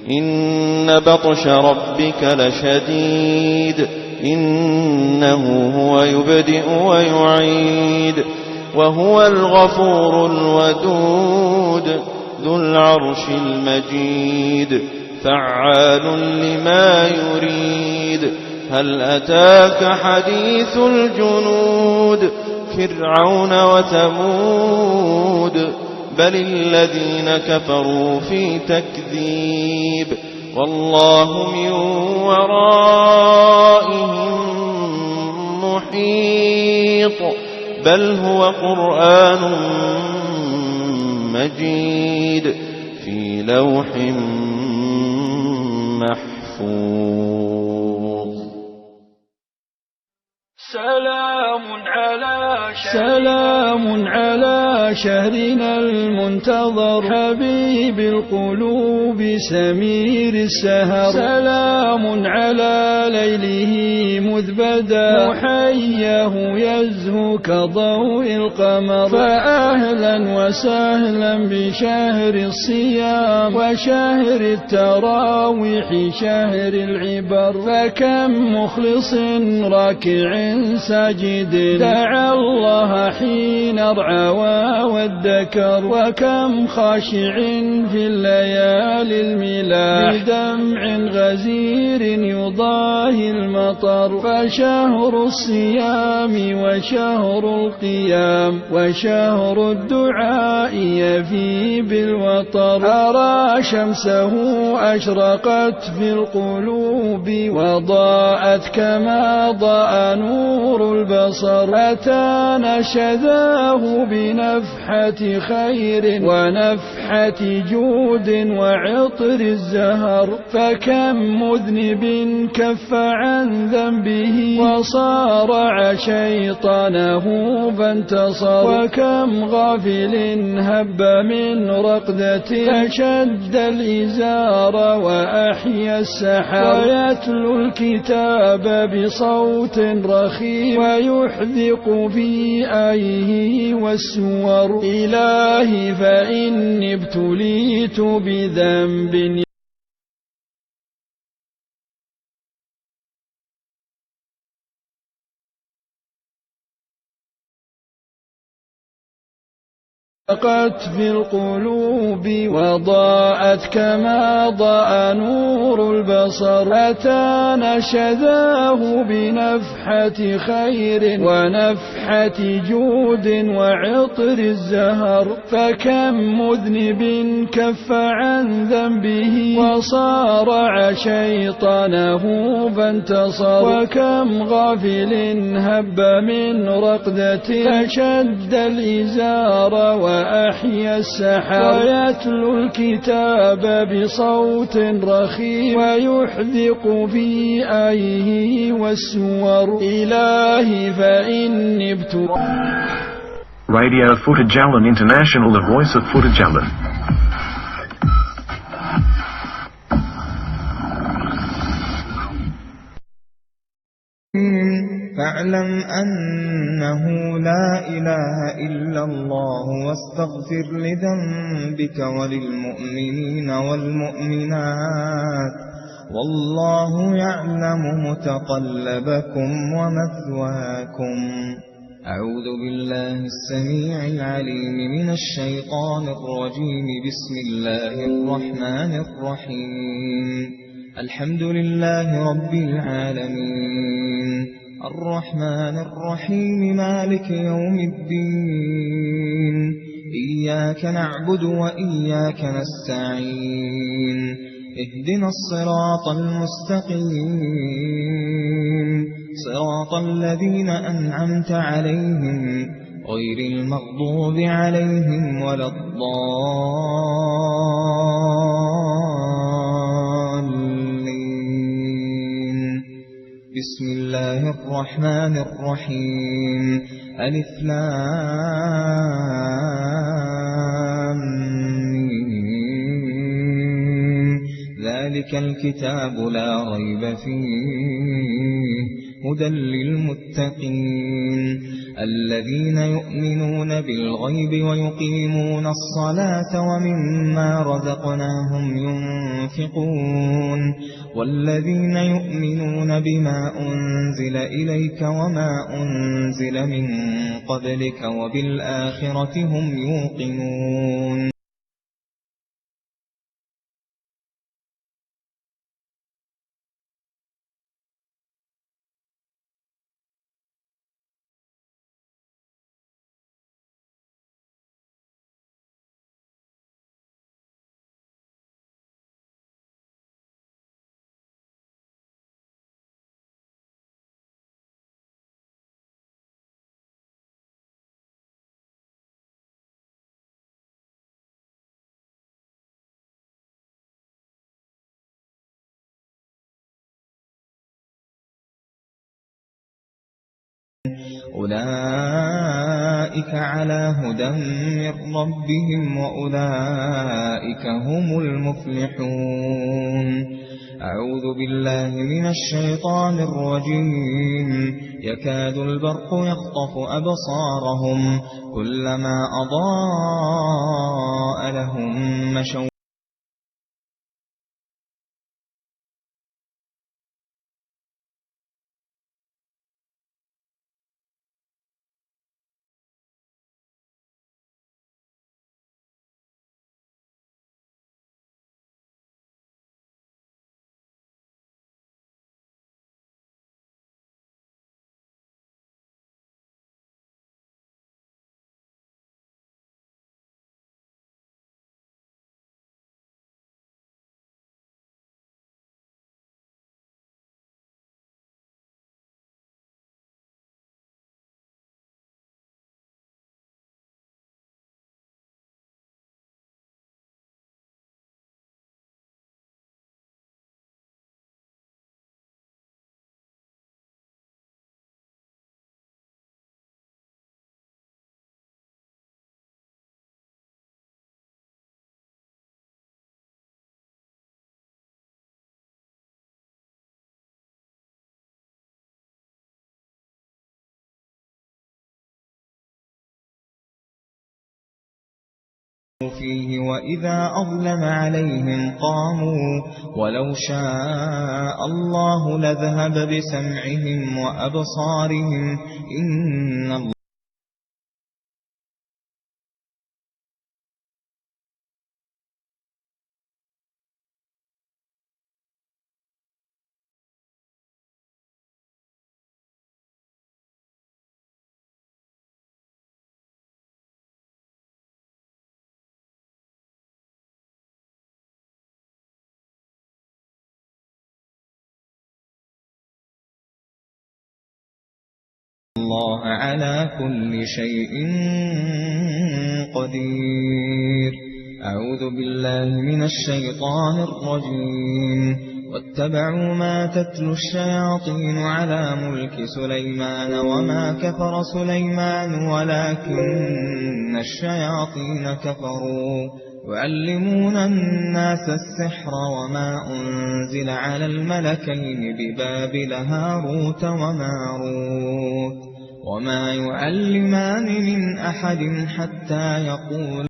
إن بطش ربك لشديد، إنه هو يبدئ ويعيد، وهو الغفور الودود، ذو العرش المجيد، فعال لما يريد. هل أتاك حديث الجنود، فرعون وثمود، بل الذين كفروا في تكذيب، والله من ورائهم محيط، بل هو قرآن مجيد في لوح محفوظ. سلام على شهر سلام على شهرنا المنتظر، حبيب القلوب سمير السهر. سلام على ليله مذ بدا، محياه يزهو كضوء القمر. فأهلا وسهلا بشهر الصيام وشهر التراويح، شهر العبر. فكم مخلص راكع ساجد دعا الله حين ارعوى وادكر، وكم خاشع في الليالي الملاح بدمع غزير يضاهي المطر. فشهر الصيام وشهر القيام وشهر الدعاء يفي بالوطر. أرى شمسه أشرقت في القلوب وضاءت كما ضاء نور البصر. أتانا شذاه بنفحة خير ونفحة جود وعطر الزهر. فكم مذنب كف عن ذنبه وصارع شيطانه فانتصر، وكم غافل هب من رقدته فشد الإزار وأحيا السحر، ويتلو الكتاب بصوت رخيم ويحذق في آيه والسور. إلهي فإني ابتليت بذنب قت في القلوب وضاءت كما ضاء نور البصر. أتانا شذاه بنفحة خير ونفحة جود وعطر الزهر. فكم مذنب كف عن ذنبه وصارع شيطانه فانتصر، وكم غافل هب من رقدته فشد الإزار وأحيا السحر، ويتلو الكتاب بصوت رخيم ويحذق في آيه والسور. إلهي فإني ابتليت Radio Footajallan International, the voice of Footajallan. فاعلم أنه لا إله إلا الله واستغفر لذنبك وللمؤمنين والمؤمنات والله يعلم متقلبكم ومثواكم. أعوذ بالله السميع العليم من الشيطان الرجيم. بسم الله الرحمن الرحيم. الحمد لله رب العالمين. الرحمن الرحيم. مالك يوم الدين. إياك نعبد وإياك نستعين. اهدنا الصراط المستقيم، صراط الذين أنعمت عليهم، غير المغضوب عليهم ولا الضالين. بسم الله الرحمن الرحيم. ألف لام ميم. ذلك الكتاب لا ريب فيه، هدى للمتقين، الذين يؤمنون بالغيب ويقيمون الصلاة ومما رزقناهم ينفقون. والذين يؤمنون بما أنزل إليك وما أنزل من قبلك وبالآخرة هم يوقنون. أولئك على هدى من ربهم وأولئك هم المفلحون. أعوذ بالله من الشيطان الرجيم. يكاد البرق يخطف أبصارهم كلما أضاء لهم مشوا فيه وإذا أظلم عليهم قاموا ولو شاء الله لذهب بسمعهم وأبصارهم إن الله الله على كل شيء قدير. أعوذ بالله من الشيطان الرجيم. واتبعوا ما تتلو الشياطين على ملك سليمان وما كفر سليمان ولكن الشياطين كفروا يعلمون الناس السحر وما أنزل على الملكين ببابل هاروت وماروت وما يعلمان من أحد حتى يقولا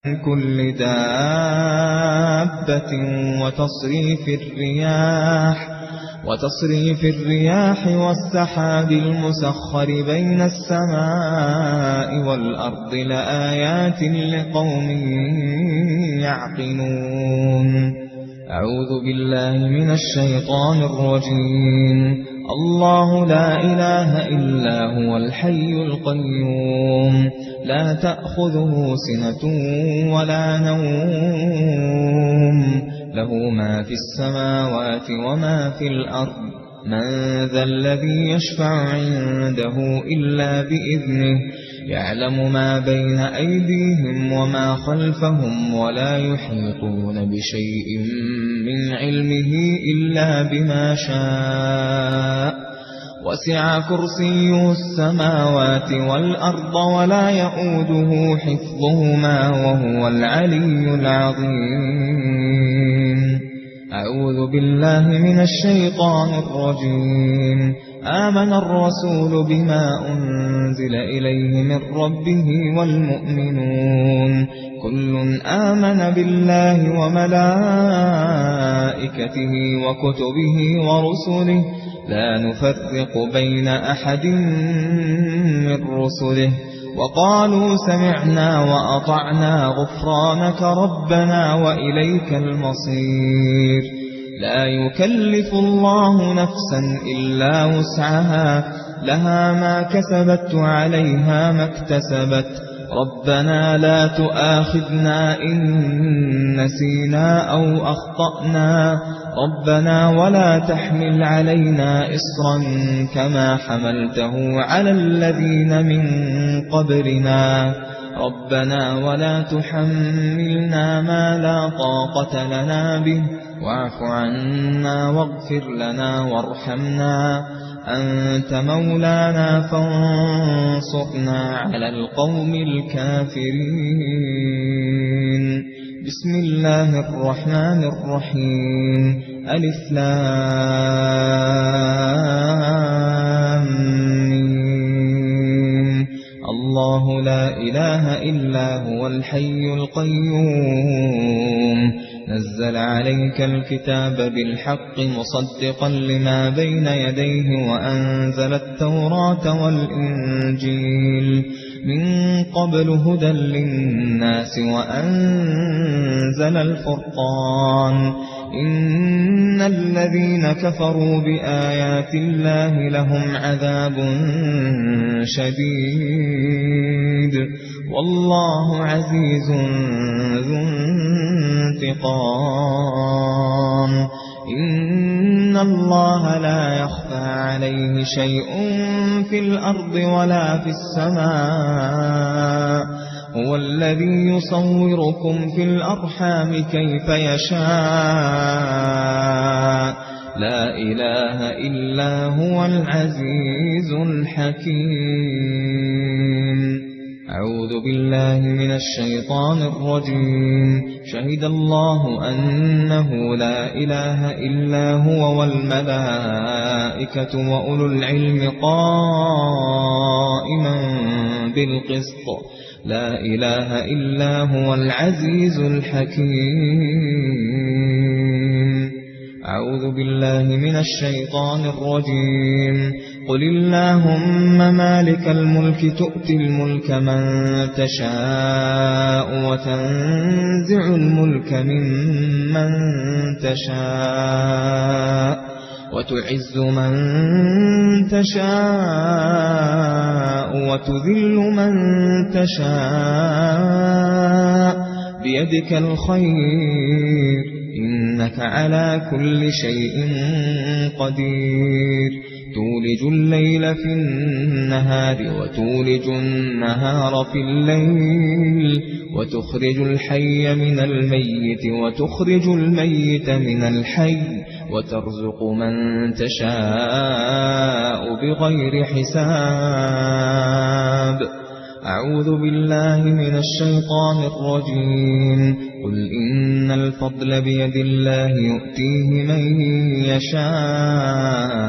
من كل دابة وتصريف الرياح وتصريف الرياح والسحاب المسخر بين السماء والأرض لآيات لقوم يعقلون. أعوذ بالله من الشيطان الرجيم. الله لا إله إلا هو الحي القيوم. لا تأخذه سنة ولا نوم. له ما في السماوات وما في الأرض. من ذا الذي يشفع عنده إلا بإذنه. يعلم ما بين أيديهم وما خلفهم ولا يحيطون بشيء من علمه إلا بما شاء. وسع كرسيه السماوات والأرض ولا يئوده حفظهما وهو العلي العظيم. أعوذ بالله من الشيطان الرجيم. آمن الرسول بما أنزل إليه من ربه والمؤمنون، كل آمن بالله وملائكته وكتبه ورسله، لا نفرق بين أحد من رسله، وقالوا سمعنا وأطعنا غفرانك ربنا وإليك المصير. لا يكلف الله نفسا إلا وسعها، لها ما كسبت وعليها ما اكتسبت. ربنا لا تؤاخذنا إن نسينا أو أخطأنا. ربنا ولا تحمل علينا إصرا كما حملته على الذين من قبلنا. ربنا ولا تحملنا ما لا طاقة لنا به، واعف عنا واغفر لنا وارحمنا، أنت مولانا فانصرنا على القوم الكافرين. بسم الله الرحمن الرحيم. ألف لام ميم. الله لا إله إلا هو الحي القيوم. نزل عليك الكتاب بالحق مصدقا لما بين يديه وأنزل التوراة والإنجيل من قبل هدى للناس وأنزل الفرقان. إن الذين كفروا بآيات الله لهم عذاب شديد والله عزيز ذو انتقام. إن الله لا يخفى عليه شيء في الأرض ولا في السماء. هو الذي يصوركم في الأرحام كيف يشاء. لا إله إلا هو العزيز الحكيم. أعوذ بالله من الشيطان الرجيم. شهد الله أنه لا إله إلا هو والملائكة وأولو العلم قائما بالقسط. لا إله إلا هو العزيز الحكيم. أعوذ بالله من الشيطان الرجيم. قل اللهم مالك الملك تؤتي الملك من تشاء وتنزع الملك ممن تشاء وتعز من تشاء وتذل من تشاء بيدك الخير إنك على كل شيء قدير. تولج الليل في النهار وتولج النهار في الليل وتخرج الحي من الميت وتخرج الميت من الحي وترزق من تشاء بغير حساب. أعوذ بالله من الشيطان الرجيم. قل إن الفضل بيد الله يؤتيه من يشاء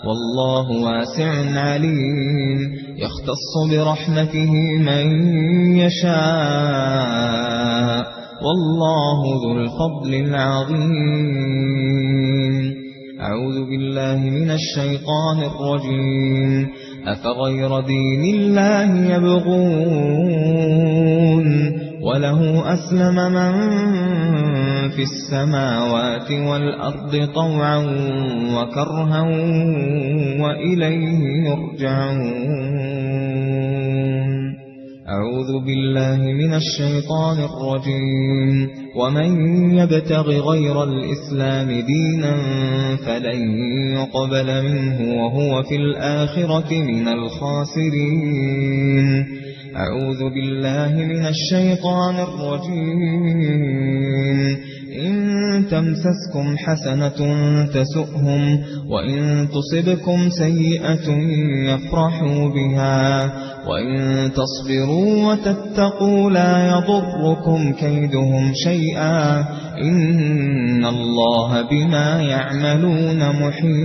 والله واسع عليم. يختص برحمته من يشاء والله ذو الفضل العظيم. أعوذ بالله من الشيطان الرجيم. أفغير دين الله يبغون وله أسلم من في السماوات والأرض طوعا وكرها وإليه يرجعون. أعوذ بالله من الشيطان الرجيم. ومن يبتغ غير الإسلام دينا فلن يقبل منه وهو في الآخرة من الخاسرين. أعوذ بالله من الشيطان الرجيم. إن تمسسكم حسنة تسؤهم، وإن تصبكم سيئة يفرحوا بها، وإن تصبروا وتتقوا لا يضركم كيدهم شيئا، إن الله بما يعملون محيط.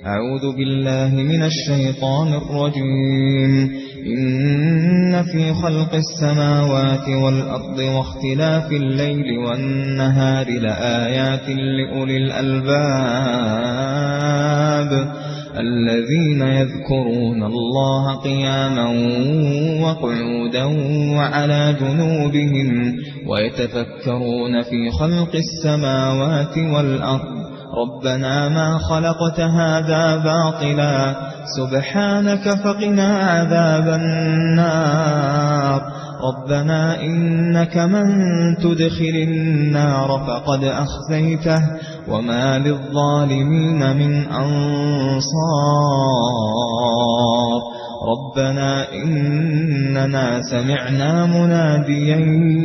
أعوذ بالله من الشيطان الرجيم. إن في خلق السماوات والأرض واختلاف الليل والنهار لآيات لأولي الألباب، الذين يذكرون الله قياما وقعودا وعلى جنوبهم، ويتفكرون في خلق السماوات والأرض، ربنا ما خلقت هذا باطلا، سبحانك فقنا عذاب النار. ربنا إنك من تدخل النار فقد أخزيته، وما للظالمين من أنصار. ربنا إننا سمعنا مناديا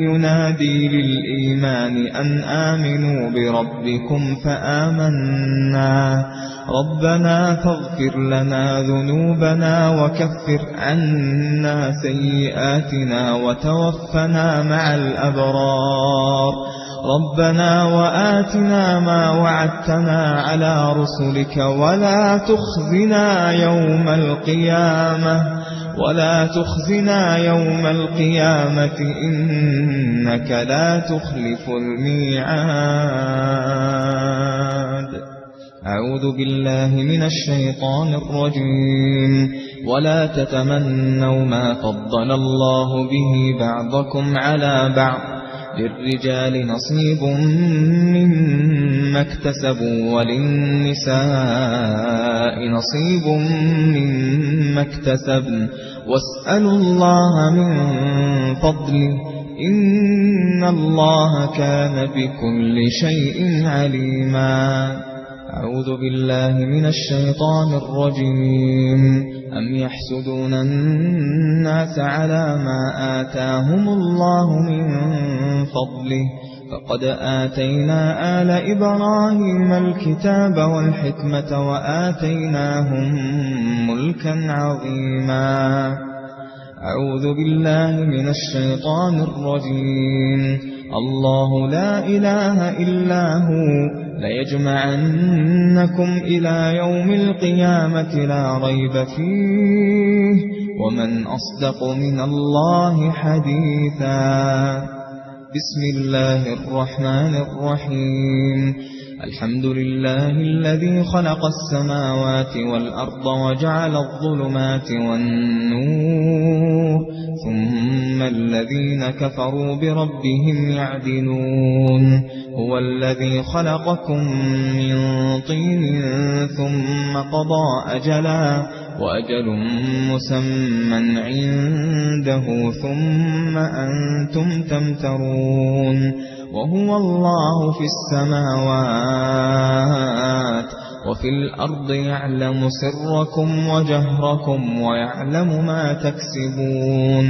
ينادي للإيمان أن آمنوا بربكم فآمنا، ربنا فاغفر لنا ذنوبنا وكفر عنا سيئاتنا وتوفنا مع الأبرار. ربنا وآتنا ما وعدتنا على رسلك ولا تخزنا يوم القيامة، ولا تخزنا يوم القيامة إنك لا تخلف الميعاد. أعوذ بالله من الشيطان الرجيم. ولا تتمنوا ما فضل الله به بعضكم على بعض، للرجال نصيب مما اكتسبوا وللنساء نصيب مما اكتسبن، واسألوا الله من فضله، إن الله كان بكل شيء عليما. أعوذ بالله من الشيطان الرجيم. أم يحسدون الناس على ما آتاهم الله من فضله، فقد آتينا آل إبراهيم الكتاب والحكمة وآتيناهم ملكا عظيما. أعوذ بالله من الشيطان الرجيم. الله لا إله إلا هو، ليجمعنكم إلى يوم القيامة لا ريب فيه، ومن أصدق من الله حديثا. بسم الله الرحمن الرحيم. الحمد لله الذي خلق السماوات والأرض وجعل الظلمات والنور، ثم الذين كفروا بربهم يعدلون. هو الذي خلقكم من طين ثم قضى أجلا، وأجل مسمى عنده، ثم أنتم تمترون. وهو الله في السماوات وفي الأرض، يعلم سركم وجهركم ويعلم ما تكسبون.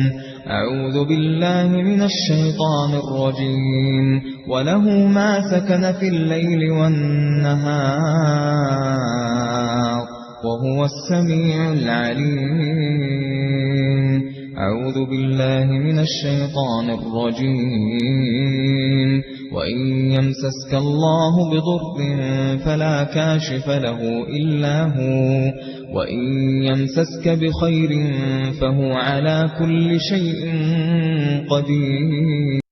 أعوذ بالله من الشيطان الرجيم. وله ما سكن في الليل والنهار، وهو السميع العليم. أعوذ بالله من الشيطان الرجيم. وإن يمسسك الله بضر فلا كاشف له إلا هو، وإن يمسسك بخير فهو على كل شيء قدير.